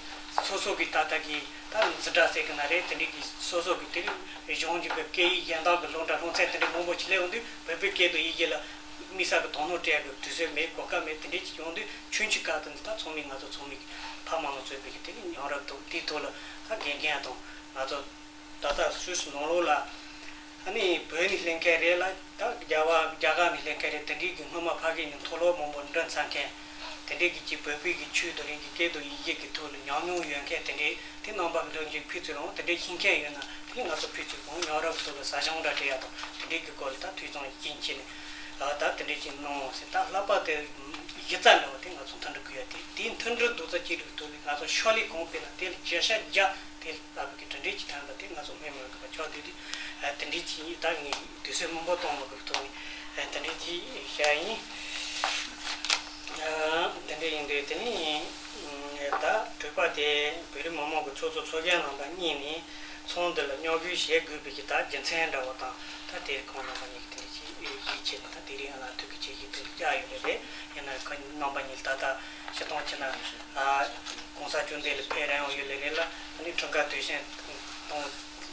སོ་སོ་གི་ད་ལྟ་གི་ད་འཛིན་གྲྭ་ཟེར་གི་ན་རེད། དེ་འདྲས་ཀྱི་སོ་སོ་གི་དེ་རིང་གཞུང་གི་སྐད་ཡིག་གཞན་དག་གི་སློབ་གྲྭ་སློབ་ཚན་དེ་འདྲས་མང་པོ་ཞིག་སླེབས་ཡོང་དུས། བོད་པའི་སྐད་དང་ཡི་གེ་ལ་དམིགས་བསལ་གྱི་དོ་སྣང་སྤྲད་ཡག་གི་དུས་ཚོད་མེད། གོ་སྐབས་མེད། དེ་འདྲས་ཅིག་ཡོང་དུས། ཆུང་ཆུང་སྐབས་དང་ད་ཚང་མས་ང་ཚོ་ཚང་མས་ཕ་མ་ལ་བཟོས་པའི་གི་དེ་ནི་མཉམ་རུབ་དང་དེའི་ཐོག་ལ་ད་དགེ་རྒན་དང་ང་ཚོ་ད་ལྟ་སུད་སི་ནང་ལོགས་ལ། ཨ་ནི་བོད་ནས་སླེབས་མཁན་རེད་ལ། ད་རྒྱ་བ་རྒྱ་གར་ནས་སླེབས་མཁན་རེད། དེ་འདྲའི་གི་སྔོན་མ་ཕ་གི་ནས་མཐོ་སློབ་མང་པོ་འགྲིམས་ཚར་མཁན། དེ་འདྲའི་གི་ཅིག་བོད་པའི་གི་ཆོས་དང་རིག་གི་སྐད་དང་ཡི་གེ་གི་ཐོག་ལ་ཉམས་མྱོང་ཡོད་མཁན་དེ་འདྲའི། དེ་རྣམ་པ་གི་འགྲོ་རྒྱུ་ཕུལ་ཚུལ་རང་དེ་འདྲའི་ཤེས་མཁན་ཡོད་ན། དེ་ང་ཚོ་ཕུལ་ཚུལ་གང་མཉམ་རུབ་ཐོག་ལ་ཟ་ཞང་འདྲ་སྤྲད་ཡག་དང་། དེ་འདྲའི་གི་སྐོར་ལ་ད་ཐུགས་བསམ་ཡིད་ཆེས་བྱས་ནས། ཨ། ད་དེ་འདྲའི་ཅིག་གནང་ཟེར། ད་ལྷག་པར་དེ་གཞི་རྩ་འདྲ་བོ་དེ་ང་ཚོ་མཐུན་སྒྲིལ་དགོས་ཡ་དེ། དེའི་མཐུན་སྒྲིལ་རྡོག་རྩ་གཅིག་སྒྲིལ་གྱི་ཐོག་ལ་ང་ཚོ་ཕྱག་ལས་གང་སྤེལ་ན་དེ་ལ་བརྒྱ་ཆ་བརྒྱ་དེ་ལ་བབ་གི་གྲུབ་འབྲས་ཅིག་ཐོན་པ་དེ་ང་ཚོ་སྨོས་མ་དགོས་པ་ཆགས་བསྡད་དུས། ཨ། དེ་འདྲའི་ཅིག་ད་ངས་དུས་ཚོད་མང་པོ་གཏོང་མ་དགོས་པའི་ཐོག་ནས། ཨ། དེ་འདྲའི་ཅིག་བཤད་ཡིན། ཨ། དེ་འདྲ་ཡིན་དུས་དེ་ནས་ད་གྲོས་པ་དེ་བོད་རིགས་མི་མང་གི་ཚོགས་གཙོ་ཚོགས་གཞོན་རྣམ་པ་གཉིས་ནས། ཚོགས་འདུ་ལ་མཉམ་ཞུགས་བྱེད་དགོས་པའི་གི་ད་རྒྱུ་མཚན་འདྲ་བོ་དང་། ད་དེ་ཁོང་རྣམ་པ་གཉིས་ཀྱིས་དེ་རིང་ཅིག་ཡིད་ཆེས་ནས། ད་དེ་རིང་ང་ལ་ཐུགས་ཀྱི་དཔྱད་གཞི་དེ་བསྐྱལ་ཡོད་རེད། ཡིན་ན་ཁོང་རྣམ་པ་གཉིས་ད་ལྟ་སྤྱིར་བཏང་བྱས་ན། ཨ། གོང་ས་བཅོམ་ལྡན་འདས་ཕེབས་རན་ཡོད་ལེ་རེད་ལ། ཨ་ནི་འཁྲུངས་སྐར་དུས་ཆེན་གཏོང་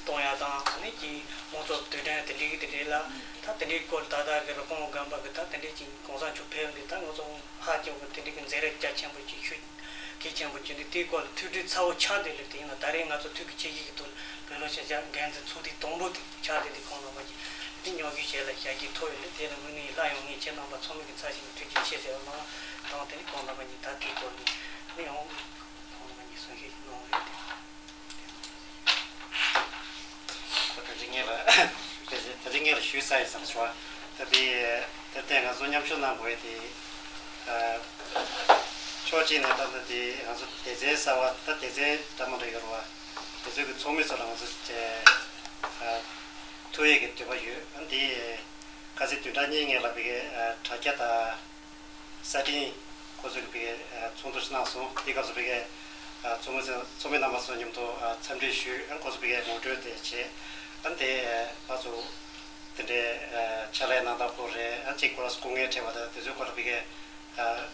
གཏོང་ཡ་དང་། ཨ་ནི་ཀྱི་དགོང་ཚོགས་དུས་དྲན་དེ་འདྲའི་གི་དེ་རེད་ལ། ད་དེ་འདྲའི་སྐོར་ད་ལྟ་གི་རི་ཀོན་དགོན་པ་གི་ད་དེ་འདྲའི་ཅིག་གོང་ས་མཆོག་ཕེབས་འདི་ད་ང་ཚོ་ཧ་ཅང་གི་དེ་འདྲའི་གི་མཛད་རྗེས་རྒྱ་ཆེན་པོ་ཅིག་ཞུ། གལ་ཆེན་པོ་བརྗོད་འདུག་དེའི་སྐོར་ལ་ཐུགས་འདྲི་ཚ་བོ་ཆགས་བསྡད་ལུགས་དེ་ཡིན་ན། ད་རེས་ང་ཚོ་ཐུགས་ཀྱི་དཔྱད་གཞི་གི་ཐོག་ལ་བོད་ལུང་སྤྱི་ཁྱབ་འགན་འཛིན་ཚོགས་སྡེ་དང་པོ་དེ་ཆགས་བསྡད་དེ། ཁོང་རྣམ་པ་གཉིས་དེ་མཉམ་ཞུགས་བྱས་ལ་བྱ་རྒྱུའི་ཐོག་ཡོད་ལུགས། དེ་ལ་དངོས་གནས་སླར་ཡང་ངས་ཁྱེད་རྣམ་པ་ཚང་མ་གི་ཚབ་བྱས་ནས་ཐུགས་རྗེ་ཆེ་ཟེར་བ་གནང་། དང་དེ་ནས་ཁོང་རྣམ་པ་གཉིས་ད་དེའི་སྐོར་ནས་དེ་ནས་ཡང་ཁོང་རྣམ་པ་གཉིས་གསུང་བཤད་གནང་བ་རེད་དེ། ད་རིང་ངེད་ལ་ད་རིང་ངེད་ལ་ཞུས་ས་ཡིན་བསམ་བྱུང་བ། ད་དེ་དེར་བརྟེན་ང་ཚོ་མཉམ་ཞུགས་གནང་དགོས་དེ། ཨ། ཕྱོགས་གཅིག་ནས་ད་ལྟ་དེ་ང་ཚོ་སྡེ་ཚན་གསར་བ། ད་སྡེ་ཚན་འདྲ་མི་འདྲ་ཡོད་རེད་བ། དེ་ཚོའི་གི་ཚོགས་མི་ཚོ་ལ་ང་ཚོ་ཨ། ཐུག་ཡས་ཀྱི་འདོད་པ་ཡོད། ཨ། དེ་ཁ་སང་བདུན་ཕྲག་གཉིས་སྔོན་ལ་ཕ་གིའི་ཨ། དྲ་རྒྱ་དང་གསར་འཕྲིན་ཁོ་ཚོས་ཕ་གིའི་ཨ། ཚོགས་འདུ་ཞིག་གནང་སོང་། དེའི་སྐབས་སུ་ཕ་གིའི་ཨ། ཚོགས་མི་ཚོ་ཚོགས་མི་རྣམ་པ་ཚོ་མཉམ་དུ་ཨ། འཚམས་འདྲི་ཞུས། ཨ། ཁོ་ཚོ་ཕ་གིའི་ངོ་སྤྲོད་དེ་བྱས། ཨ། དེ་ཨ། ཕར་ཚུར་དེ་འདྲའི་ཨ། ཕྱག་ལས་གནང་སྟངས་སྐོར་རེད། ཨ། གཅིག་ཁོ་རང་ཚོ་སྐུ་ངལ་འཕྲད་པ་དང་དེ་ཚོའི་སྐོར་ལ་ཕ་གིའི་ཨ།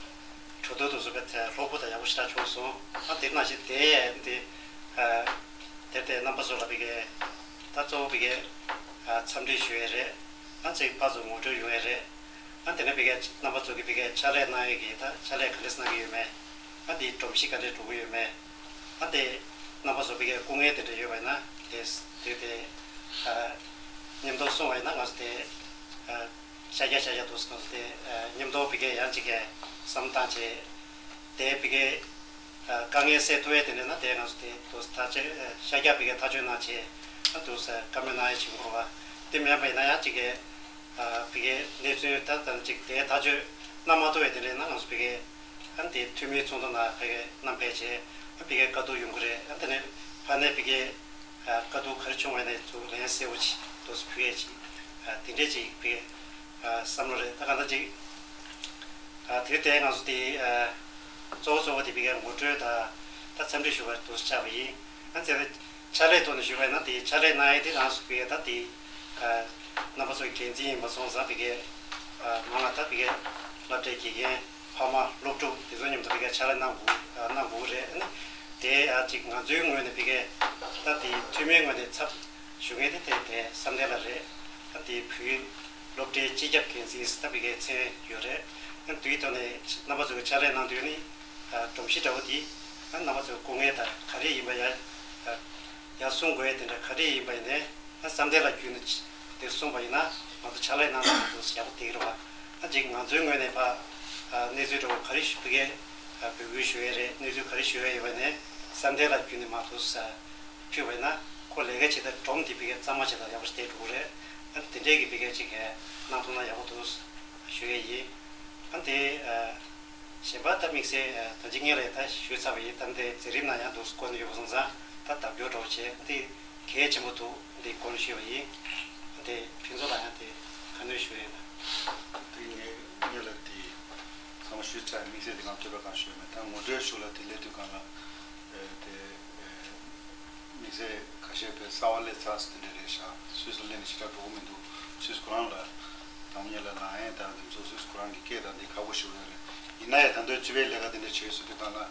གྲོས་བསྡུར་དེ་ཚོ་དཔེ་ལྷུག་པོ་དང་ཡག་པོ་ཞེ་དྲག་བྱུང་སོང་། ཨ། དེ་ནང་བཞིན་དེ་འདི་ཨ། དེར་བརྟེན་རྣམ་པ་ཚོ་ལ་ཕ་གིའི་ད་གཙོ་བོ་ཕ་གིའི་ཨ། འཚམས་འདྲི་ཞུ་ཡས་རེད། ཨ། གཅིག་ཕར་ཚུར་ངོ་སྤྲོད་ཡོང་ཡས་རེད། ཨ། དེ་ནས་ཕ་གིའི་རྣམ་པ་ཚོ་གིས་ཕ་གིའི་ཕྱག་ལས་གནང་ཡས་ཀྱི་ད་ཕྱག་ལས་ག་འདྲས་གནང་གི་ཡོད་མེད། ཨ། དེའི་སྒྲོམ་གཞི་ག་འདྲས་འགྲོ་གི་ཡོད་མེད། ཨ། དེ་རྣམ་པ་ཚོ་ཕ་གིའི་སྐུ་ངལ་དེ་འདྲ་ཡོད་པ་ཡིན་ན་དེ་དེ་དེ་ཨ། མཉམ་དུ་གསུངས་པ་ཡིན་ན་ང་ཚོ་དེ་ཨ། ཤར་རྒྱག་ཤར་རྒྱག་འདུག་སེ་ང་ཚོ་དེ་ཨ། མཉམ་དུ་ཕ་གིའི་ཡང་གཅིག་གི་བསམ་བློ་བཏང་བྱས། དེ་ཕ་གིའི་ཨ། དཀའ་ངལ་སེལ་ཐུབ་ཡས་དེ་འདྲ་ན་དེ་ང་ཚོ་དེ་འདུག་སེ་ཐག་གཅོད། ཨ། ཤར་རྒྱག་ཕ་གིའི་ཐག་གཅོད་གནང་བྱས། ཨ། འདུག་སེ་བཀའ་མོལ་གནང་ཡས་བྱེད་དགོས་རེད་བ། དེ་མིན་པ་ཡིན་ན་ཡང་གཅིག་གི་ཨ། ཕ་གིའི་གནས་ཚུལ་ད་ལྟ་གཅིག་དེ་ཐག་གཅོད་གནང་མ་ཐུབ་པའི་དེ་འདྲ་ན་ང་ཚོ་ཕ་གིའི་ཨ། དེ་འཐུས་མིའི་ཚོགས་འདུ་ནང་ཕ་གིའི་བསྣམས་ཕེབས་བྱས། ཨ། ཕ་གིའི་བཀའ་བསྡུར་ཡོང་གི་རེད། ཨ། དེ་ནས་ཕ་ནས་ཕ་གིའི་ཨ། བཀའ་བསྡུར་ག་རེ་བྱུང་བ་ཡིན་ན་ཚུར་ལན་གསལ་པོ་ཅིག་འདུག་སེ་ཕུལ་ཡས་ཅིག་ཨ། དེ་འདྲས་ཅིག་ཕ་གིའི་ཨ། བསམ་བློ་རེད། ད་གང་ལྟར་ཅིག་ཨ། དེ་དེ་ང་ཚོ་དེ་ཨ། གཙོ་བོ་གཙོ་བོ་དེ་ཕ་གིའི་ངོ་སྤྲོད་དང་ད་འཚམས་འདྲི་ཞུ་བར་འདུག་སེ་བཅར་བ་ཡིན། ཨ། དེ་ཕྱག་ལས་ཐོག་ནས་ཞུས་པ་ཡིན་ན་དེ་ཕྱག་ལས་གནང་ཡས་དེ་རང་སུ་ཕ་གིའི་ད་དེ་ཨ། རྣམ་པ་ཚོའི་འགན་འཛིན་ཡིན་པ་སོང་ཙང་ཕ་གིའི་ཨ། མང་ང་ད་ཕ་གིའི་སློབ་གྲྭའི་དགེ་རྒན། ཕ་མ། སློབ་ཕྲུག་དེ་ཚོ་མཉམ་དུ་ཕ་གིའི་ཕྱག་ལས་གནང་དགོས་ཨ། གནང་དགོས་རེད། ཨ་ནི་དེ་ཨ། གཅིག་ང་ཚོའི་ངོས་ནས་ཕ་གིའི་ད་དེ་འཐུས་མིའི་ངོས་ནས་ཚབ་ཞུ་མཁན་དེ་དེ་དེ་བསམ་གཏན་ལགས་རེད། ཨ། དེ་བོད་སློབ་གྲྭའི་སྤྱི་ཁྱབ་འགན་འཛིན་ད་ཕ་གིའི་མཚན་ཡོད་རེད། ཨ། དེའི་ཐོག་ནས་རྣམ་པ་ཚོ་གི་ཕྱག་ལས་གནང་དུས་ནི་ཨ། སྒྲོམ་གཞི་འདྲ་བོ་དེ་ཨ། རྣམ་པ་ཚོའི་སྐུ་ངལ་དང་ག་རེ་ཡིན་པ་ཡ་ཨ། ཡར་གསུང་དགོས་ཡས་དེ་འདྲ་ག་རེ་ཡིན་པ་ཡིན་ནའི། ཨ། བསམ་གཏན་ལགས་བརྒྱུད་ནས་འདིར་གསུངས་པ་ཡིན་ན་ང་ཚོ་ཕྱག་ལས་གནང་ན་འདུག་སེ་ཡག་པོ་འདུག་རེད་བ། ཨ། གཅིག་ང་ཚོའི་ངོས་ནས་ཕར་ཨ། གནས་ཚུལ་འདྲ་བོ་ག་རེ་ཞུ་གི་ཨ། འབོད་སྐུལ་ཞུ་ཡས་རེད། གནས་ཚུལ་ག་རེ་ཞུ་ཡས་ཡོད་པ་ནས་བསམ་གཏན་ལགས་བརྒྱུད་ནས་མར་འདུག་སེ་ ཞུས་པ་ཡིན་ན་ཁོ་ལས་ཀ་བྱེད་སྟངས་སྒྲོམ་འདི་ཕ་གིའི་གཙང་མ་བྱེད་སྟངས་ཡག་པོ་ཞིག་བསྡད་འགྲོ་གི་རེད། ཨ་ནི་དེ་འདྲའི་གི་ཕ་གིའི་ཅིག་གནང་ཐུབ་ན་ཡག་པོ་འདུག་ཞུ་ཡས་ཡིན། ཨ་ནི་དེ་གཞན་པ་ད་དམིགས་བསལ་ད་ཅི་སྔོན་ལ་ད་ཞུས་ཚར་བ་ཡིན། ད་འདི་མཛད་རིམ་ནང་ཡང་འདུག་བཀོད་ནས་ཡོད་པ་སོང་ཙང་ད་ལྡབ་སྐྱོར་འདྲ་བོ་བྱས་འདི་གལ་ཆེན་པོ་འདུག་འདི་དགོངས་ཞུས་པ་ཡིན། ཨ་ནི་དེ་ཕུན་ཚོགས་ལགས་ཡང་དེ་ཁ་སྣོན་ཞུ་ཡས་ཡིན། དེ་ངས་སྔོན་ལ་དེ་ཚང་མ་ཞུས་ཚར། དམིགས་བསལ་དེ་གང་ཐོས་པ་གང་ཞུས་མེད། ད་ངོ་སྤྲོད་ཞུ་ལ་དེ་སླེབས་དུས་གང་ལ་དེ། དམིགས་བསལ་ཁ་ཤས་པའི་གསར་པ་སླེབས་ཚར་དེ་འདྲ་རེད་ཤག་སུད་སི་ལ་སླེབས་ནས་ཞེ་དྲག་འགྲོ་གི་མི་འདུག་སུད་སི་ཁོ་རང་ལ་དང་པོ་ཉིད་ལ་ལག་ཡན་དང་འདི་ཚོ་སུད་སི་ཁོ་རང་གི་སྐད་དང་འདི་ཁག་པོ་ཞིག་ཡོད་རེད། ཡིན་ན་ཡང་ད་དུང་སྤྱི་པའི་ལས་ཀ་དེ་འདྲ་བྱེད་སྲོལ་དེ་གང་ལ་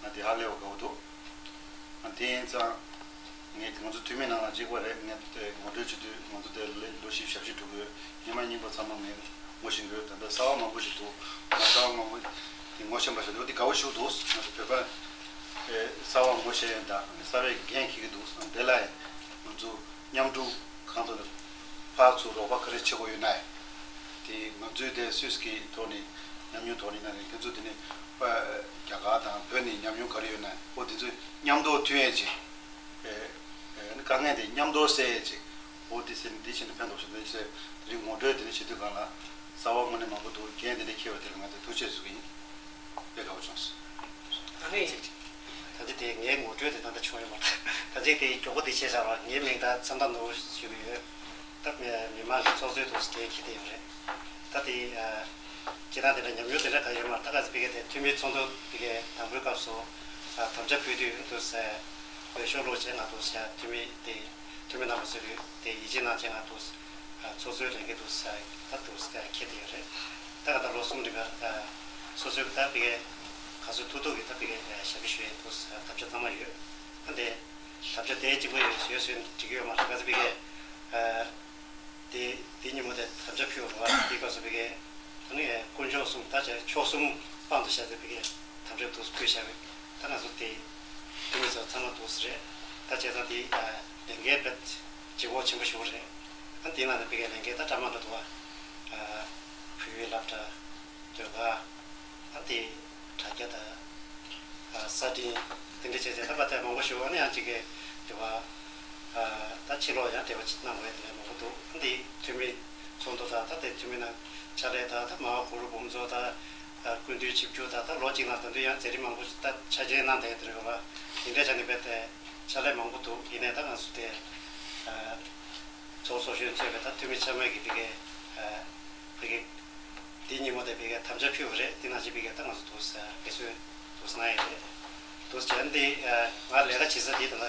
ང་དེ་ཧ་ལས་པ་དགའ་པོ་འདུག་ཨ་དེ་ཡིན་ཙང་ངས་ང་ཚོ་འཐུས་མི་ནང་ལ་གཅིག་པ་རེད། ངས་དེ་ངོ་སྤྲོད་བྱེད་དུས་ང་ཚོ་དེ་ལོ་བཞི་ཞེ་བཞི་འགྲོ་གི་ཡོད། ཉི་མ་རྙིང་པ་ཚང་མ་ངས་ངོ་ཤེས་ཀྱི་ཡོད། ད་ལྟ་གསར་པ་མང་པོ་ཞིག་འདུག་ང་གསར་པ་མང་པོ་དེ་ངོ་ཤེས་པ་ཞིག་འདུག་དེ་དགའ་པོ་ཞིག་འདུག་ང་ཚོ་བོད་པ་ཨེ་གསར་པ་ངོ་ཤེས་ཡས་དང་གསར་པའི་འགན་འཁྱེར་གྱི་འདུག་དེ་ལ་ཡང་ང་ཚོ་མཉམ་དུ་གང་ཐོག་ནས་ཕར་ཚུར་རོགས་པ་ག་རེ་བྱེད་དགོས་ཡོད་ན་ཡང་། དེ་ང་ཚོའི་དེ་སུད་སི་གི་ཐོག་ནས་ཉམས་མྱོང་ཐོག་ནས་ན་རེད། ཁྱེད་ཚོ་དེ་ནས་ཨ་རྒྱ་གར་དང་བོད་ནས་ཉམས་མྱོང་ག་རེ་ཡོད་ན་ཡང་འོ་དེ་ཚོ་མཉམ་དུ་མཐུན་ཡས་ཅིག་ཨེ་ཨེ་དཀའ་ངལ་དེ་མཉམ་དུ་སེལ་ཡས་ཅིག་འོ་དེ་ཟེར་ནས་འདི་བྱས་ནས་ཕན་ཐོགས་ཤིག་འདི་ཟེར། དེ་རིང་ངོ་སྤྲོད་དེ་འདྲ་བྱེད་དུས་གང་ལ་གསར་པ་དངོས་གནས་མང་པོ་འདུག་འགན་དེ་འདྲ་འཁྱེར་བ་དེ་ལ་ང་ཚོས་ཐུགས་རྗེ་གཟིགས་ཀྱི་ཡིན། དཔེ་དགའ་པོ་བྱུང་སོང་། ཨ་ནི། ད་ལྟ་དེ་ངའི་ངོ་སྤྲོད་དེ་ད་ལྟ་བྱུང་ཡོད་མ་རེད། ད་ཅིག་དེ་མགྱོགས་པོ་དེ་བྱས་བཞག་པ། ངའི་མིང་ད་མཚམས་རྟགས་ནོར་བུ་ཞུ་གི་ཡོད། ད་མི་མང་གི་ཚོགས་གཙོའི་ཐོག་སུ་འགན་འཁྱེར་བསྡད་ཡོད་རེད། ད་དེ་ཨ་སྤྱིར་བཏང་དེ་འདྲ་ཉམས་མྱོང་དེ་འདྲ་གང་ཡོད་མ་རེད། ད་ག་ཚོད་ཕ་གི་དེ་འཐུས་མི་ཚོགས་འདུ་ཕ་གི་དང་པོའི་སྐབས་སུ་ཨ་དམ་བཅའ་ཕུལ་དུས་འདུག་ཟེར། འོས་ཤོག་བླུགས་བྱས་ང་འདུག་ཟེར། འཐུས་མི་དེ་འཐུས་མི་རྣམ་པ་ཚོས་དེ་ཡིད་ཆེས་གནང་བྱས་ང་འདུག་ཨ་ཚོགས་གཙོའི་ལས་འགན་འདུག་ཟེར་ད་འདུག་ཟེར་འཁྱེར་བསྡད་ཡོད་རེད། ད་ག་ད་ལོ་གསུམ་རིང་ག་ཨ་སོ་སོའི་ད་ཕ་གི་ག་ཚོད་ཐུབ་ཐུབ་ཀྱིས་ད་ཕ་གི་ཨ་ཞབས་ཕྱི་ཞུ་ཡས་འདུག་ཟེར་དམ་བཅའ་ཚང་མ་ཡོད། ཨ་འདི་དམ་བཅའ་དེ་གཅིག་པོ་ཡོད་ཡོད་ཟེར་འགྲིག་གི་ཡོད་མ་རེད། ག་ཚོད་ཕ་གི་ཨ། དེ་དེ་ཉིན་མོ་དེ་དམ་བཅའ་ཕུལ་བ་རེད་བ། དེའི་སྐབས་སུ་ཕ་གི་ཨ་ནི་དཀོན་མཆོག་གསུམ་ད་ཆ་ཕྱོགས་གསུམ་དཔང་དུ་བཞག་སྟེ་ཕ་གི་དམ་བཅའ་འདུག་ཕུལ་བཞག་པས། ད་ང་ཚོ་དེ་འཐུས་མི་ཚོ་ཚང་མ་འདུག་ཟེར་རེད། ད་བྱས་ཙང་དེ་ལས་འགན་དཔེ་ལྗིད་ཁོག་ཆེན་པོ་ཞིག་རེད། ཨ་དེའི་ནང་ནས་ཕ་གི་ལས་འགན་ད་གྲ་མ་འདྲ་འདུག་བ། བོད་ཡིག་སློབ་གྲྭ། ཟློས་གར། ཨ་དེ་དྲ་རྒྱ་དང་། ཨ་གསར་འཕྲིན། དེ་འདྲ་བྱས་ཚེ་ད་པ་དེ་མང་པོ་ཞིག་ཨ་ནི་ཡང་གཅིག་གི་དེ་བ། ཨ་ད་ཕྱི་ལོགས་ཡང་དེ་བ་ཅིག་གནང་བའི་དེ་འདྲ་མང་པོ་འདུག་ཨ་འདི་འཐུས་མི་ཚོགས་འདུ་དང་ད་དེ་འཐུས་མི་ནང་ཕྱག་ལས་དང་ད་མ་བ་གུ་རུ་འབུམ་ཚོགས་དང་། ཨ་སྐུ་མདུན་ཆིབས་བསྒྱུར་དང་ད་ལོ་གཅིག་ནང་ད་དུང་ཡང་མཛད་རིམ་མང་པོ་ཞིག་ད་ཆ་རྐྱེན་གནང་བསྡད་དེ་རེད་བ། དེ་འདྲ་བྱས་ནས་དཔེ་དེ་ཕྱག་ལས་མང་པོ་འདུག་ཡིན་ནའི་ད་ང་ཚོ་དེ། ཨ་ཚོགས་གཙོ་གཞོན་གཙོས་པའི་ད་འཐུས་མི་ཚང་མས་ཀྱི་དེ་གའི་ཨ་དེ་གའི། འདི་ཉིན་མོ་དེ་ཕ་གིར་དམ་བཅའ་ཕུལ་བ་རེད། དེ་ནང་བཞིན་ཕ་གིར་ད་ང་ཚོ་འདུག་ཟེར་དཔེ་མཛོད་འདུག་ཟེར་གནང་ཡོད་རེད། འདུག་ཟེར་འདི་ང་ལས་ཀ་བྱེད་ས་འདི་ད་ལྟ་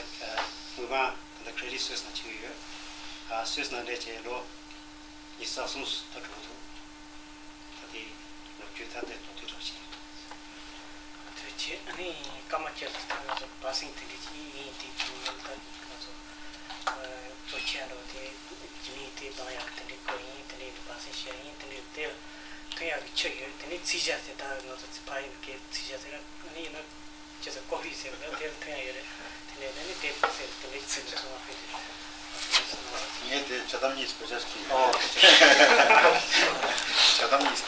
དངུལ་ཁང་ད་ལྟ་Credit Suisse ནང་བྱེད་ཀྱི་ཡོད། ཨ་སུད་སི་ནང་སླེབས་བྱས་ལོ་ཉི་ཤུ་རྩ་གསུམ་ད་འགྲོ་གི་འདུག་ད་དེ་ལོ་རྒྱུས་ད་ལྟའི་མདོར་བསྡུས་འདྲ་བོ་ཞིག་རེད། ཐུགས་རྗེ་ཆེ། ཨ་ནི་སྐར་མ་བཅུ་ལ་ད་ང་ཚོ་སྦ་གསང་དེ་འདྲ་ཅིག་ཡིན། དེ་དུས་ང་ད་ང་ཚོ་གཙོ་ཆེ་འགྲོ་དེ་རྒྱུན་ལས་དེ་འདང་ཡག་དེ་འདྲའི་སྐོར་ཡིན། དེ་འདྲའི་སྦ་གསང་བྱེད་ཡག་ཡིན། དེ་འདྲའི་དེ་ལ་ཐོན་ཡག་གི་ཆ་ཡོད། དེ་ནས་ཚིག་ཇ་ཟེར་ད་ང་ཚོ་ཕ་ཡུལ་གི་ཚིག་ཇ་ཟེར་ཨ་ནི་ཡིན་ན་ཅི་ཟེར་ཀོ་ཕི་ཟེར་བ་ད་དེ་ལ་ཐོན་ཡག་ཡོད་རེད། དེ་ནས་དེ་ནི་དེབ་ཟེར་དེ་འདྲའི་ཚིག་ཚང་མ་ཕུལ་ཏེ། ངས་དེ་ཇ་དམ་གཉིས་བེད་སྤྱོད་བྱེད་ཀྱི་ཡོད། ཇ་དམ་གཉིས།